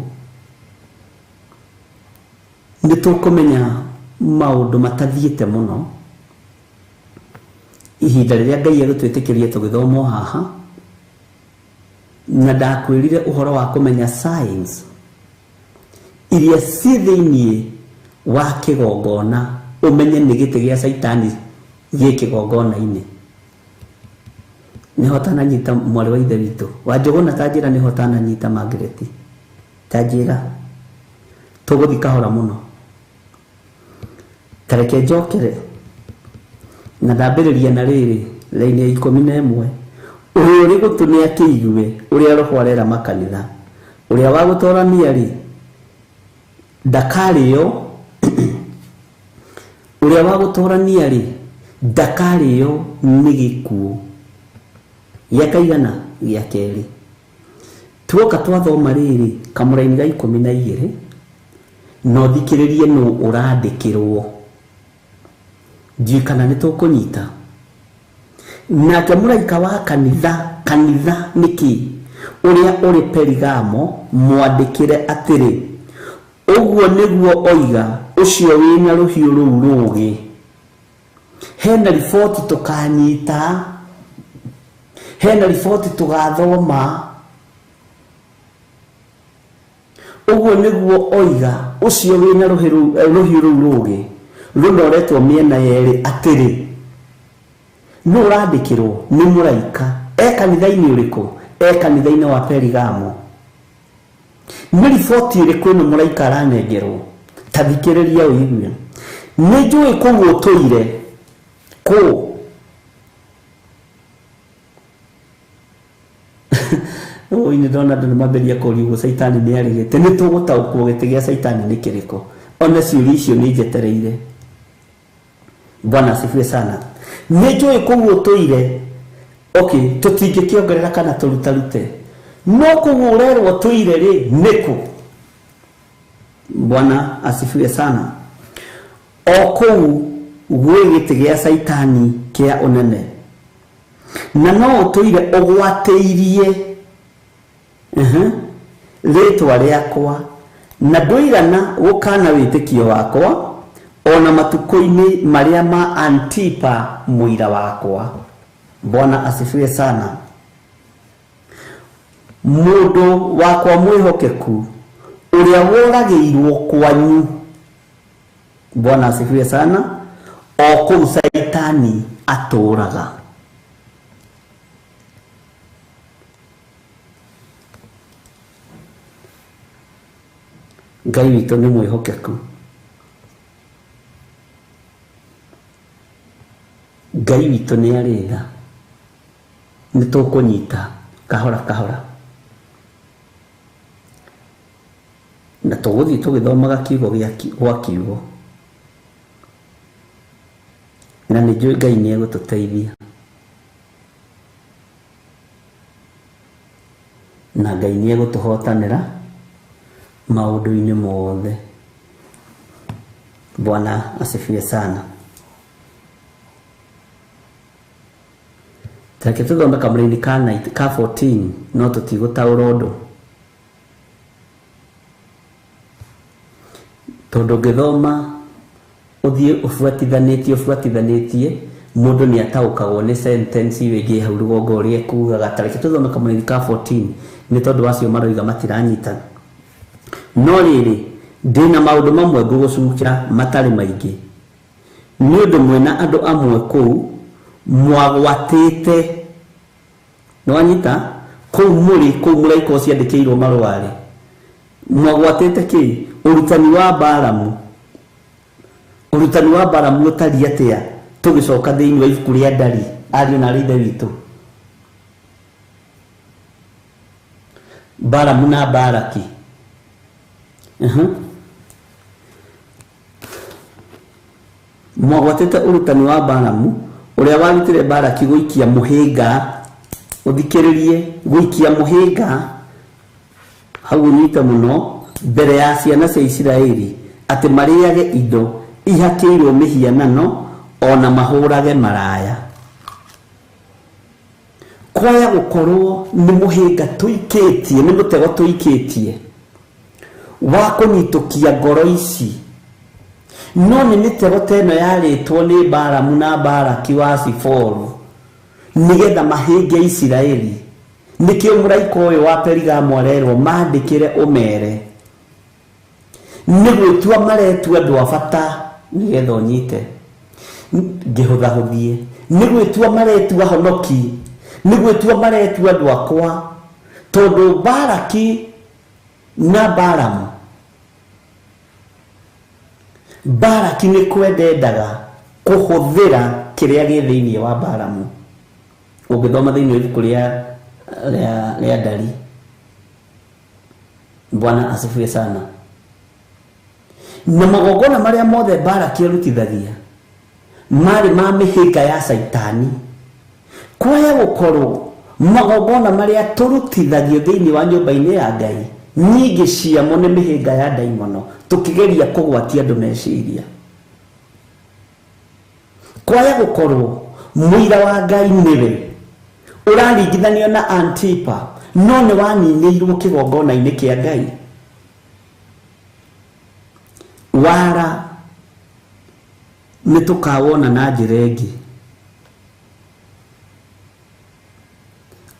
Nĩ tũkũmenya maũndũ matathiĩte mũno ihinda rĩrĩa Ngai egũtwĩtĩkĩria tũgĩthoma haha, na ndakwĩrire ũhoro wa kũmenya science iria ciĩ thĩinĩ wa kĩgongona, ũmenye nĩ gĩtĩ gĩa Caitani gĩ kĩgongona-inĩ. Nĩho tananyita mwarĩ wa ithe witũ wa Njũgũna, ta njĩra nĩho tananyita Margaret, ta njĩra tũgũthiĩ kahora mũno. Ta reke njokere na ndambĩrĩria na rĩrĩ raini ya 11. Ũrĩa ũrĩ gũtũ nĩ akĩigue ũrĩa Roho arera makanitha. Ũrĩa wa gũtorania rĩ ndakarĩo, ũrĩa wa gũtorania rĩ ndakarĩo nĩ gĩkuũ. Gĩa kaigana? Gĩa kerĩ. Tuoka twathoma rĩrĩ kamũraini ga 12, no thikĩrĩrie nũ ũrandĩkĩrwo. Ndiũĩ kana nĩ tũkũnyita. Nake mũraika wa kanitha, kanitha nĩkĩ, ũrĩa ũrĩ Perigamo, mwandĩkĩre atĩrĩ, ũguo nĩguo oiga ũcio wĩna rũhiũ rũu rũũgĩ. Hena riboti tũkanyita, hena riboti tũgathoma. Ũguo nĩguo oiga ũcio wĩna rũhiũ rũu rũũgĩ rũnoretwo mĩena yerĩ atĩrĩ, nũ ũrandĩkĩrwo? Nĩ mũraika. E kanitha-inĩ ũrĩkũ? E kanitha-inĩ wa Perigamo. Nĩ riboti ĩrĩkũ ĩno mũraika aranengerwo? Ta thikĩrĩria ũigue. Nĩ njũĩ kũu ũtũire. Kũu. Oi, nĩ ndona andũ nĩ mambĩrĩria kũũria ũguo Caitani nĩ arĩgĩte. Nĩ tũgũtaũkwo gĩtĩ gĩa Caitani nĩ kĩrĩkũ. Ona ciũria icio nĩ njetereire. Bwana asifiwe sana. Nĩ njũĩ kũu ũtũire, okay, tũtingĩkĩongerera kana tũrutarute, no kũu ũrerwo tũire rĩ nĩkũ? Bwana asifiwe sana. O kũu gwĩ gĩtĩ gĩa Caitani kĩa ũnene, na no ũtũire ũgwatĩirie rĩtwa rĩakwa, na ndũigana gũkana wĩtĩkio wakwa ona matukũ-inĩ marĩa ma Antipa mũira wakwa. Bwana asifiwe sana. Mũndũ wakwa mwĩhokeku ũrĩa woragĩirwo kwanyu, Bwana asifiwe sana, o kũu Caitani atũraga. Ngai witũ nĩ mwĩhokeku. Ngai witũ nĩ arĩ tha. Nĩ tũkũnyita kahora kahora, na tũgũthiĩ tũgĩthomaga kiugo gwa kiugo, na nĩ njũĩ Ngai nĩ egũtũteithia, na Ngai nĩ egũtũhotanĩra maũndũ-inĩ mothe. Bwana asifiwe sana. Reke tũthome kamũraini ka 14, no tũtigũtaũra ũndũ, tondũ ũngĩthoma ũthiĩ ũbuatithanĩtie mũndũ nĩ ataũkagwo nĩ sentence ĩyo ĩngĩ hau rũgongo ũrĩa ĩkugaga. Ta reke tũthome kamũraini ka 14, nĩ tondũ acio maroiga matiranyita. No rĩrĩ, ndĩna maũndũ mamwe ngũgũcukĩra matarĩ maingĩ, nĩ ũndũ mwĩna andũ amwe kũu mwagwatĩte, nĩwanyita, kũu mũrĩ kũu mũraika ũcio andĩkĩirwo marũa-rĩ, mwagwatĩte kĩ? Ũrutani wa Balamu. Ũrutani wa Balamu ũtariĩ atĩa? Tũgĩcoka thĩinĩ wa ibuku rĩa Ndari, ariũ na aarĩ ithe witũ, Balamu na Balaki. Mwagwatĩte ũrutani wa Balamu ũrĩa warutire Balaki gũikia mũhĩnga, ũthikĩrĩrie, gũikia mũhĩnga hau ũnyite mũno mbere ya ciana cia Isiraeli, atĩ marĩage indo ihakĩirwo mĩhianano ona mahũrage maraya. Kwaya gũkorwo nĩ mũhĩnga tũikĩtie, nĩ mũtego tũikĩtie wa kũnyitũkia ngoro ici, no nĩ mĩtego ta ĩno yarĩtwo nĩ Balamu na Balaki wa Siforu nĩgetha mahĩnge Isiraeli. Nĩkĩo mũraika ũyũ wa Perigamo arerwo mandĩkĩre ũmere, nĩ gwĩtua maretua andũ a bata nĩgetha ũnyite ngĩhũthahũthie, nĩ gwĩtua maretua honoki, nĩ gwĩtua maretua andũ akwa, tondũ Balaki na Balamu, Balaki nĩ kwendendaga kũhũthĩra kĩrĩa gĩ thĩinĩ wa Balamu. Ũngĩthoma thĩinĩ wa ibuku rĩa Ndari. Bwana asifiwe sana. Na magongona marĩa mothe Balaki arutithagia marĩ ma mĩhĩnga ya Caitani. Kwaya gũkorwo magongona marĩa tũrutithagio thĩinĩ wa nyũmba-inĩ ya Ngai nyingĩ ciamo nĩ mĩhĩnga ya ndaimono, tũkĩgeria kũgwatia andũ meciria. Kwaya gũkorwo mũira wa Ngai nĩwe ũraringithanio na Antipa, no nĩ waninĩirwo kĩgongona-inĩ kĩa Ngai. Wara nĩ tũkawona na njĩra ĩngĩ.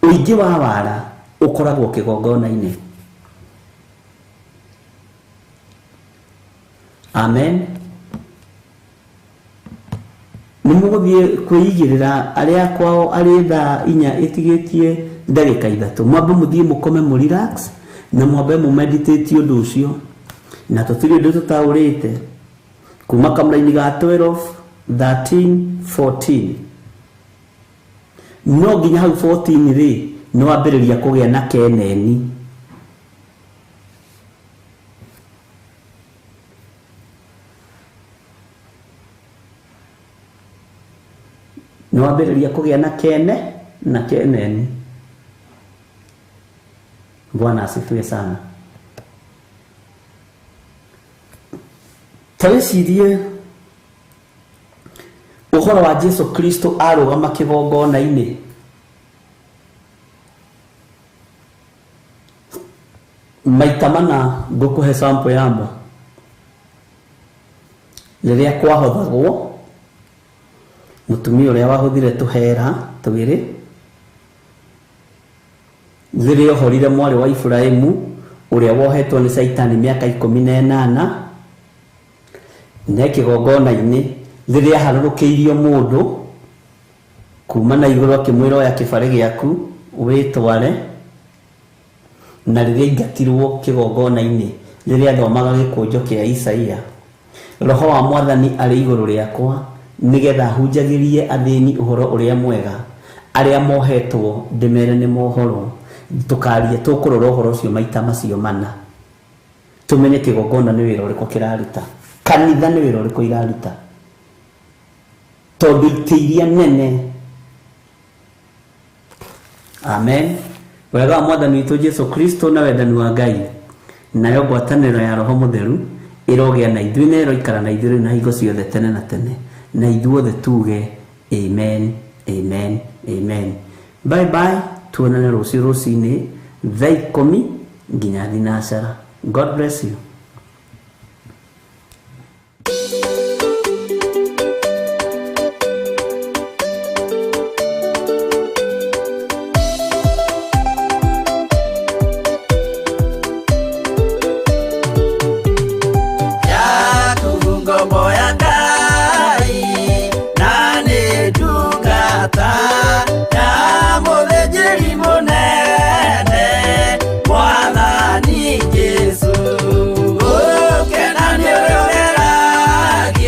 Ũingĩ wa wara ũkoragwo kĩgongona-inĩ. Amen. Nĩ mũgũthiĩ kwĩigĩrĩra arĩa kwao arĩ thaa 4 ĩtigĩtie ndagĩka 3, mwambe mũthiĩ mũkome mũ relax, na mwambe mũ meditate ũndũ ũcio, na tũtirĩ ũndũ tũtaũrĩte kuma kamũraini ga 12, 13, 14. No nginya hau 14 rĩ, nĩ wambĩrĩria kũgĩa na keneni. Nĩ wambĩrĩria kũgĩa na kene na keneni. Bwana asifiwe sana. Ta wĩcirie ũhoro wa Jesu Kristo arũgama kĩgongona-inĩ. Maita mana ngũkũhe sample yamo. Rĩrĩa kwahothagwo mũtumia ũrĩa wahuthire tũhera twĩrĩ, rĩrĩa ohorire mwarĩ wa Iburahĩmu ũrĩa wohetwo nĩ Caitani mĩaka 18, ne kĩgongona-inĩ rĩrĩa aharũrũkĩirio mũndũ kuma na igũrũ akĩmwĩra oya kĩbarĩ gĩaku wĩtware, na rĩrĩa aingatirwo kĩgongona-inĩ rĩrĩa athomaga gĩkũnjo kĩa Isaia, roho wa mwathani arĩ igũrũ rĩakwa nĩgetha hunjagĩrie athĩni ũhoro ũrĩa mwega, arĩa mohetwo ndĩmere nĩ mohorwo. Tũkaria tũkũrora ũhoro ũcio maita macio mana, tũmenye kĩgongona nĩ wĩra ũrĩkũ kĩraruta, kanitha nĩ wĩra ũrĩkũ iraruta, tondũ itĩ iria nene. Amen. Wega wa mwathani witũ Jesu Kristo na wendani wa Ngai nayo ngwatanĩro ya Roho Mũtheru ĩrogĩa na ithuĩ na ĩroikara na ithuĩ rĩu na hingo ciothe tene na tene, na ithuothe tuge amen, amen, amen. Bye bye, tuonane rũciũ rũcinĩ thaa 10 nginya thinacara. God bless you. Mwathani Jesu, ũkena nĩ ũrĩa ũgeragia.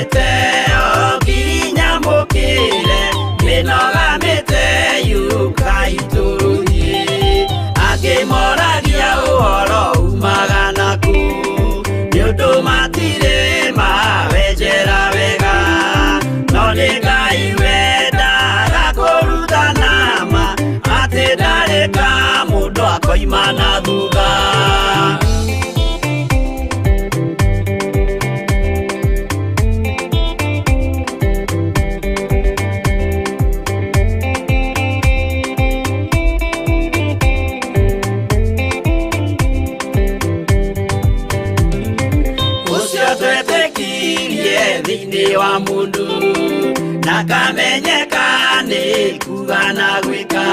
mĩte o nginya mũkĩre mĩnoga mĩte yũkai tũthiĩ angĩ moragia ũhoro umaga naku nĩ ũndũ matirĩ mawenjera wega no nĩ Ngai wendaga kũrutana ma atĩ ndarĩ ka mũndũ akoima na thutha. Ũcio twetĩkirie thĩinĩ wa mũndũ na kamenyeka nĩ kuga na gwĩka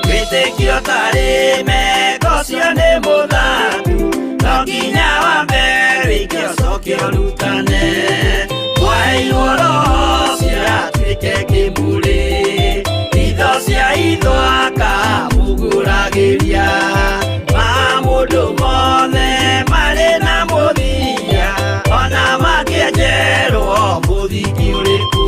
wĩtĩkio tarĩ meko ũcio nĩ mũthatu no nginya wambe wĩke ũcoke ũrutane mwaheirwo roho ũcio atuĩke kĩmũrĩ itho cia itho akamũgũragĩria ma mũndũ mothe marĩ na mũthia ona makĩenjerwo mũthingi ũrĩkũ.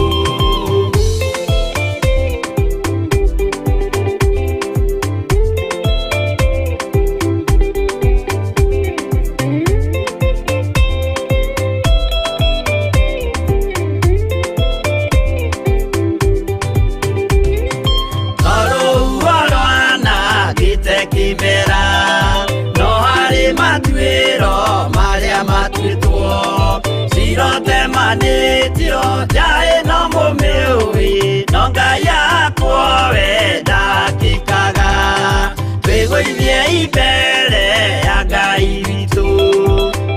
Kĩmera no harĩ matuĩro marĩa matuĩtwo cirotemanĩtio njaĩ no mũmĩũĩ no Ngai akwo we ndakĩkaga twĩgũithie mbere ya Ngai witũ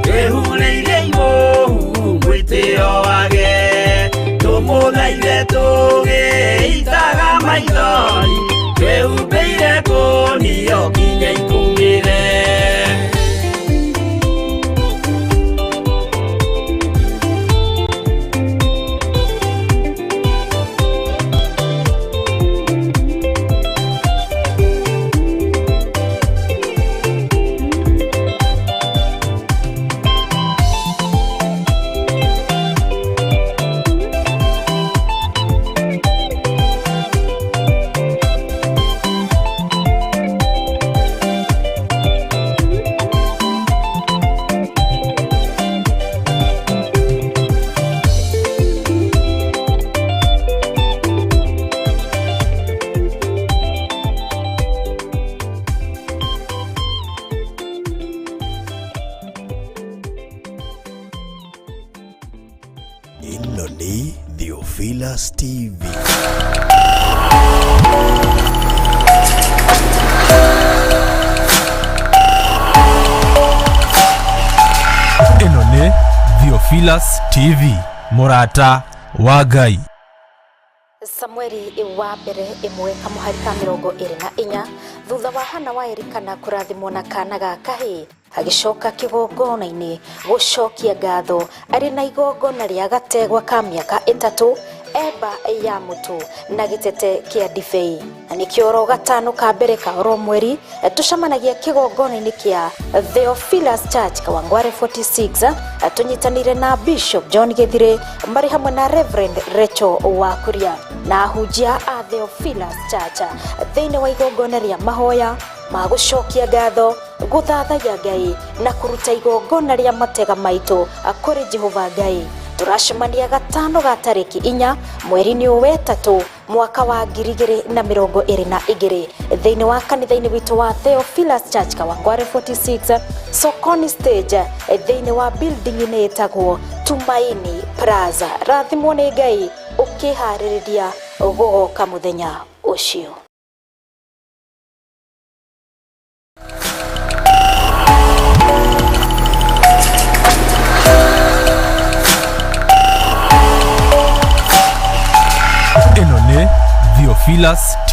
twĩhurĩire imũhu mwĩtĩo wage tũmũthaithe tũgĩitaga maithori twĩhumbĩire kũnio nginya ikũmĩre. Ĩno nĩ Theophilus TV. Ĩno nĩ Theophilus TV, mũrata wa Ngai. Samueli wa mbere ĩmwe kamũhari ka 24 thutha wa Hana wa Elikana kũrathimwo na kana ga kahĩĩ agĩcoka kĩgongona-inĩ gũcokia ngatho arĩ na igongona rĩa gategwa ka mĩaka 3 eba ya mũtu na gĩtete kĩa ndibei na nĩkĩo oro gatano ka mbere ka oro mweri tũcemanagia kĩgongona-inĩ kĩa Theophilus Church Kawangware 46 tũnyitanĩire na Bishop John Gĩthire marĩ hamwe na Reverend Rachel Wakuria na ahunjia a Theophilus Church thĩinĩ wa igongona rĩa mahoya ma gũcokia ngatho gũthathaiya Ngai na kũruta igongona rĩa matega maitũ kũrĩ Jehova Ngai. Tũracemania gatano ga tarĩki 4 mweri-inĩ wa 3 mwaka wa 2022 thĩinĩ wa kanitha-inĩ witũ wa Theophilus Church Kawangware 46 Sokoni stage thĩinĩ wa building-inĩ ĩtagwo Tumaini Plaza. Rathimwo nĩ Ngai ũkĩharĩrĩria gũgoka mũthenya ũcio. Ĩno nĩ Theophilus TV.